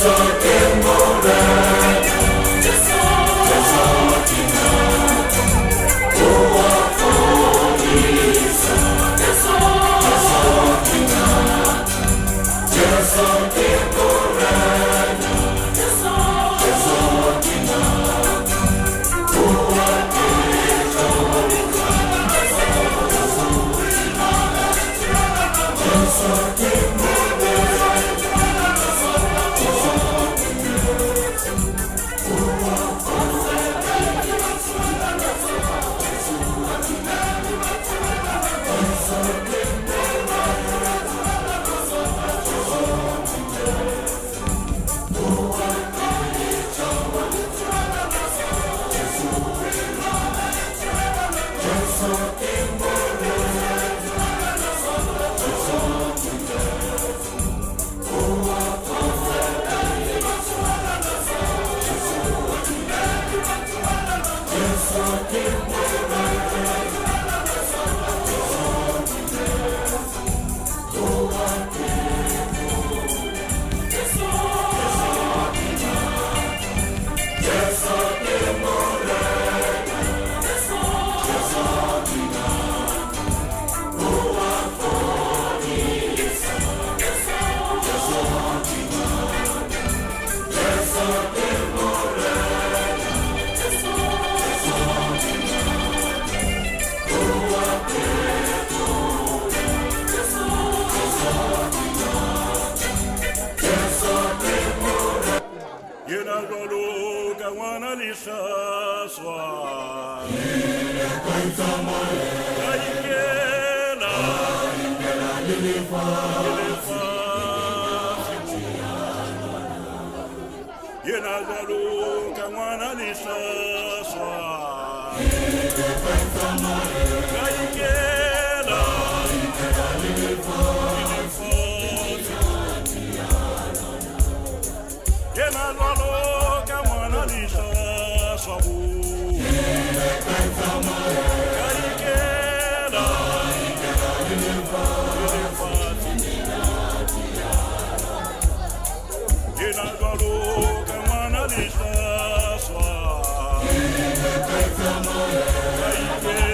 Jesu ke Morena. Yena jwalo ka ngwana lehlaswa. Ka ikela le lefatshe. Yena jwalo ka ngwana lehlaswa. Ka ikela le lefatshe. Yena jwalo ka ngwana lehlaswa bo. Ka ikela le lefatshe. Yena jwalo ka ngwana lehlaswa. Ka ikela.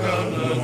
Kanana.